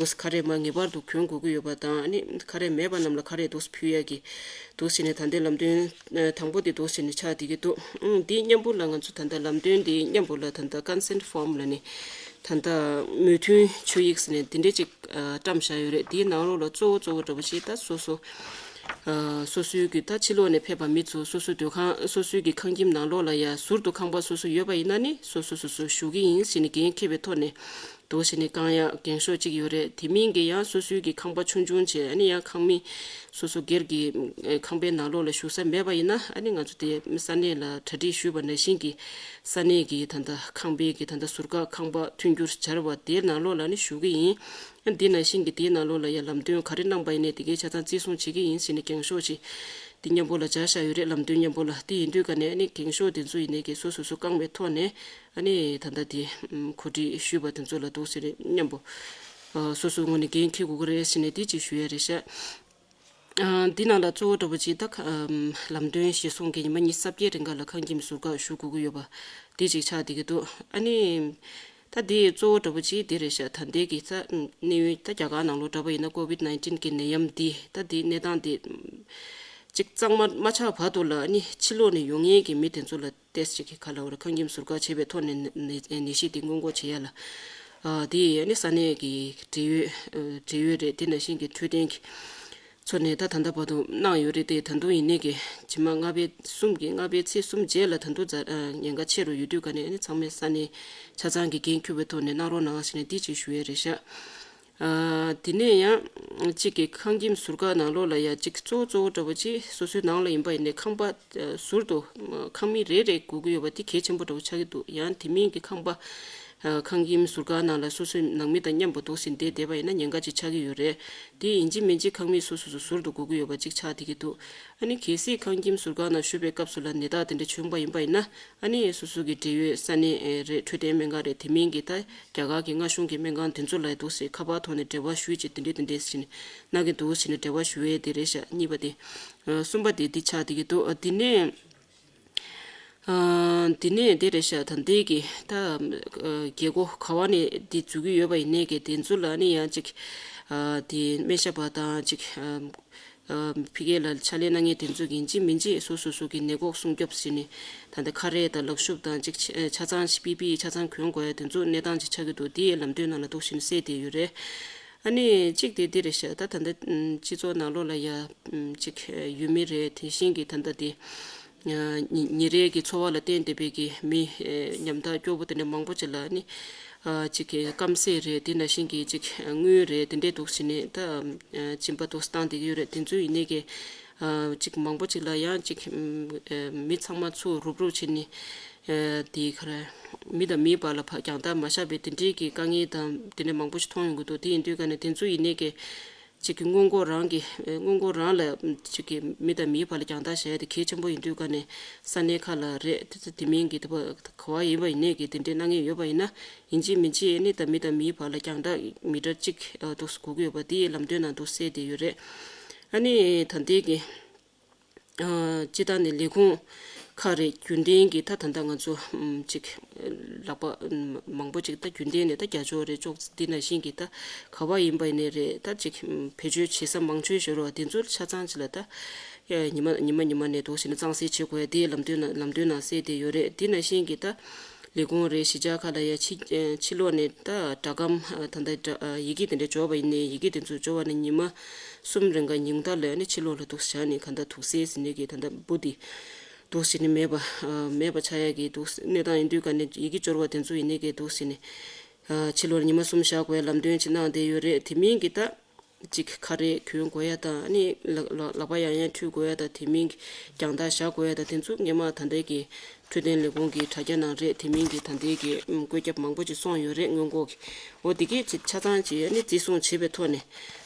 འདུག་སེ་ཁ་རས་མ་ངེས་པར་དུ་གྱོན་དགོས་ཀྱི་ཡོད་པ་དང་། ཨ་ནི་ཁ་རས་མེད་པ་རྣམས་ལ་ཁ་རས་འདུག་སེ་ཕུལ་ཡ་གི་འདུག་སེ་ནས་ད་ལྟའི་ལམ་སྟོན་དང་པོ་དེ་འདུག་སེ་ནས་ཆགས་བསྡད་ཀྱི་འདུག་ཨང་། དེའི་མཉམ་པོ་ལ་ང་ཚོ་ད་ལྟ་ལམ་སྟོན་དེའི་མཉམ་པོ་ལ་ད་ལྟ་ཀོན་སེནཊ་ཕོམ་ལ་ནི་ད་ལྟ་མོས་མཐུན་ཆོད་ཡིག་ཟེར་ནས་དེ་འདྲས་ཅིག་བཀྲམ་བཞག་ཡོད་རེད། དེའི་ནང་ལོགས་ལ་གཙོ་བོ་གཙོ་བོ་འདྲ་པོ་ཞིག་ད་སོ་སོ་སོ་སོའི་གི་ད་ཕྱི་ལོགས་ནས་ཕེབས་པ་མི་ཚོ་སོ་སོའི་སྡོད་ཁང་སོ་སོའི་གི་ཁང་ཁྱིམ་ནང་ལོགས་ལ་ཡ་ཟུར་དུ་ཁང་པ་སོ་སོ་ཡོད་པ་ཡིན་ན་ནི་སོ་སོ་སོ་སོ་བཞུགས་ཀྱི་ཡིན་ཟེར་ནས་འགན་འཁྱེར་བའི་ཐོག་ནས་འདུག་སེ་ནས་བསྐང་ཡག་འགེངས་ཤོག་ཅིག་ཡོད་རེད། དེ་མིན་གྱི་ཡང་སོ་སོའི་གི་ཁང་པ་ཆུང་ཆུང་བྱས། ཨ་ནི་ཡང་ཁང་མིག་སོ་སོ་སྒེར་གྱི་ཨེ་ཁང་པའི་ནང་ལོགས་ལ་བཞུགས་ས་མེད་པ་ཡིན་ན། ཨ་ནི་ང་ཚོ་དེ་ས་གནས་ལ་གྲ་སྒྲིག་ཞུས་པ་ནང་བཞིན་གྱི་ས་གནས་ཀྱི་ད་ལྟ་ཁང་པའི་གི་ད་ལྟ་ཟུར་བཀག་ཁང་པ་མཐུན་འགྱུར་སྦྱར་བ་དེའི་ནང་ལོགས་ལ་ནི་བཞུགས་ཀྱི་ཡིན། ཨ་ནི་དེ་ནང་བཞིན་གྱི་དེའི་ནང་ལོགས་ལ་ཡང་ལམ་སྟོན་ག་རེ་གནང་པ་ཡིན་ནའི་དེ་གའི་ཆ་ཚང་བརྩི་སྲུང་བྱེད་ཀྱི་ཡིན་ཟེར་ནས་འགེངས་ཤོག་ཅིག་དེ་མཉམ་པོ་ལ་སྦྱར་བཞག་ཡོད་རེད། ལམ་སྟོན་མཉམ་པོ་ལ། དེ་ཡིན་དུས་ཀ་ནས་ཨ་ནི་འགེངས་ཤོག་དེ་ཚོ་ཡིན་ནའི་གི་སོ་སོ་སོ་བསྐང་བའི་ཐོག་ནས། ཨ་ནི་ད་ལྟ་དེ་ཨམ་གོ་སྒྲིག་ཞུས་པ་དེ་ཚོ་ལ་འདུག་སེ་རེད། མཉམ་པོ་ཨ་སོ་སོའི་ངོས་ནས་འགན་འཁྱེར་དགོས་ཀྱི་རེད་ཟེར་ནས་དེ་གཅིག་ཞུ་ཡ་རེད་ཤག་ཨ་འདི་ནང་ལ་གཙོ་བོ་འདྲ་པོ་ཅིག་ད་ཁ་ཨམ་ལམ་སྟོན་གཞིར་བཟུང་གི་ཉི་མ་ཉི་ཤུ་རྩ་བརྒྱད་རིང་ག་ལ་ཁང་ཁྱིམ་ཟུར་བཀག་ཞུ་དགོས་ཀྱི་ཡོད་པ་དེ་གཅིག་ཆགས་བསྡད་ཀྱི་འདུག་ཨ་ནི་ད་དེ་གཙོ་བོ་འདྲ་པོ་ཅིག་དེ་རེད་ཤག་ད་ལྟའི་གི་ད་གནས་ཡུལ་ད་རྒྱ་གར་ནང་ལོགས་འདྲ་པོ་ཡིན་ན་ཀོ་ཝིཌ་ནའིན་ཊིན་གི་ནད་ཡམས་འདི་ད་དེ་གནས་སྟངས་དེ་ཅིག་གཙང་མ་མ་ཆགས་བར་དུ་ལ་ཨ་ནི་ཕྱི་ལོགས་ནས་ཡོང་མཁན་གྱི་མི་དེ་ཚོ་ལ་ཏེས་ཅིག་གི་ཁ་ལ་འོ་ར་ཁང་ཁྱིམ་ཟུར་བཀག་བྱས་པའི་ཐོག་ནས་ནད་ནད་གཞི་དེ་སྔོན་འགོག་བྱེད་ཡ་ལ། ཨ་དེ་ཡིས་ཨ་ནི་ས་གནས་ཀྱི་འབྲེལ་ཡོད་ཨ་འབྲེལ་ཡོད་རེད། དེ་ནང་བཞིན་གྱི་འཕྲོད་བསྟེན་གྱི་ཚོ་ནས་ད་ད་ལྟ་བར་དུ་གནང་ཡོད་རེད་དེ། ད་དུང་ཡིན་ནའི་གི་ཕྱི་མ་ལྔ་པའི་གསུམ་གྱི་ལྔ་པའི་ཚེས་གསུམ་རྗེས་ལ་ད་དུང་ཛ་ཨ་ཉེན་ཁ་ཆེ་རུ་ཡོད་དུས་ཀ་ནས་ཨ་ནི་ཚང་མས་ས་གནས་ཆ་ཚང་གི་འགན་འཁུར་བའི་ཐོག་ནས་གནང་རོགས་གནང་ཟེར་ནས་འདི་གཅིག་ཞུ་ཡས་རེད་ཤག་ཨ་དེ་ནས་ཡང་གཅིག་གི་ཁང་ཁྱིམ་ཟུར་བཀག་ནང་ལོགས་ལ་ཡང་གཅིག་གཙོ་བོ་གཙོ་བོ་འདྲ་པོ་ཅིག་སོ་སོའི་ནང་ལ་ཡིན་པ་ཡིན་ནའི་ཁང་པ་ཨ་ཟུར་དུ་ཨ་ཁང་མིག་རེ་རེ་དགོས་ཀྱི་ཡོད་པ་དེ་གལ་ཆེན་པོ་འདྲ་པོ་ཆགས་ཀྱི་འདུག་ཡང་དེ་མིན་གྱི་ཁང་པ་ཨ་ཁང་ཁྱིམ་ཟུར་བཀག་ནང་ལ་སོ་སོའི་ནང་མི་དང་མཉམ་པོ་འདུག་སེ་བསྡད་བསྡད་པ་ཡིན་ན་ཉེན་ཁ་ཅིག་ཆགས་ཀྱི་ཡོད་རེད། དེ་ཡིན་གཅིག་མིན་གཅིག་ཁང་མིག་སོ་སོ་སོ་ཟུར་དུ་དགོས་ཀྱི་ཡོད་པ་ཅིག་ཆགས་བསྡད་ཀྱི་འདུག་ཨ་ནི་གལ་སྲིད་ཁང་ཁྱིམ་ཟུར་བཀག་ནང་བཞུགས་པའི་སྐབས་སུ་ལ་ནད་རྟགས་དེ་འདྲ་བྱུང་པ་ཡིན་པ་ཡིན་ན། ཨ་ནི་སོ་སོ་གི་འབྲེལ་ཡོད་ས་གནས་ཨེ་རེད། འཕྲོད་བསྟེན་སྨན་ཁང་རེད། དེ་མིན་གྱི་ད་རྒྱ་གར་གྱི་མངའ་གཞུང་གི་སྨན་ཁང་དེ་ཚོ་ལ་འདུག་སེ་ཁ་པར་ཐོག་ནས་འབྲེལ་བ་ཞུས་བྱས་དེ་འདྲས་དེ་འདྲས་ཟེར་ནས་གནང་གི་འདུག་ཟེར་ནས་འབྲེལ་བ་ཞུ་ཡས་དེ་རེད་ཤག་གཉིས་པ་དེ། ཨ་གསུམ་པ་དེ་འདི་ཆགས་བསྡད་ཀྱི་འདུག་ཨ་དེ་ནས་ཨ་དེ་ནས་དེ་རེད་ཤག་ད་འདི་གི་ད་ཨ་རྒྱལ་སྒོ་ག་བ་ནས་འདི་འཛུལ་གྱི་ཡོད་པ་ཡིན་ནའི་གི་དེ་ཚོ་ལ་ནི་ཡང་ཅིག་ཨ་དེ་སྨན་ཞབས་པ་དང་ཅིག་ཨ། ཨ་ཕ་གི་ལ་ཕྱག་ལས་གནང་མཁན་དེ་ཚོ་གི་ཡིན་གཅིག་མིན་གཅིག་སོ་སོ་སོ་གི་ནད་འགོག་སྲུང་སྐྱོབ་ཟེར་ནས་ད་ལྟ་ཁ་རས་དང་ལག་ཤུབས་དང་ཅིག་ཆ་ཆ་ཚང་ཞིག་པི་པི་ཆ་ཚང་གྱོན་དགོས་ཡ་དེ་ཚོ་གནས་སྟངས་ཅིག་ཆགས་ཀྱི་འདུག་དེ་ཡི་ལམ་སྟོན་ནང་ལ་འདུག་ཟེར་ནས་གསལ་བསྡད་ཡོད་རེད། ཨ་ནི་གཅིག་དེ་འདི་རེད་ཤག་ད་ད་ལྟ་ཨམ་སྤྱི་ཚོགས་ནང་ལོགས་ལ་ཡ་ཨམ་ཅིག་ཡུལ་མི་རེད། དེ་བཞིན་གྱི་ད་ལྟ་དེ་ཨ་ཉིན་ཉིན་རེ་གི་འཚོ་བ་ལ་བརྟེན་བསྡད་པའི་གི་མི་ཨེ་ཉམ་ཐག་སྐྱོ་པོ་དེ་འདྲ་མང་པོ་ཅིག་ལ་ནི། ཨ་གཅིག་གི་སྐམ་ཟས་རེད། དེ་ནང་བཞིན་གྱི་གཅིག་དངུལ་རེད། དེ་འདྲས་འདུག་ཟེར་ནས་ད་ཨ་སྦྱིན་པ་འདུག་སེ་བཏང་བསྡད་ཀྱི་ཡོད་རེད། དེ་ཚོ་ཡིན་ནའི་གི་ཨ་གཅིག་མང་པོ་ཅིག་ལ་ཡང་གཅིག་ཨ་མི་ཚང་མ་ཚུར་རུབ་རུབ་བྱས་ནས་ཨ་དེ་ག་རེ་མི་དང་མིའི་བར་ལ་ཕར་རྒྱང་ཐག་མ་བཞག་པའི་དེ་འདྲས་ཀྱི་དཀའ་ངལ་དང་དེ་འདྲས་མང་པོ་ཞིག་མཐོང་ཡོང་གི་འདུག་དེ་ཡིན་དུས་ཀ་ནས་དེ་ཚོ་ཡིན་ནའི་གི་གཅིག་གི་སྔོན་འགོག་རང་གི་ཨ་སྔོན་འགོག་རང་ལ་གཅིག་གི་མི་དང་མིའི་བར་ལ་རྒྱང་ཐག་བཞག་ཡ་དེ་གལ་ཆེན་པོ་ཡིན་དུས་ཀ་ནས་ས་གནས་ཁག་ལ་རེད། དེ་ཚོ་དེ་མིན་གྱི་དེ་བ་ག་བ་ཡིན་པ་ཡིན་ནའི་གི་དེ་འདྲའི་གནང་མཁན་ཡོད་པ་ཡིན་ན། ཡིན་གཅིག་མིན་གཅིག་ཨ་ནི་ད་མི་དང་མིའི་བར་ལ་རྒྱང་ཐག་མི་ཊར་གཅིག་ཨ་འདུག་སེ་དགོས་ཀྱི་ཡོད་པ་དེ་ལམ་སྟོན་ནང་འདུག་སེ་གསལ་བསྡད་ཡོད་རེད། ཨ་ནི་ད་ལྟའི་གི་ཨ་སྤྱི་བཏང་ནས་ལས་ཁུངས་ ཁག་རེད། རྒྱུན་ལྡན་གྱི་ད་ད་ལྟ་ང་ཚོ་ཨམ་ཅིག་ལག་པ་ཨམ་མང་པོ་ཅིག་ད་རྒྱུན་ལྡན་ནས་ད་རྒྱ་ཅོག་རེད་ཅོག་འདི་ནང་བཞིན་གྱི་ད་ག་བ་ཡིན་པ་ཡིན་ནའི་རེད། ད་ཅིག་ཨམ་བེད་སྤྱོད་བྱེད་ས་མང་ཆེ་ཤོས་རོ་དེ་ཚོ་ཆ་ཚང་ཅིག་ལ་ད་ཉི་མ་ཉི་མ་ཉི་མ་ནས་འདུག་ཟེར་ནས་གཙང་སེལ་བྱེད་དགོས་ཡ་དེ་ལམ་སྟོན་ནང་ལམ་སྟོན་ནང་གསལ་བསྡད་ཡོད་རེད། འདི་ནང་བཞིན་གྱི་ད་ལས་ཁུངས་རེད། གཞིས་ཆགས་ཁག་ལ་ཡ་ཕྱི་ཕྱི་ལོགས་ནས་ད་སྒྲ་སྒམ་ད་ལྟ་ཡི་གེ་དེ་འདྲ་འབྱོར་བ་ཡིན་ནའི་ཡི་གེ་དེ་ཚོ་འབྱོར་བ་ནས་ཉི་མ་གསུམ་རིང་ག་ཉིན་ལྟར་ལ་ནི་ཕྱི་ལོགས་ལ་འདུག་བཞག་ནས་ག་ད་དུག་སེལ་ཟེར་ནས་གི་ད་ད་འབུ་དེ། འདུག་ཟེར་ནས་མེད་པ་མེད་པ་ཆགས་ཡ་གི་འདུག་གནས་སྟངས་ཡིན་དུས་ག་ནས་ཡི་གེ་འབྱོར་བ་དེ་ཚོ་ཡིན་ནས་གི་འདུག་ཟེར་ནས་ཕྱི་ལོགས་ཉི་མ་གསུམ་བཞག་དགོས་ལམ་སྟོན་ཅིག་གནང་བསྡད་ཡོད་རེད། དེ་མིན་གྱི་ད་ཅིག་ཁ་རས་གྱོན་དགོས་ཡ་དང་ནི་ལག་ལག་ལག་པ་ཡང་ཡང་འཁྲུད་དགོས་ཡ་དང་དེ་མིན་གྱི་རྒྱང་ཐག་བཞག་དགོས་ཡ་དང་དེ་ཚོ་སྔས་མ་ད་ལྟའི་གི་འཕྲོད་བསྟེན་ལས་ཁུངས་ཀྱི་དྲ་རྒྱ་ནང་རེད། དེ་མིན་གྱི་ད་ལྟའི་གི་བཀོད་ཁྱབ་མང་པོ་ཅིག་སོང་ཡོད་རེད་སྔོན་འགོག་གི། འོ་དེ་གས་ཅིག་ཆ་ཚང་ཅིག་ནི་བརྩི་སྲུང་བྱེད་པའི་ཐོག་ནས་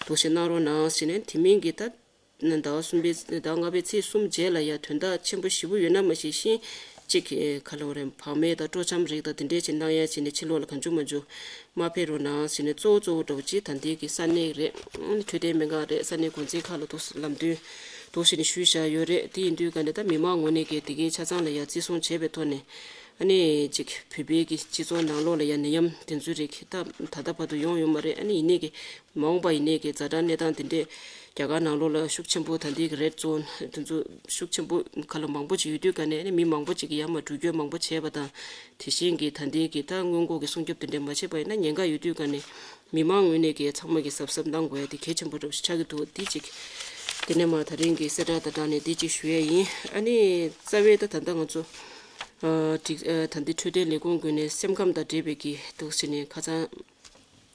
འདུག་སེ་གནང་རོགས་གནང་ཟེར་ནས་དེ་མིན་གྱི་ད། ཟླ་བ་གསུམ་པའི་ཟླ་བ་ལྔ་པའི་ཚེས་གསུམ་རྗེས་ལ་ཡང་དོན་དག་ཆེན་པོ་ཞེ་པོ་ཡོད་ན་མ་ཤེས་ཤིང་གཅིག་གི་ཁ་ལོ་རེ་བག་མེད་དང་སྤྲོ་འཆམ་རིགས་དང་དེ་འདྲས་ཅིག་གནང་ཡ་བྱས་ནས་ཕྱི་ལོགས་ལ་གང་བྱུང་མང་བྱུང་མ་ཕེབས་རོགས་གནང་ཟེར་ནས་གཙོ་བོ་གཙོ་བོ་འདྲ་བོ་ཅིག་ད་ལྟའི་གི་ས་གནས་རེད། འཕྲོད་བསྟེན་སྨན་ཁང་རེད། ས་གནས་འགོ་འཛིན་ཁག་ལ་འདུག་ལམ་སྟོན་འདུག་ཟེར་ནས་ཞུས་བཞག་ཡོད་རེད། དེ་ཡིན་དུས་ག་ནས་ད་མི་མང་ངོས་ནས་གི་དེ་གའི་ཆ་ཚང་ལ་ཡ་བརྩི་སྲུང་བྱས་པའི་ཐོག་ནས་ཨ་ནི་གཅིག་བོད་པའི་གི་སྤྱི་ཚོགས་ནང་ལོགས་ལ་ཡ་ནད་ཡམས་དེ་ཚོའི་རིགས་ད་ད་ལྟ་བར་དུ་ཡོང་ཡོད་མ་རེད། ཨ་ནི་ཡིན་ནའི་གི་མ་འོངས་པ་ཡིན་ནའི་གི་ཛ་དྲག་གནས་སྟངས་དེ་འདྲས་རྒྱ་གར་ནང་ལོགས་ལ་ཤུགས་ཆེན་པོ་ད་ལྟའི་གི་རེད་ཛོན་དེ་ཚོ་ཤུགས་ཆེན་པོ་ག་ལ་མང་པོ་ཅིག་ཡོད་དུས་ག་ནས་ནི་མི་མང་པོ་ཅིག་གི་ཡར་མར་འགྲུལ་སྐྱོད་མང་པོ་བྱས་པ་དང་དེ་བཞིན་གི་ད་ལྟའི་གི་ད་སྔོན་འགོག་གི་སྲུང་སྐྱོབ་དེ་འདྲས་མ་བྱས་པ་ཡིན་ན་ཉེན་ཁ་ཡོད་དུས་ག་ནས་མི་མང་ངོས་ནས་གི་ཚང་མ་གི་གཟབ་གཟབ་གནང་དགོས་ཡ་དེ་གལ་ཆེན་པོ་འདྲ་པོ་ཞིག་ཆགས་ཀྱི་འདུག་དེ་གཅིག་དེ་ནས་མ་ད་རིང་གི་གསལ་བསྒྲགས་དང་སྦྲགས་ནས་དེ་གཅིག་ཞུ་ཡ་ཡིན། ཨ་ནི་རྩ་བའི་ད་ད་ལྟ་ང་ཚོ་ཨ་ད་ལྟའི་འཕྲོད་བསྟེན་ལས་ཁུངས་ཀུན་ནས་སེམས་ཁམས་དང་འབྲེལ་བའི་གི་འདུག་ཟེར་ནས་ཁ་སང་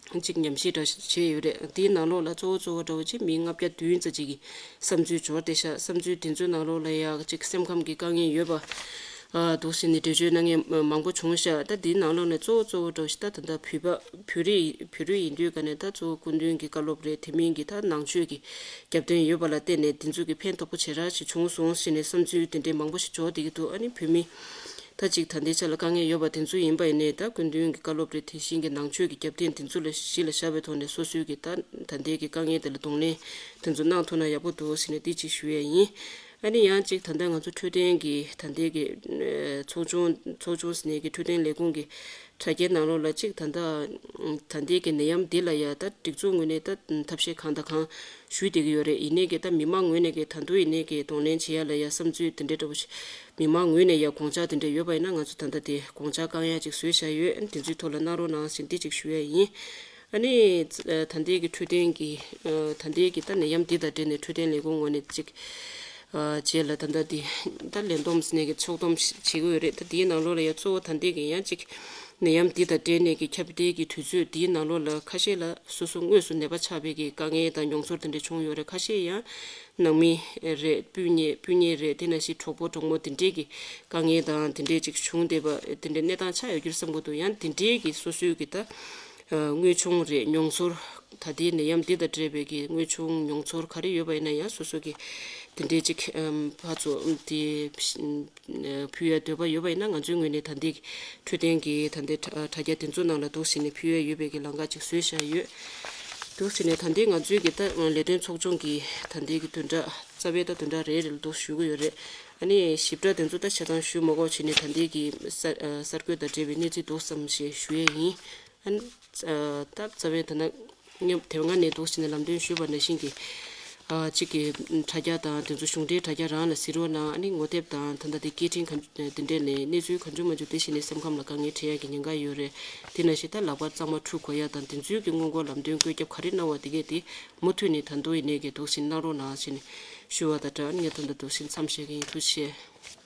གཅིག་ཉམས་ཞིབ་འདྲ་བྱས་ཡོད་རེད། དེའི་ནང་ལོགས་ལ་གཙོ་བོ་གཙོ་བོ་འདྲ་བོ་ཅིག་མི་ལྔ་བརྒྱ་བདུན་ཙམ་ཅིག་གི་བསམ་ཚུལ་འབྱོར་ཏེ་ཤག་བསམ་ཚུལ་དེ་ཚོའི་ནང་ལོགས་ལ་ཡ་གཅིག་སེམས་ཁམས་ཀྱི་དཀའ་ངལ་ཡོད་པ་ཨ་འདུག་ཟེར་ནས་འགྲེལ་བརྗོད་གནང་མཁན་མང་པོ་བྱུང་ཤག་ད་དེའི་ནང་ལོགས་ནས་གཙོ་བོ་གཙོ་བོ་འདྲ་བོ་ཞིག་ད་ད་ལྟ་བོད་པ་བོད་རིགས་བོད་རིགས་ཡིན་དུས་ག་ནས་ད་གཙོ་བོ་སྐུ་མདུན་གྱི་བཀའ་སློབ་རེད། དེ་མིན་གྱི་ད་ནང་ཆོས་ཀྱི་རྒྱབ་རྟེན་ཡོད་པ་ལ་བརྟེན་ནས་དེ་ཚོ་གི་ཕན་ཐོགས་པོ་ཆེ་ར་ཞིག་བྱུང་སོང་ཟེར་ནས་བསམ་ཚུལ་དེ་འདྲའི་མང་པོ་ཞིག་འབྱོར་བསྡད་ཀྱི་འདུག་ཨ་ནི་བོད་མི་ད་ཅིག་ད་ལྟའི་ཆ་ལ་དཀའ་ངལ་ཡོད་པ་དེ་ཚོ་ཡིན་པ་ཡིན་ནའི་ད་སྐུ་མདུན་གྱི་བཀའ་སློབ་རེད། དེ་བཞིན་གྱི་ནང་ཆོས་ཀྱི་རྒྱབ་རྟེན་དེ་ཚོ་ལ་གཞི་ལ་བཞག་པའི་ཐོག་ནས་སོ་སོའི་གི་ད་ད་ལྟའི་གི་དཀའ་ངལ་དེ་ལ་གདོང་ལེན་དེ་ཚོ་གནང་ཐུབ་ན་ཡག་པོ་འདུག་ཟེར་ནས་འདི་ཅིག་ཞུ་ཡས་ཡིན། ཨ་ནི་ཡང་ཅིག་ད་ལྟ་ང་ཚོ་འཕྲོད་བསྟེན་གྱི་ད་ལྟའི་གི་ཚོགས་ཆུང་ཚོགས་ཆུང་ཟེར་ནས་གི་འཕྲོད་བསྟེན་ལས་ཁུངས་ཀྱི་དྲ་རྒྱའི་ནང་ལོགས་ལ་གཅིག་ད་ལྟ་ད་ལྟའི་གི་ནད་ཡམས་འདི་ལ་ཡ་ད་སྒྲིག་འཛུགས་ངོས་ནས་ད་ཐབས་ཤེས་གང་དང་གང་ཞུས་བསྡད་ཀྱི་ཡོད་རེད། ཡིན་ནའི་གི་ད་མི་མང་ངོས་ནས་གི་ད་དུང་ཡིན་ནའི་གི་གདོང་ལེན་བྱེད་ཡ་ལ་ཡ་བསམ་ཚུལ་དེ་འདྲའི་འདྲ་པོ་ཞིག་མི་མང་ངོས་ནས་ཡ་དགོངས་འཆར་དེ་འདྲ་ཡོད་པ་ཡིན་ན་ང་ཚོ་ད་ལྟ་དེ་དགོངས་འཆར་བསྐང་ཡ་ཅིག་བཟོས་བཞག་ཡོད། དེ་ཚོའི་ཐོག་ལ་གནང་རོགས་གནང་ཟེར་འདི་ཅིག་ཞུ་ཡ་ཡིན། ཨ་ནི་ད་ལྟའི་གི་འཕྲོད་བསྟེན་གི་ད་ལྟའི་གི་ད་ནད་ཡམས་འདི་དང་འབྲེལ་ནས་འཕྲོད་བསྟེན་ལས་ཁུངས་ངོས་ནས་ཅིག་ཨ་རྗེས་ལ་ད་ལྟ་འདི་ད་ལས་བསྡོམས་ཟེར་ནས་ཀྱི་ཕྱོགས་བསྡོམས་ཤིག་བྱེད་ཀྱི་ཡོད་རེད། ད་འདིའི་ནང་ལོགས་ལ་ཡང་གཙོ་བོ་ད་ལྟའི་གི་ཡང་ཅིག་ནད་ཡམས་འདི་དང་འབྲེལ་ནས་ཀྱི་ཁྱབ་གདལ་གྱི་དུས་ཚོད་འདིའི་ནང་ལོགས་ལ་ཁ་ཤས་ལ་སོ་སོ་དངོས་སུ་ནད་པ་ཆགས་པའི་གི་དཀའ་ངལ་དང་མྱོང་ཚོར་དེ་འདྲ་བྱུང་ཡོད་རེད། ཁ་ཤས་ཡང་ནང་མི་རེད། སྤུན་ཉེ་སྤུན་ཉེ་རེད། དེ་ནང་བཞིན་གྲོགས་པོ་གྲོགས་མོ་དེ་འདྲས་ཀྱི་དཀའ་ངལ་དང་དེ་འདྲས་ཅིག་བྱུང་བསྡད་པ་དེ་འདྲའི་གནས་སྟངས་ཆགས་ཡོད་རྒྱུར་བསམ་གྱི་འདུག་ཡང་དེ་འདྲས་ཀྱི་སོ་སོའི་གི་ད་དངོས་བྱུང་རེད། མྱོང་ཚོར་ད་ལྟའི་ནད་ཡམས་འདི་དང་འབྲེལ་བའི་གི་དངོས་བྱུང་མྱོང་ཚོར་ག་རེ་ཡོད་པ་ཡིན་ན་ཡང་སོ་སོ་གི་དེ་འདྲའི་ཅིག་ཕར་ཚུར་དེ་ཕུལ་ཡ་འདོད་པ་ཡོད་པ་ཡིན་ན་ང་ཚོའི་ངོས་ནས་ད་ལྟའི་འཕྲོད་བསྟེན་གི་ད་ལྟའི་དྲ་དྲ་རྒྱ་དེ་ཚོ་ནང་ལ་འདུག་ཟེར་ནས་ཕུལ་ཡ་ཡོད་པའི་གི་ལམ་ཁ་ཅིག་བཟོས་བཞག་ཡོད། འདུག་ཟེར་ནས་ད་ལྟའི་ང་ཚོའི་གི་ད་ལས་དོན་ཚོགས་ཆུང་གི་ད་ལྟའི་གི་བདུན་ཕྲག་རྩ་བའི་ད་བདུན་ཕྲག་རེ་རེ་ལ་འདུག་ཞུ་གི་ཡོད་རེད། ཨ་ནི་ཞིབ་ཕྲ་དེ་ཚོ་ད་ཆ་ཚང་ཞུ་མ་དགོས་བྱས་ནས་ད་ལྟའི་གི་གསར་གསར་འགོད་དང་འབྲེལ་བའི་གནས་ཚུལ་འདུག་བསམ་ཞེས་ཞུ་ཡས་ཡིན། ཨ་ནི་ད་རྩ་བའི་ད་ན་མཉམ་དེ་སྔ་ནས་འདུག་ཟེར་ནས་ལམ་སྟོན་ཞུས་པ་ནང་བཞིན་གྱི་ཨ་གཅིག་གི་དྲ་རྒྱ་དང་དེ་ཚོ་གཞུང་འབྲེལ་དྲ་རྒྱ་རང་ལ་གཟིགས་རོགས་གནང་། ཨ་ནི་ངོ་དེབ་དང་ད་ལྟ་དེ་སྐད་འཕྲིན་ག་དེ་འདྲས་ནས་གནས་ཚུལ་གང་བྱུང་མང་བྱུང་དེ་བཞིན་ནས་སེམས་ཁམས་ལ་དཀའ་ངལ་འཕྲད་ཡག་གི་ཉེན་ཁ་ཡོད་རེད། དེ་ནང་བཞིན་ད་ལག་པ་གཙང་མ་འཁྲུད་དགོས་ཡག་དང་དེ་ཚོའི་གི་སྔོན་འགོག་ལམ་སྟོན་བཀོད་ཁྱབ་ག་རེ་གནང་བ་དེ་གས་དེ་མུ་མཐུད་ནས་ད་དུང་ཡིན་ནས་གི་འདུག་ཟེར་གནང་རོགས་གནང་ཟེར་ནས་ཞུ་བ་དང་སྦྲགས་ངས་ད་ལྟ་འདུག་ཟེར་མཚམས་བཞག་གི་ཡིན། ཐུགས་རྗེ་ཆེ།